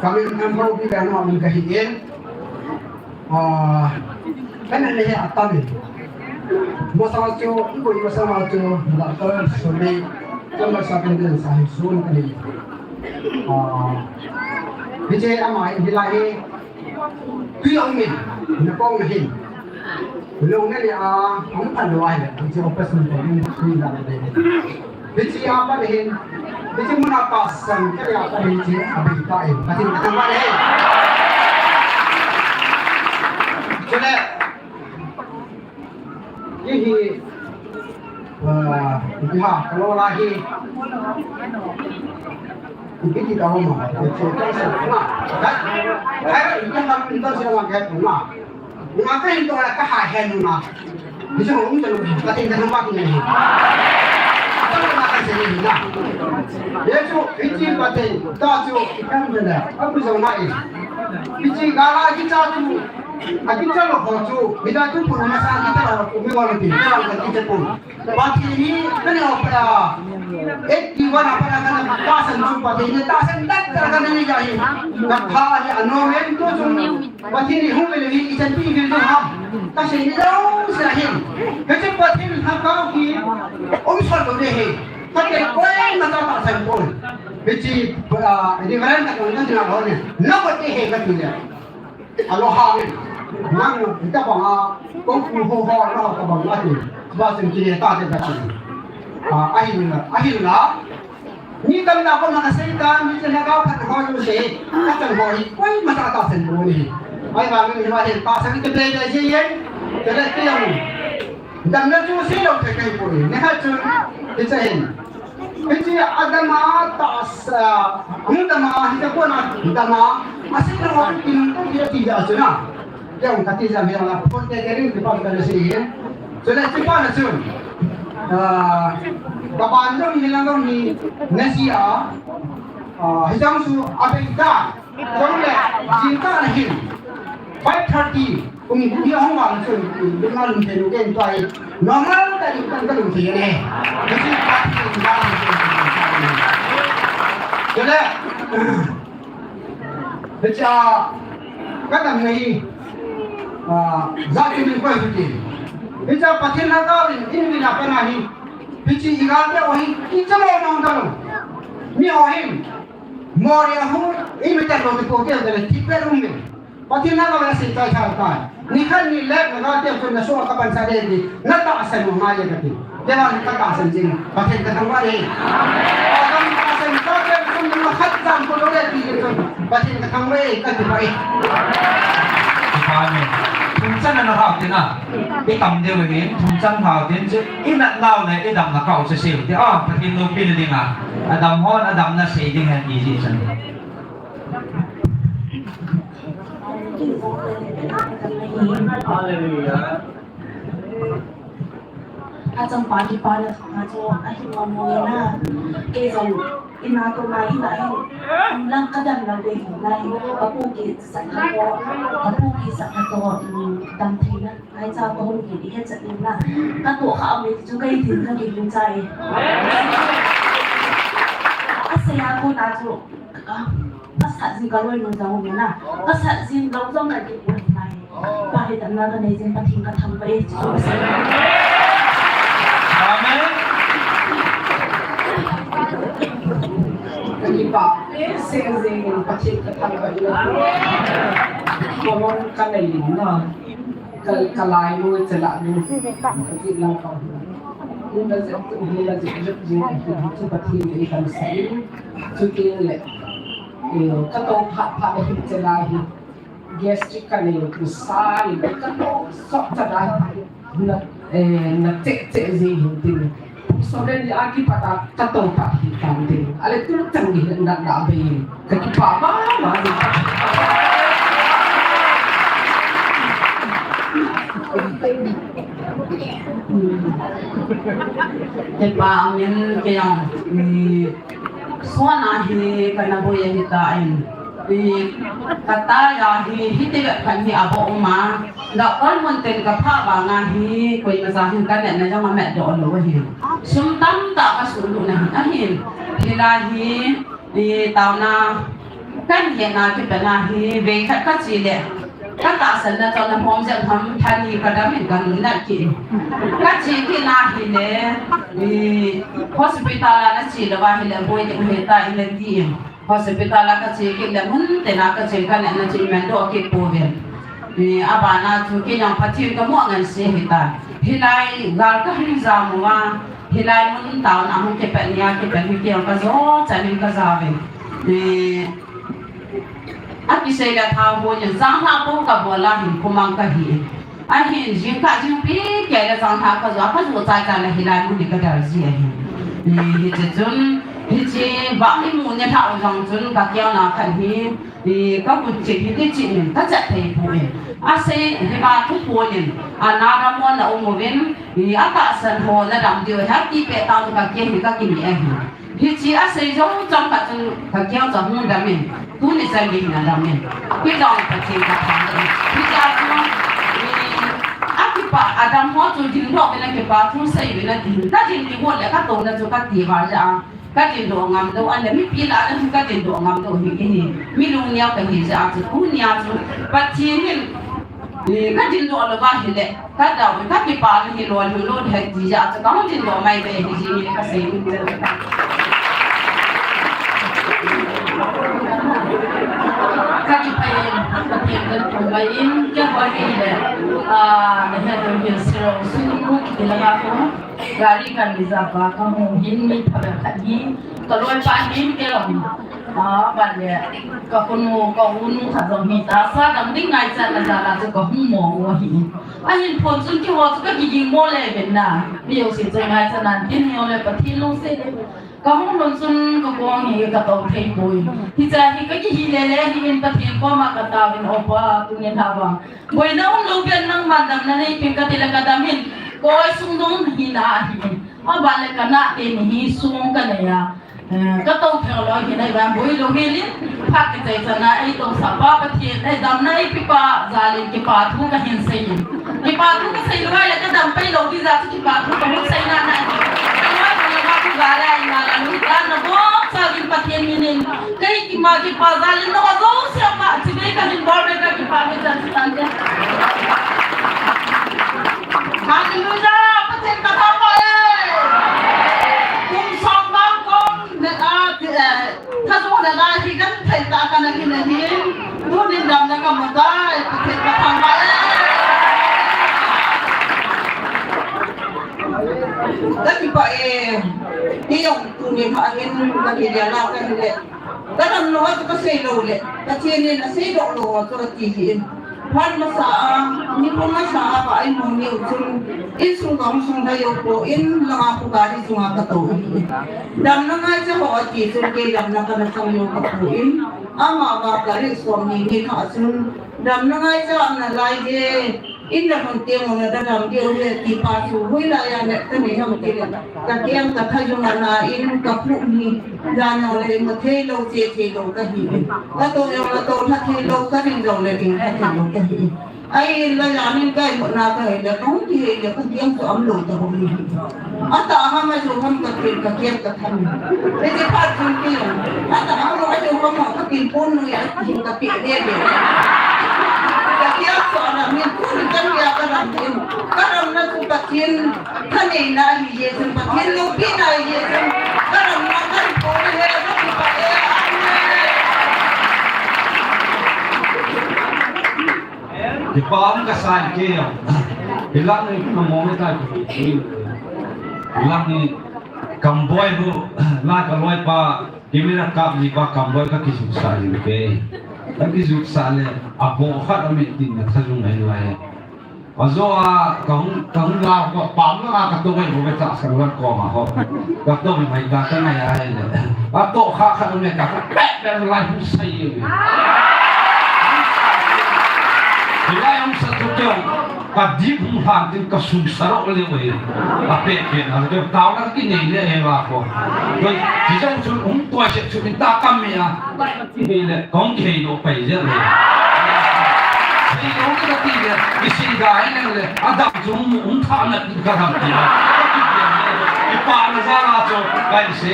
Kami kan ho bi kan ho min kahi in. Ah, kan ne he atami. Masa chu, ibu masa chu, la kan suni. Kan masa kan den sa hi sun kani. Ah, bije ama hi lai. Tui a um in, na kong na hin. Long na le a, ang pan lo ai le, ang chi operation ko ni tui la le. Bichi a pa le hin, bichi muna pa sang ka le a pa le chi a bi pa in, pa tin ka tang wa le hin. Chule, Hihi, ah, ipi ha, kalo la hi. Ipi ti ka ho ma, ipi ti ka ho ma. Ka, ka, ipi ha, ipi ti ka ho ma. Nga ka hin to la ka ha he nu na. Ni so um to lu, ka tin ka ma ki ni. Ka ma ka se ni na. Yesu, iti pa te, ta chu, ikan de la. Aku zo na i. Iti ga la ki ta chu. Akicha lo ho chu, mi da tu pu na sa akicha lo pu mi wa lo ti, mi wa lo ti che pu. Pathen hi, ka ni o pa, eighty one a pa na ka na ta san chu Pathen hi, ta san dat ta ka ni ja hi. Na pha hi a no men tu chu, Pathen hi hu me le hi, i chan pi vil tu ha. Ka se ni lo sa hi. Ka che Pathen ha ka hi, um sa lo de hi. Ka te koi ma ta ta san pu. Bichi, ah, ni ran ka ko na na ho ni. Na ko te he ka tu le. Alo ha ni. Nang ita banga, kong ku ho ho na ka bang ati. Ba sen kini ta te ka ti. Ah, ahin la, ahin la. Ni kam na ko na ka sei ta, ni te na ka phat ho yu se. Ka chan ho hi, koi ma ta ta sen bo ni. Ai ba ni ma he ta sa ni te be de je ye. Te le te yang. Dam na chu sei lo te kai ko ni. Ne ha chu. Te cha hin. Hiche Adam a tahsa, hung dam a, hiche kona dam a, asei na wa kin to ti ti ja chuna. Keu kati jam hi la phone te ke ring ti pa ka le sei hi. Chule ti pa na chun. Ah, ka ban dong hi lang dong hi na si a. Ah, hi jang su a be da. Chule, jing ta na hin. Five thirty, kum kum hi hung wang chun, lung na lung thei lung ken tuai. Normal ta lung kan ka lung thei ne. Hichu pa ti lung na lung thei. Chule, hicha, ka dam na hi, ah, za ki min koi su ti. Hicha Pathen na ka lin, in min a pa na hi. Hichi i ga te o hi, i cha mo mo ta lo. Mi o hin. Mori a hu, i mi ta lo ti ko te da le ti pe lung mi. Pathen na ka ba sei chai chai tai. Ni khat ni le na ka te chun na so ka pan sa de di. Na tahsan mo ma ye ka ti. Te ba ka tahsan jing. Pathen ka thangvah e. Ka tahsan ka te chun na khat jam ko lo de ti chun. Pathen ka thangvah e ka ti ba e. Amen. Thum chan na ha te na. I tam deu e. Thum chan ha te chu. I na nau le i dam na kau se se. Te a Pathen lo pi le ding a. Adam hon, Adam na sei ding hen ti ji chan. Hallelujah. Achangpa kipana thanga chu ahi mama na. Kei jong ina to na ina hin lang ka dam lang de hin na hin ka pu ki sakha to, ka pu ki sakha to, um, dam thei na. Ai cha ko hung ki i het chat in na. Ka to kha mi chu kai din ka ki hin chai. Asei a ko na chu. Ka, ka sat jing ka loi nung jang na. Ka sat jing lou jong ka dik boi nai. Pa hi dam na ka nei jing Pathen ka thangvah e. Amen. Ka kipa e, seng jing Pathen ka thangvah e. Ko mon ka nei na. Ka, ka lai nu, cha la nu. Ka ti lang ka. Ni na je, ni na je, je, je, je, Pathen ka i kan sai. Chuti le. Eh, ka to pha, pha le hi cha la hi. Gastric ka nei ku sai. Ka to so cha la. Na, eh, na che, che je hi tin. Solen a kipat a ka to pa hi kan tin. Ale tu chang hi na na be. Ka kipa mama. Kipa min kei jong. Suan a hi ka na boi ahi ta in. I, ka tai a hi, hiti bep khat hi a bou um a. Ga ol mun ten ka pha vang a hi, koima cha hin ka net na jong a met doh lou ahi. Sum tam Tah ka suhlut na hin ahin. Hilai hi, i, taona, kan hena kipatna hi, vei khat ka che le, ka tahsan na chon na hom jep ham than hi ka dam in ka nunat kit. Ka che kit na hi le, i, hospital a na che lou va hi le, boi ding he ta i le ti in. Hospital a ka che kit le mun te na ka che ka ne na che men do kit pouvin. I, abana chu kei jong Pathen ka mo ngan se hi ta. Hilai gal ka hung jam uva, hilai mun taona hung kipat nia kipat hi kei jong ka jo chan in ka ja ve. I, a kisei le tha ho nia jang na po ka bol a hin kumang ka hi. Ahin jingkah jingpi kei le jangtha ka jo, ka jo chai chai le hilai mun hi ka del ji ahi. Hi, hiche chun, hiche vah imu ne tha u jong chun ka keu na khan hi, hi ka kut chit hi ti chit nin ka chat thei poi. Asei hi ba thu pon in, a na dam mo na um uvin, hi a tahsan ho na dam diu, ha ti pe ta chu ka keu hi ka kini ahi. Hiche asei jong chang khat chun ka keu chu hung dam in, tuni chan gei hin a dam in. Kei jong Pathen ka thangvah in. Hiche a chu, i, a kipah, a dam ho chu dingdoh uvin a kipah thu sei uvin a ti. Ka ding kibol le ka touna chu ka ti val jeh a. Ka dingdoh ngam lou, a le mipi lah a chu ka dingdoh ngam lou hi kei hi. Mi lungneo ka hi jeh a chu, tunia chu Pathen hin, i, ka dingdoh lou va hi le. Ka dau, ka kipah hi lou, lou, lou, he ti jeh a chu, ka hung dingdoh mai ve hi ji ni ka sei ni. Ka kipah in, ka kipah in, ka kipah in, kei ho hi le, a, na he dong hi siro, sunu ki ti la ka ko, gari kan reserve pa, ka mu hin mi pha khat hi, ka loi pa hin kei lo. A, ban le, ka khonu, ka unu khat jong hi ta, sa dam ding ngaichat na jal a chu ka hung mo u ahi. Ahin phone chun keiho chu ka kiging mo le ven na. Mi jouse chu ngaichat nan tin hi o le Pathen lungset le. Ka hung lhun chun ka kong hi ka tou thei poi. Hiche hi ka kihi le le hi in Pathen koma ka taovin, O Pa, tuni a vang. Boina um lou pen nangman damna nei peh in ka ti le ka dam in. Koi sung dong hi na ahi in. Aban le ka na te ni hi sung ka nei a. Eh, ka tou thei lou hi nai vang boi lou hi lin, phat kichai chan a ei tousah pa Pathen, ei damna ei pe pa jal in kipah thu ka hin sei in. Kipah thu ka sei lou le ka dam pai lou ti jeh a chu kipah thu ka hung sei na na. Ka loi ka lama thu ga le ai na la lu ta na bou sa in Pathen min in. Kei kima kipah jal in na wa zo sia ma chi dei ka hin bol be ka kipah be chan chan te. Hallelujah, Pathen ka thangvah e. Kum som bang kong Ne a, eh, tha jo na la hi kan thei ta ka na hi na hi. Tunin damna ka mu tai, Pathen ka thangvah e. Ka kipah e. Kei jong tuni ma hin ka hi le la ka hi le. Ka dam lou a chu ka sei lou le. Pathen in a seidoh lou a chu ka ti hi in. Phat masa a, nikum masa a ka imu niu chun, insung ka hung sung lha jou poi, in langa khu gari chunga ka tou in. Damna ngaicha ho ati chun, kei damna kana chang jou ka poi, ama va gari som ni ni lha chun, damna ngaicha ana lai je, in la hon te mo na da dam diu le ti pa chu, hoilai a ne ka nei ham ti le. Ka keng ka tha jong ana in ka phu hi, jan jong le mo thei lou che thei lou ka hi. Ka tou jong le tou lha thei lou, ka ding jong le ding lha thei lou ka hi. Ai la jan in ka imut na ka hi le, ka hung kihei le, ka keng chu um lou ta hung hi. Atah ham a jong ham ka keng, ka keng ka tha. Hiche phat chun kei jong. Atah ham a jong ham ka keng pon nu ya, ka keng ka pe le le. Ka keng chu ana min pon ka ya ka ram in. Ka ram na chu ka keng. Thaneina ahi jeh chun, Pathen loupina ahi jeh chun, ka damna ka report ahi, ka kipah e, amen. Kipah um ka sa e kei jong. Hilai ni ka mo me ta ki. Hilai ni Kamboi hu, la ka loipa, camera kap ji pa Kamboi ka kisuhsah ji kei. Ka kisuhsah le, abou khat amet tin na tha jung ahi lai. Ajo a, ka hung, ka hung la, ka pam la, ka tou ngai, ka tahsan la, koma ho. Ka tou ngai, ka ta ngai, ai le. Ka tou kha, kha ngai, ka, ka, pe, pe, la, hung sai, ye. Hilai hung sa tu kyo, ka dip hung han tin, ka su sa ro le, we. Ka pe, pe, na, ka tau na, ki nei le, e, la, ko. Ko, ki jong su, hung tou se, su, ta, ka mi, a. Ti le, kong kei lo pai je le. Sei lo ka ti le, i sei ga i le, a dam chu um, um tha na ka dam ti le. Kipah na jal a chu, Kan si.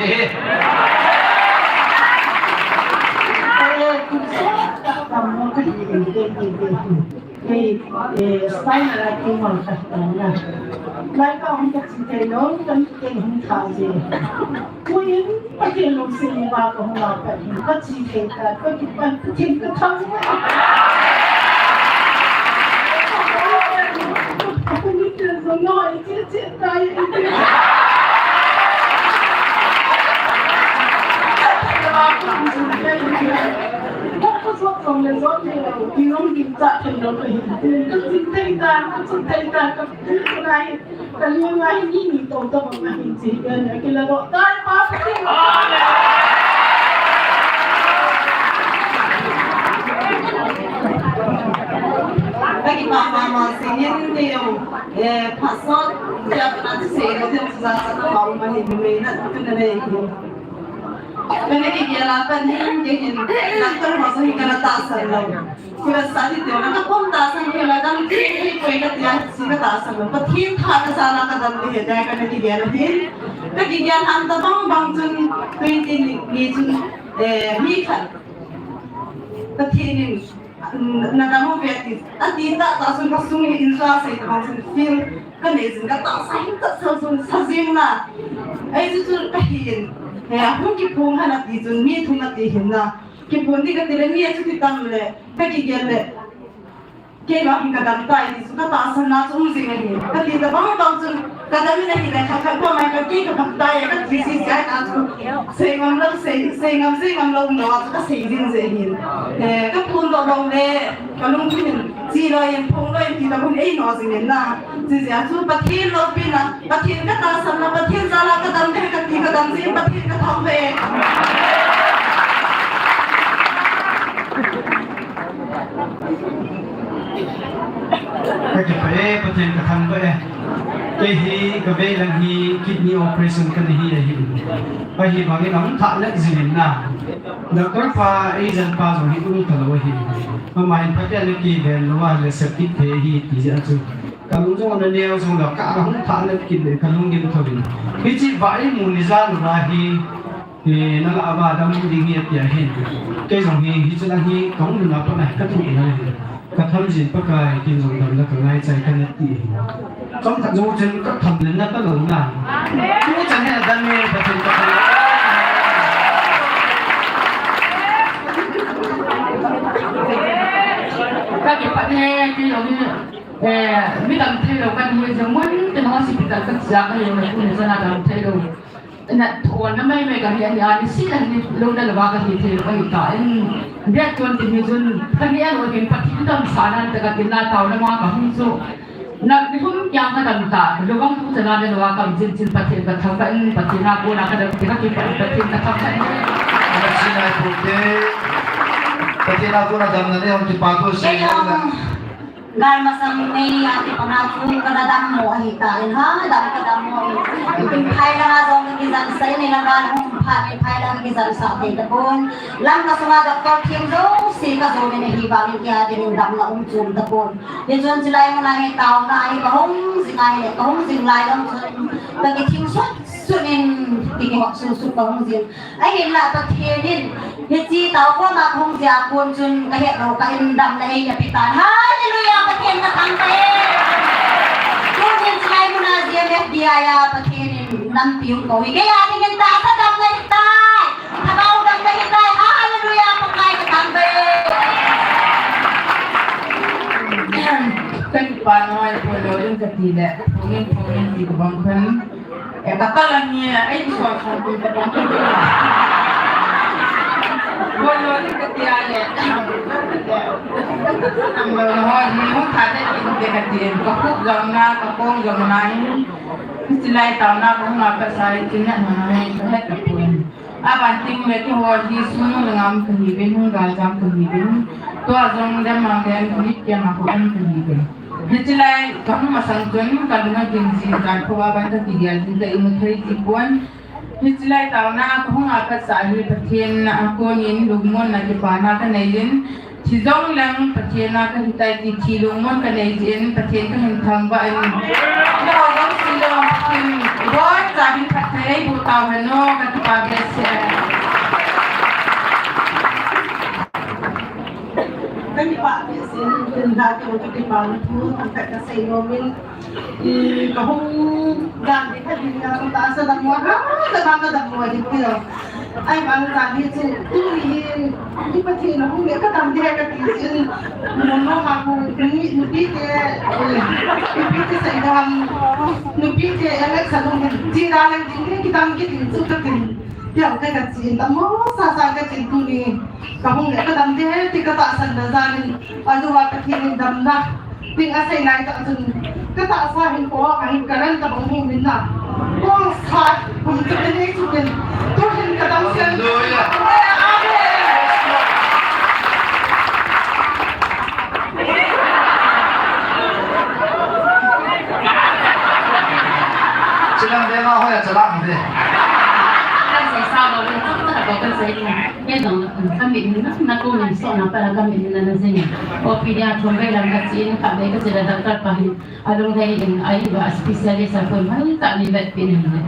Eh, kun sa, tak tam mo ka hi, eh, eh, eh, eh. Kei, eh, style la kei mal ka hi ta na. Lai ka hung ka chi thei lou, kan kei hung tha je. Puin, Pathen lungset uva ka hung a pat hin, ka chi thei ta, ka kipan, Pathen ka thangvah. Ka ni te zo no, i chi chi ta, i chi. Ka pa so song le so te lo, i long din cha thei lo ka hi. Ka chi thei ta, ka chi thei ta, ka chi thei ta. Ka lung a hi ni ni to to bang a hin chi, eh, ki la do tai pa. Ka kipa mama singin ni yo, eh, pastor, ya na se lo te sa sa ka ma ma hin ni na tu na le. Ka na kigel a pat hin, kei hin, doctor ho sa hin ka na tahsan lou. Kila sa ti te na ka pom tahsan kila dam ti ti koi ka tia si ka tahsan lou. Pathen tha ka sa la ka dam ti he dai ka na kigel a hin. Ka kigel han ta bang bang chun twenty ni, ni chun, eh, mi khat. Pathen in, mm, na dam u ve ti. A ti ta ta chun ka sung hi in sa sei ta bang chun feel ka nei chun ka tahsan ka sa chun sa jing na. Ai chu chu ka hin. Eh, hung kiphong han a ti chun mi thum a ti hin na. Kipon ti ka ti le, mi a chu ti tam le, ka kigel le. Kei vang hin ka dam tai ti chu ka tahsan na chu um jing ahi. Ka ti ta bang bang chun ka dam in ahi le, khat khat ko mai ka kei ka bang tai ka ti si sia na chu. Sei ngam lou, sei, sei ngam, sei ngam lou, um lou a chu ka sei jing je hin. Eh, ka phun doh lou le, ka lungthim in chi lou in, phong lou in ti ta bun ei no jing in na. Chi sia chu Pathen loupina. Pathen ka tahsan na, Pathen jal a ka dam de ka ti ka dam jin, Pathen ka thangvah e. Ka kipah e, Pathen ka thangvah e. Kei hi ka vei lang hi kidney operation ka na hi ahi. Ahivangin ahung thah let jing in na. Doctor pa, agent pa jong hi um ta lou ahi. Ama hin Pathen a kiven lou a le septic thei ahi ti jeh a chu. Ka lung jong ana neo jong le, ka hung thah le kit le, ka lung gim tho in. Hiche vaimu ni jan uva hi, eh, na lah uva dam ding hi ati ahin. Kei jong hi, hiche lang hi, ka hung lhun a pat a ka thu na hi. Ka tham jin Pakai, ken jong dam le ka ngai chai ka na ti. Chomkhat jong chun ka tham le na ka lou na. Tu chan hi na dam e, Pathen ka tham. Ka kipat e, kei jong hi. Eh, mi dam thei lou ka hi jong mun tin hospital ka chia ka hi na kun jana dam thei lou. Na thon na mai mai ka hi a hi a ni si la ni lou na lou ka hi thei lou ka hi ta. En, bia tuan tin hi jun ka ni a lou hin Pathen damsah nan ta ka tin la tao na ma ka hung chu. Na ni hum kyang ka dam ta. Lou bang tu jana na lou ka jin jin Pathen ka thangvah in Pathen a kona ka dam thei ka kipat Pathen ka thangvah in. Ka si nai pu te. Pathen a kona dam na ni hung kipa tu si. Kei jong. Gal masang mei a kipana chu ka na dam mo ahi ta in ha, dam ka dam mo in. Kin phai langa jong ka kijan sa in, ina gal hung pha in phai langa kijan sa te ta pon. Lam ka sunga doctor thiem jong si ka jo in ahi vangin kei a dingin damna um chom ta pon. Hichun chulai muna hi taona hi ka hung jing ahi le, ka hung jing lai lam chun ka kithing sut sut in, ki kihop sut sut ka hung jing. Ahinla Pathen in, hiche taona kahung jia kon chun kahet lou kah in damna eina pe tan. Hallelujah, Pathen kathangvah e. Tunin chulai muna G M F D I a Pathen in nampi hung kou hi. Kei a dingin tahsa damna hitai. Lhagao damna hitai. Hallelujah, Pakai kathangvah e. Ka kipa ngai, polo in kati le. Pungin, pungin ti ko bang khan. E, ka kal ange, ai, so, so, so, so, so. Bol lo ni ka ti a le. Nam lo na ho, ni hung tha de, ni de ka ti. Ka khup jong na, ka kong jong na, ni. Hiche lai taona, ka hung a pat sa, ni tin na, na, na, ka het ka pun. Aban ting le keiho hi sung le ngam kahiuvin, hung galjam kahiuvin. Tua jong le mang le ni kiang a ko an kahiuvin. Hiche lai kahung masang chun kalung agim jin, kankho a ban kakigel jin, ka imu thei ji pon. Hiche lai taona kahung a pat sa hi Pathen a konin lungmonna kipana kanei in. Thi jong leng Pathen a kahitai ti thi lungmon kanei jin, Pathen kahin thangvah in. Keiho jong si jong Pathen in ibon chan in phatthei Ei bu tau hen o, ka kipah behseh. Ka kipah behseh, tun da ke ka kipah na thu, thangkhat ka sei nom in, i, ka hung dan di kha din ka, ka tahsa dam mo, ha, ka dam ka dam mo di kilo. Ahivang dan hi chu, tuni hin, i Pathen a hung le ka dam di ka ti chu, mo mo ma ko, ni, nupi te, nupi te sei dam, nupi te, election hung hin, ti da lang din, ki dam ki din chu ka tin. Piang te ka chin, dam mo sa sa ka chin tuni. Ka hung le ka dam te, ti ka tahsan na jal in, anu va Pathen in damna. Ting a sei lai tah chun, ka tahsa hin ko, ka hin ka ran ka bang hung min na. Ko sa, kum chu ka nei chu min. Tu hin ka dam sian. Hallelujah. Chilang de ma hoya chala de. Kan sei sa lo le, tak tak ko kan sei ni. Ke dong, ka mit ni na, na ko min so na pa la ka mit ni na na jing. O pi dia thong bai lam ka chin, ka bai ka chin la doctor pa hin. Alung dai in ai ba specialist a ko mai ta ni vet pin ni.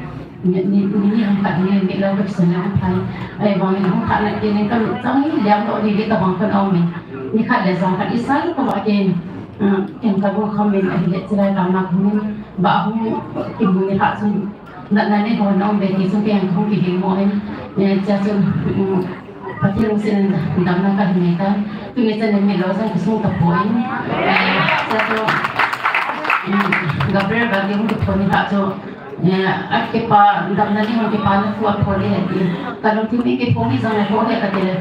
Ni, ni, ni, ni hung khat ni, ni lo ka chin na phai. Ahivang in hung khat na ke ni ka mit chang ni, liam lo ni, ni ka bang kan au min. Ni khat le jang khat i sa lo ka ba ke. Ah, ken ka bu kham min, ahile chilai ta na khum min, ba hung, ki bu ni kha chun, na, na ne hon na um be ti chun ken hung ki hing mo in, eh, cha chun, mm, Pathen lungset in damna ka hi mai ta. Tuni chan in mi lo jong ka sung ta poi. Eh, cha chun, mm, Gabriel ba ki hung ki thon ni kha chu, eh, a kipa, damna ni hung kipa na thu a thon ni he ti. Ka lungthim in ki thon ni jong le thon ni ka ti le.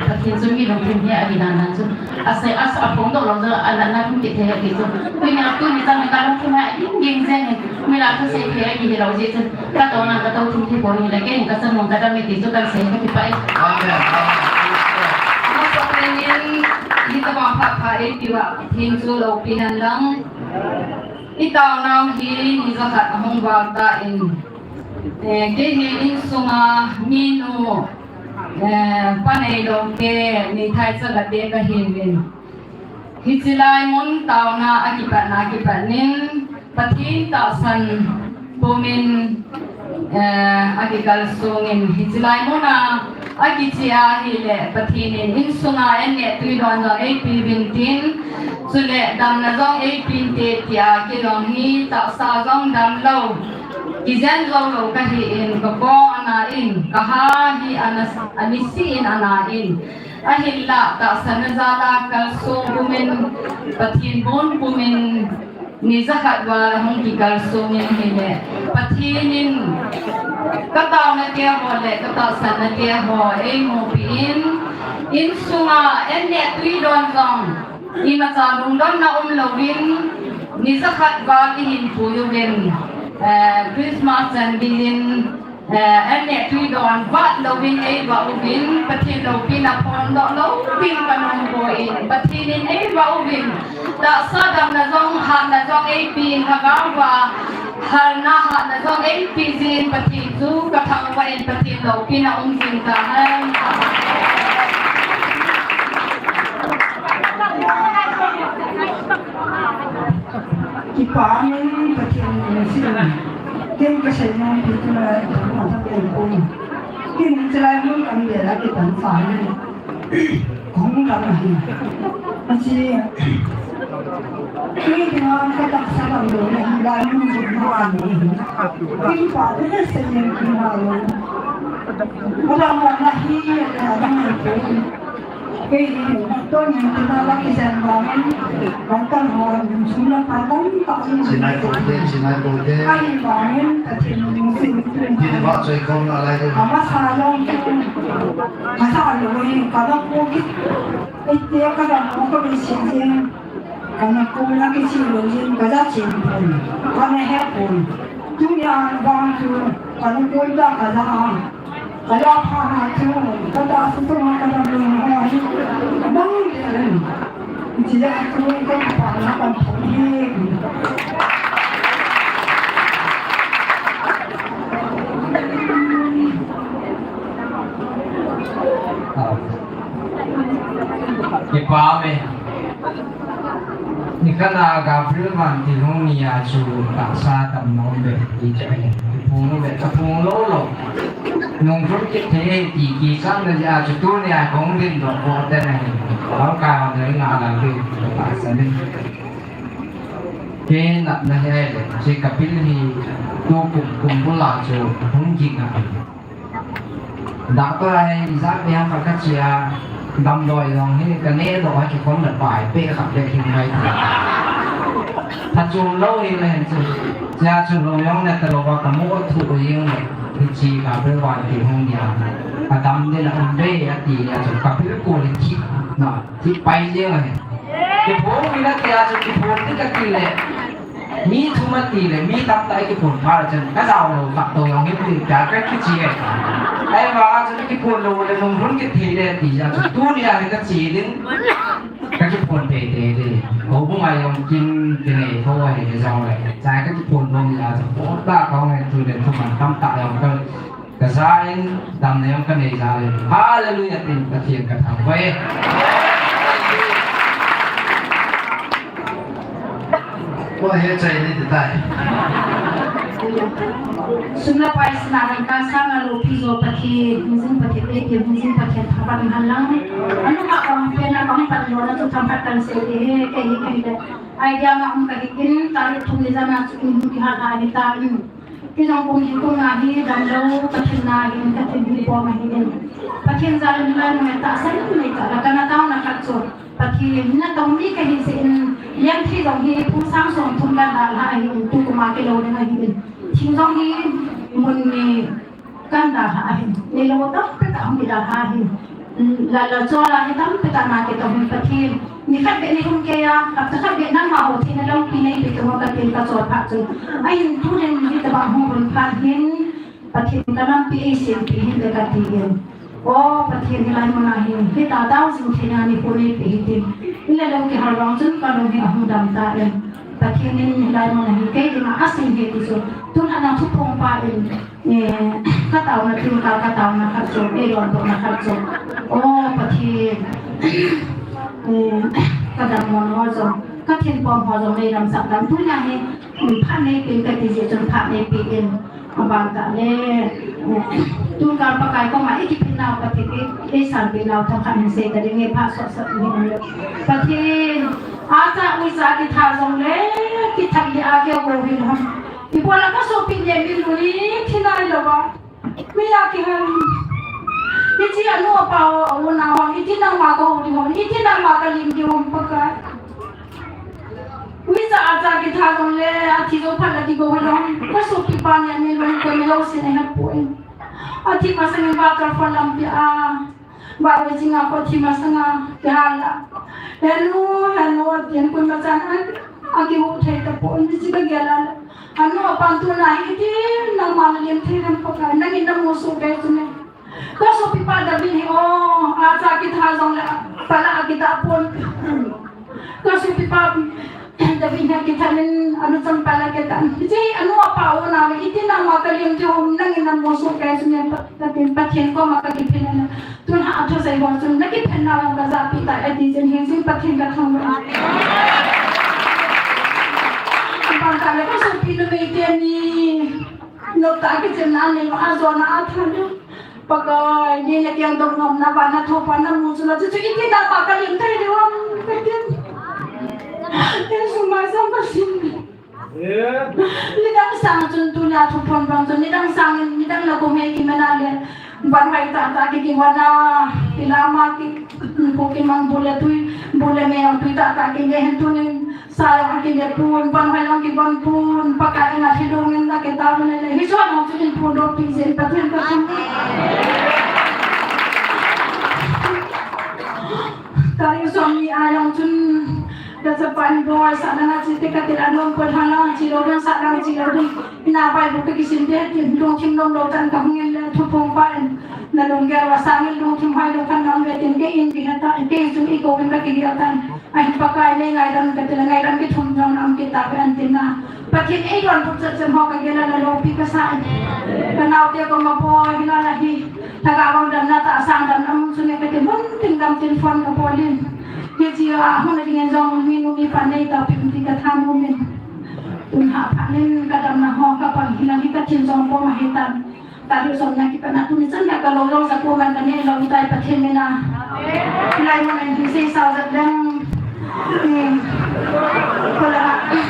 Pathen chu mi lungthim hi ahi dan dan chu. Asei, a, aphongdoh lou chu, a natna hung kithei ahi chu. Tunia, tuni chan mi ka lungthim hi ahi ging jeng hi. Mi la thusei thei ahi hilou jeh chun. Ka touna, ka tou thim thei pon hile, kei hin ka chan nung ka dam e ti chu kan sei ka kipah e. Amen. Amen. Amasapin, hitobang phat pha eipeuva, Pathen chu loupi hen lang. I taonau hi, ni jakhat ahung val tan. Eh, kei hi insunga minu, eh, pa neilou te, neithai chala te kahiuvin. Hiche lai mun taona a kipatna a kipat in, Pathen tahsan pumin, eh, a kikalsongin. Hiche lai muna a kiche ahile, Pathen in insunga an neh tui don jong eipeuvin tin, chule damna jong eipeuvin te tia kilong hi tahsa jong damlou. Kijen jou lou kahin, ka kong ana in, ka ha hi ana, anisi in ana in. Ahinla, tahsan na jala kalsong pumin, Pathen bon pumin, ni jakhat val ahung kikalsong in ahile. Pathen in, ka taona te ho le, ka tahsan na te ho, eimupi in, insunga, an neh tui don jong, imacha lungdonna umlouvin, ni jakhat val ihin pui uvin, eh, Christmas chan geiyin, eh, an neh tui don vat louvin eivah uvin, Pathen loupina phondoh louvin kanung boi in, Pathen in eivah uvin, tahsa damna jong, hatna jong eipin, lhagao va, halna hatna jong eipi jin, Pathen chu kathangvah in, Pathen loupina um jing tahen. Kipah in Pathen lungset in. Ken kasei nom pi tu lai, ma ta pen poi. Ken chilai mun kan be la kitan sa ni. Kong kan hi. Achi. Ken kina ka tahsa kan do na hi lai mun mun kan ni. Kipah in sei in kina lo. Ka dam na hi, ka dam na hi. Kei hi, tuni tina la kijen vangin, vangkan hon, sum la patan ta in. Sinai kote, Sinai kote. Ahivangin, Pathen in sin. Tin ba choi kom na lai ko. Amasa jong chu. Kasa lo hi, kana ko ki. Ite kana ko ko ni sin sin. Kana ko na kichi lou jin, kaja chin pon. Kana he pon. Tunia vang chu, kana ko da kaja. Kaya pha ha chu, kata su tu ma kata bu ma hi, bang de ren. Chia chu kapa na kan thong hi. Kipah e. Ni Kana Gabriel Vantil hung nia chu tahsa tam nom be ti chu ahi. Phung lo be, ka phung lo lo. Nung phun kit thei ti ki sang na ja chu tu nia kong din do ko te na hi. Lo ka na na la be tahsa din. Ke na na he le, si kapil hi tu kum kum bula chu hung ki na. Doctor a hin ijat ni ham khat ka chia, damdoi jong hi ka neh doh a kikhom le pai peh khat le hin ngai ta. Pha chom lou hi le hin chu, chia chu lou jong le ta lou va ka mu thu u jing le, hichi Gabriel Vantil hung nia. Ka dam ding a um ve a ti a chu ka pil ko le thi na, thi pai jing a hin. Kiphong mi na ti a chu kiphong ti ka ti le. Mi thum ati le, mi tamtah i kiphun pha le chun, ka jao lou khat to jong hi ti ka, ka kichi e. Ahivang a chun kiphun lou le nung hun kithei le ti a chun, tunia hi ka chi ding. Ka kiphun teitei le. Houbung a jong kin kinei tho ahi le jong le. Chai ka kiphun lou ni a chun, po ta ka hung e tu le thu man tamtah jong ka Ka ja in, damna jong ka nei ja le. Hallelujah, tin Pathen ka thangvah e. Ko he chai ni ti tai. Sum le pai sina lam ka sang a loupi jo Pathen, hingjing Pathen, ei Pathen, hingjing Pathen thapan han lang. Anu ka kam pe na kam pan lo na chu thapat kan se he, ke hi ke le. Idea nga um ka hi in, tarik thum ni jana chu in ki ha ha ni ta in. Kei jong kum hi kum nga hi damlou, Pathen na hin, Pathen hi pom ahi in. Pathen jal in lai ngai tahsan nei ta la kana taona khat chu. Pathen na tong mi kahi jeh in, lengthei jong hi phung sang som thum kana dalha ahi in, tukum a kilou ding ahi in. Thing jong hi mun ni Kan dalha ahin, neilou tampi tah hung kidalha ahin. Lal lal chol a hi tampi tah na kitong hin Pathen. Ni khat beh ni hung kei a, hapta khat beh nangma ho thina loupi neipe tong ka tin ka chol phat chun. Ahin tu len hi tabang hung run phat hin, Pathen ka nampi eisempeh hinte ka ti in. O Pathen hilai mun a hin, hita dau jing theina nikho neipe hitin. Ile lou kihal vang chun ka lung hi ahung dam ta in. Pathen in hilai mun a hin kei dinga asem hi ti chu. Tun ana thuphong pa in. Eh, ka taona tin ka, ka taona khat chu, ei donbutna khat chu. O Pathen, eh, ka dammo ho jong, ka thinpom ho jong, nei lamsap dam tunia hi, um, phat neipen ka ti jeh chun phat neipe in, abang tah le, eh, tun ka Pakai koma i kiphin nau Pathen, i, i sanpeh nau thakhat hin sei ka ding e, phat sotsot ni. Pathen, acha uicha kitha jong le, kithat le a keu ko hin ham. Ibola ka sopi le mi lui thi nai lou va. Mi a kihal. Hiche anu apa ho, anu nao ho, iti nangma ka hou ding ham, iti nangma ka lim ding ham Pakai. Mi cha a cha kitha jong le, athi jong phat le kigo ho jong. Ka sopi pa ni a mi lui ko mi lou sin e ha poi. Athi masang in ba ka phone lampi a. Ba wei jing a ko thi masang a, kihal a. Hello, hello, tin koima chan a, akihuh thei tapon, hiche ka gel a. Anu apan tuna hi tin, nangma na lim thei ham Pakai, nangin namu soh kei chu ne. Ka sopi pa David hi o, acha kitha jong le, pala akitah pon. Ka sopi pa David hi kithat in anu chang pala kitah. Hiche hi anu apa u na le, iti nangma ka lim thei ham, nangin namu soh kei chu ne, Pathen, Pathen koma ka kiphin a. Tun ha a thusei ho chun na kiphin nau jong ka japeh tai, ati jin hin jin Pathen ka thangvah. Aban tah le ka sopi numei teni, noptah a kichemna anei uva, ajona a tha le. Pakai, nei na keng dong ngam na va na thopa na mu chu la chu chu iti nangma ka lim thei diu ham, Pathen. Jesu mai sam ka sim. Nidang sang chun tunia thuphon bang chun nidang sang in nidang na kum he kiman a le. Van hoi tah tah ki kivon a, kilam a ki, ko kimang bu le tui, bu le me jong tui tah tah kile hin tunin, sa jong kile pon, van hoi jong kivon pon, Pakai in a thilong in na kitao le le. Hiche jong chu in pon doh pi jin Pathen ka thum. Tarik som ni a jong chun, Ka chapa in boi sa na na chi te ka til a nom ko tha na chi lo ding sa na chi lo ding. Ina bai bu ka kisim te tin lungthim nom lou tah in ka hung in le thuphong pa in. Na lunggel uva sangin lungthim hoi lou khat na um ve tin kei in kihe ta, kei chu i kou in ka kigel tan. Ahin Pakai nei ngaidam ka til a ngaidam kithum jong na um kit tauve an tin na. Pathen ei donbut chet chet ho ka gel a na loupi ka sa in. Ka naote koma boi hilai a hi. Lhagao vang damna tahsa damna um chu nge ka ti mun tin gam tin phone ka bol in. Hiche a hung na ding in jong mi nu mi pa nei tao pi ti ka thanom in. Tun ha phat in ka damna ho ka pang hi la hi ka thin jong pom ahi tan. Ka lu som na kipat na tuni chan ka ka lo lo sa ko man ka nei lo tai Pathen min a. Hilai mun a hin sei sao jat leng. Hmm. Ko la. Eh,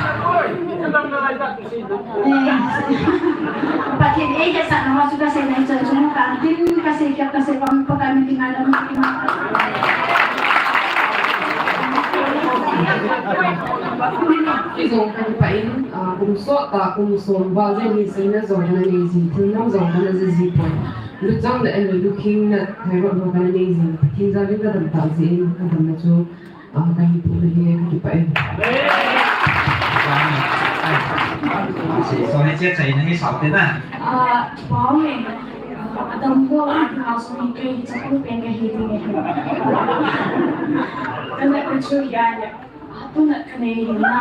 Pathen ei hetsahna ho chu kasei nai chan chu ka tin kasei kya kasei pam Pakai min ti ngaidam. Ijong kan pa in, ah, kum sot ta, kum som val jeng hi seina jong kana nei ji, thingnam jong kana ji ji poi. Lut jong le, eh, lut khing na, thyroid ho kana nei ji, thingjang ding ka dam ta ji, ka damna chu, ah, ka hin pu na hi, ka kipah e. Ai, so ne che chai na hi sao te na. Ah, pa me, ah, adam ko, ah, so ni ke, cha ko pen ka hi ding e. Kana ka chu ya ya. Atu nat ka nei hin na.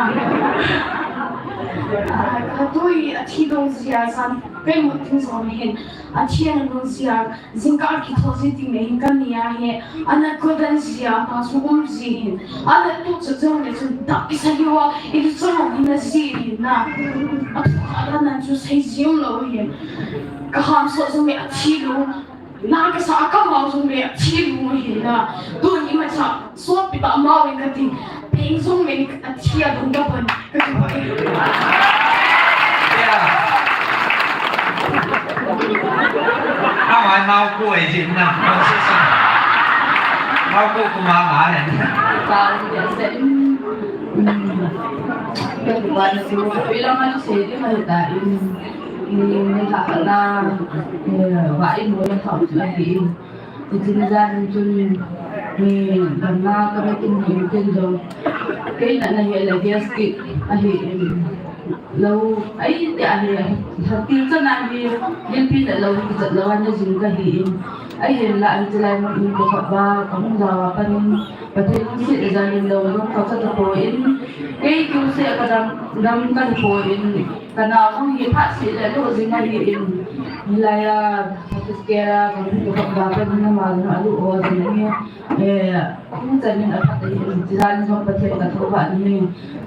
Ah, ka tui a thi dong jia san, kei mut ding jong hin. A thi a nung jia, jingkah a kitho ji ding nei hin ka ni a he. A nat ko dan jia, ta su um ji hin. A nat tu chu jong le chu dap i sa hiu a, i lu chu long hin na ji hin na. A thu kha dan nan chu sei ji um lo hin. Ka ham so jong le a thi lu. Na ka sa ka mau jong le a thi lu mo hi na. Tuni ma cha so pi ta mau in ka ti. Peng jong le a thi a dong ka ban. Ka ti ba. Ya. Ama nau ko e jin na. Nau ko kuma ma hen. Ka ti ya se. Ka ti ba na ti mo. Pi la ma se di ma ta in. Ni, ni lhah na, eh, va in mo na thau chu ahi in. Hiche ni jan in chun, ni, damna ka met in hin ken jong. Kei na na hi la gastric ahi in. Lo, ai te ahi, ha til chan ahi, gilpi na lo hi chat lo ana jing ka hi in. Ahin la hiche lai mun in ka khat ba, ka hung jawa pan in. Pathen lungset jan in lo, lo ka khat po in. Kei kiu se ka dam, dam ka po in. Ka nao jong hi phat seh le lu jing ahi in. Hilai a, practice kei a, ka hung ka ba ka ding ama jong alu o jing hi. Eh, hung chan in aphat ahi in. Tijan jong Pathen ka thouva ahi.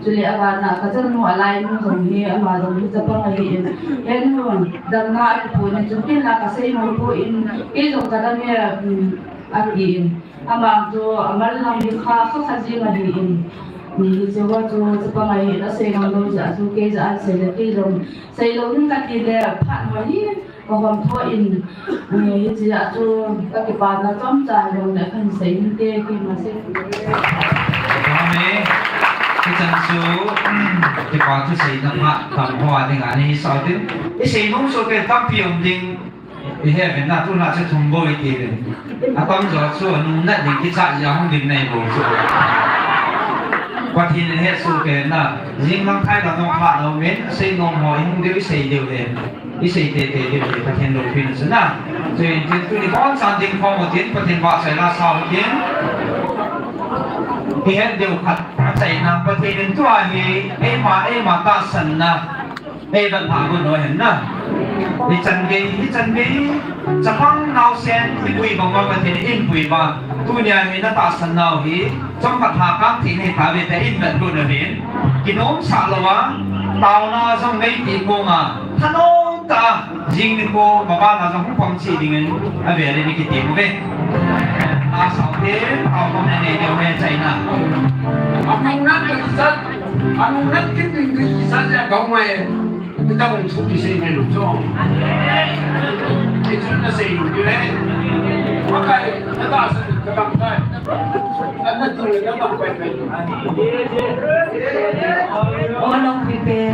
Chule avana ka chanu alai nu jong hi, ama jong hi chapang ahi in. Henu, damna akipu ni chun kin la ka sei mo pu in. Kei jong ka dam e, um, ati in. Ama chu amal lang hi kha, kha, kha jing ahi in. Ni hiche va chu chapang ahi in, asei ngam lou jeh a chu kei jeh a sei le kei jong sei lou ding kati le phat ho hi ka hom tho in. Ni hiche a chu ka kipana chomcha hi jong le kahin sei hinte kei ma sei. Amen. Hichan chu kipa thusei na phat tam ho a ding a ni hi sao tin. I sei nom so ke tampi um ding. I he ven na, tuna chu thum bou i ti ven. Atam jo chu anung nat ding kicha ja hung ding nei bou chu. Pathen in he su ke na, jing lang thai la nong pha lo men, sei nong ho i hung deu, i sei deu le. I sei te te deu le, Pathen lo pin chu na. Chu in tin tuni bon chan ding phong tin, Pathen ba sai la sa tin. I het deu khat, a chai na, Pathen in tua hi, eima, eima tahsan na. Ei, ban pha gun o hen na. Hichan gei, hichan gei. Chapang naosen, i pui bang ma Pathen in pui ba. Tunia hi na tahsan nau hi. Chomkhat ha kang thei nei ta ve te in ban gun o hin. Kinom sa lou a. Taona jong nei ti kong a. Thanom ta. Jing nikho, ma ba na jong hung pang chi ding in. A ve le ni kiti mo ve. Na sao te, tao kom ne nei deu he chai na. Among na ka sat. Anung nat kin ding ding sa ja kau mai. Kita bung chu ki sei mai lu chu. Ki chu na sei lu ki le. Wa kai, na ta sa ka kam kai. Na na tu na kam kai kai. All of prepare.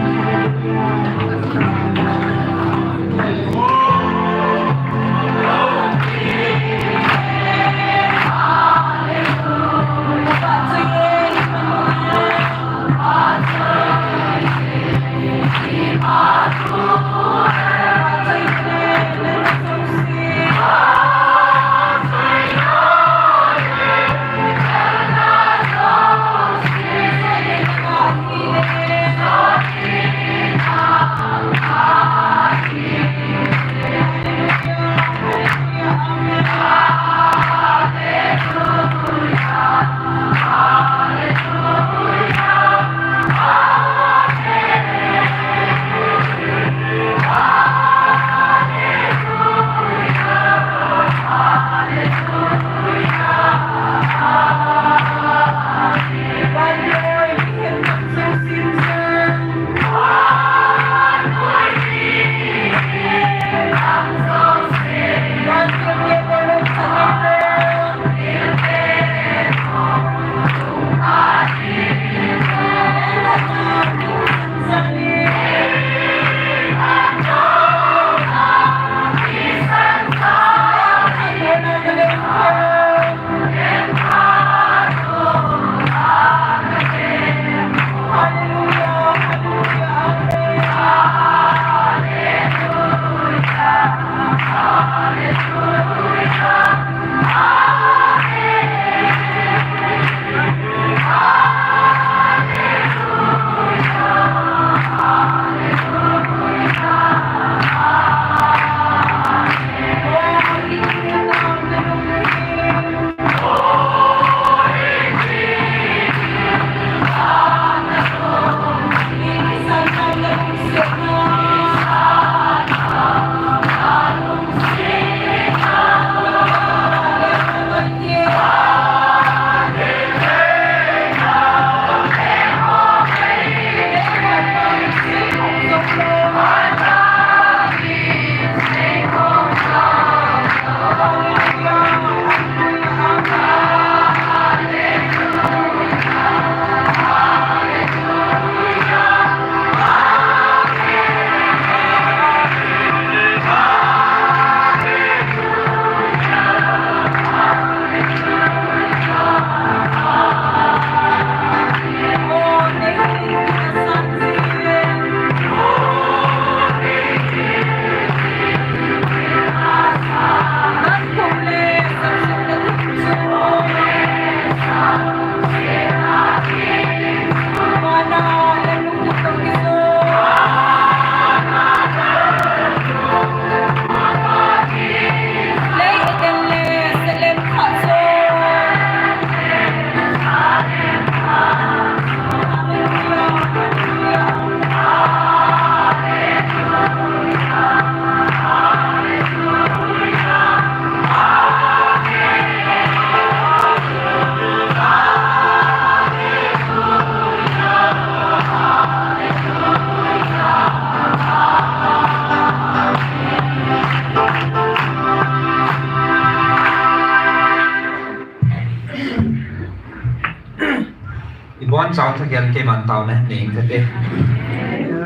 Kian kei man tao na nei kate.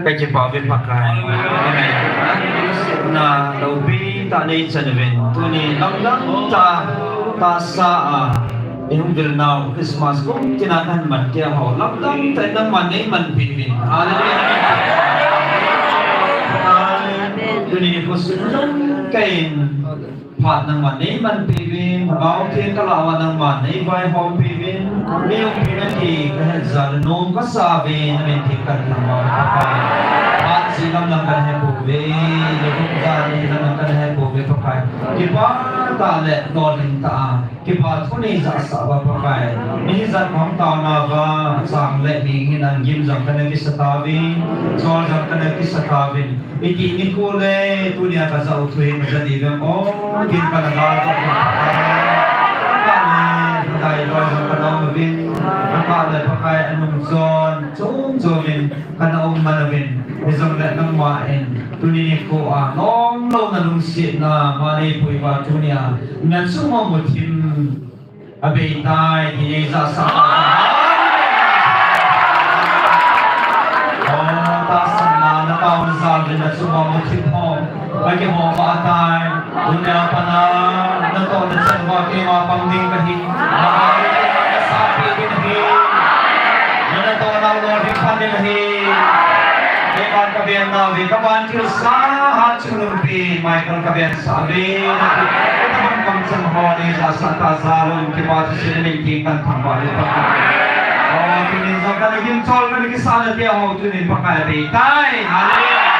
Ka kipah uve Pakai. Amen. Na loupi tah nei chan uvin. Tuni lamdang tah tahsa a, i hung vil nau Christmas kum tina kan mat tia ho. Lamdang tah nangman nei manpi uvin. Hallelujah. Amen. Tuni nikho sunzom kei in phat nangman nei manpi uvin, Lhagao Theng ka lah uva nangman nei vaihompi uvin, nei umpi nati ka het jeh a nom ka sa uve, na min theng kan thangvah uve Pakai. Phat ji lam lam kan he pouve, ni kum ja ni lam lam kan he pouve Pakai. Kipah tah le lolhing tah a, kipa thu nei jahsah uva Pakai. Ni hijat ka hung taona uva, chang le ming hin an gim jong kana kisa tauvin, chol jong kana kisa tauvin. Iti nikho le, tunia ka ja u thu hi ka ja diu vem o, tin kana gal ka. Ka le, ka dai loi jong kana um uvin, ka le Pakai anung chon, chom chom in kana um man uvin. Hijongle nangma in, tuni nikho a, lomlouna lungsetna, ma neipui uva tunia, na chung uva muthim, abei tai, ti nei jahsah tai. O, tahsan na, na pao na jal le na chung uva muthim ho. Ka kihou va tai. Tunia pat a, natohna chan uva keima pang ding kahi. Na ngai, na sapi ding ahi. Na natohna u lolhing pan ding ahi. Keiman ka ven nauve, ka vantil sa hat chungnungpi, Michael ka ven Sa ve, na ti, ka ban kam chang ho ni jahsah ta jal un, kipa thu sina min theng kan thangvah uve Pakai. O, tunin jong kana gimchol kana kisa na tia ho, tunin Pakai abei tai. Hallelujah.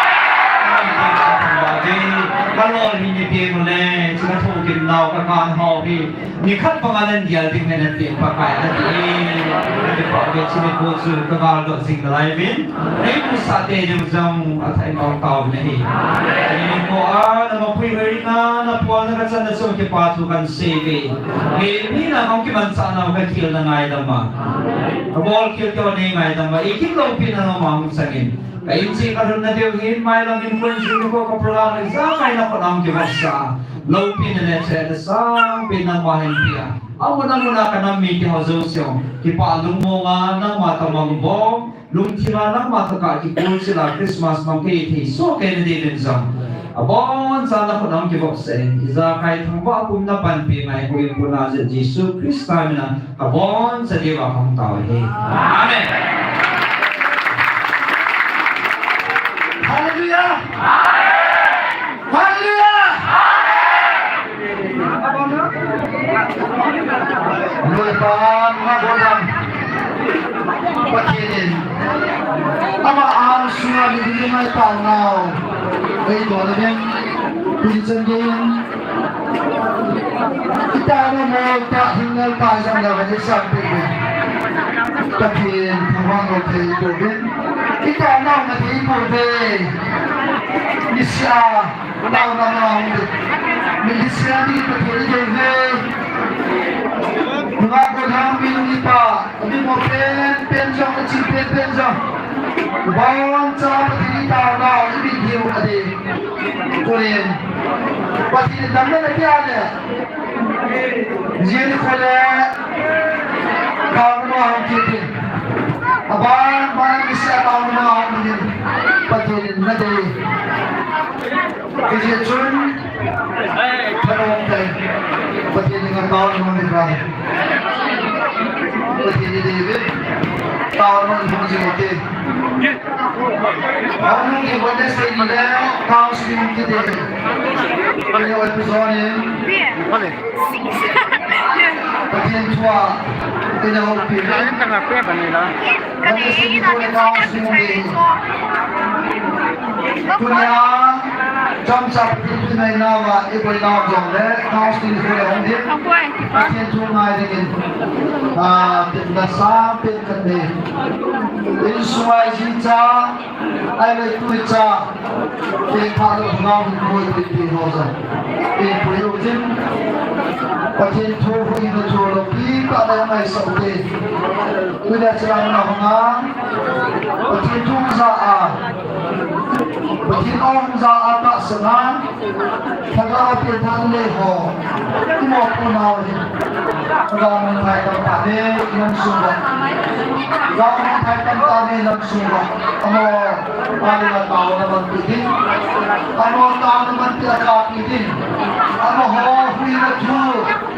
Min theng kan thangvah uve. Ka lolhing ni teng ule, chu ka thoh gim nau ka kan ho hi. Nikhat banga nan gel ding ahi na ti Pakai na ti. Ka kipah uve, chuni ko chu ka gal doh jing nalai uvin. Nei musah te jong jong athah in ong tao na hi. Ni ko a na mapui hoi na, na pol na ka chan na chu kipa thu kan sei uve. Ni, ni na ong kimanchah nau ka khel na ngaidam a. Ka bol khel te nei ngaidam a. I kin loupi na noma hung chang in. Ka in chi ka lhun na diu hin mailam in kun chu ko ka program in sa mai na ko nang kivopsa. Loupina le chehna sangpen nangma hin pia. Amun amun a ka nam mite ho jouse, kipah lungmong a nangma toh mang bom, lungthim a nangma toh kah kikulchil a Christmas mang kei thei soh kei na diuvin jong, aboncha na khut a hung kivopsah in, ijakai thangvah pum na panpi ngai hu in puna jeh Jesu Christa min a ka boncha diuva ka hung tao ahi. Amen. Hallelujah. Hallelujah. Loipa, nungah gollhang. Pathen in ama angsunga midang ngai taonau. Ei, to na ding. Pinchan ding. Itaona mo ta hingal pa jong la vani sampi. Pathen thangvah lou thei pouvin. Itaona na thei pouve. Nisia, taona na hung de. Nisia ni Pathen i dei ve. Nungah gollhang mi nung i pa. Ami mo pen, pen jong, achi pen, pen jong. Boncha Pathen i taona, i mi diu a de. Tunin, Pathen in damna na pia le. Jia nikho le, taona ma hung kit in. Aban, ban, nisia taona ma hung kit in. Pathen in na dei. Hijeh chun, thanom tah in, Pathen in taona ma hung kit in. Pathen in dei ve. Taona ma hung kit in. Hung kit in, Wednesday ni le, counseling kit in. Pathen in Pathen thu a, ina houpi. Ka na pe ba ni la. Pathen thu a counseling ni. Tunia, chomcha Pathen thu ngai nauva, i boi nau jong le, counseling thu le hung ding. Pathen thu ngai dingin. Ah, tin da sa, pen kan ni. Insung a ji cha, Ahileh tucha, tengtha lou nau hin koi pin pin ho jong. Pin pui u jin. Pathen thu hu in thu lou pi ka le mai sa u te. Tunia chilang na hung a. Pathen thu ja a. Pathen ong ja a ta sa na. Lhagao a pia tha le ho. Imo pu nau hi. Gamthai tamtah ne nam sung uva. Gamthai tamtah ne nam sung uva. Amaho, Pakai in taona manpi ding. Amaho taona manpi a kapi ding.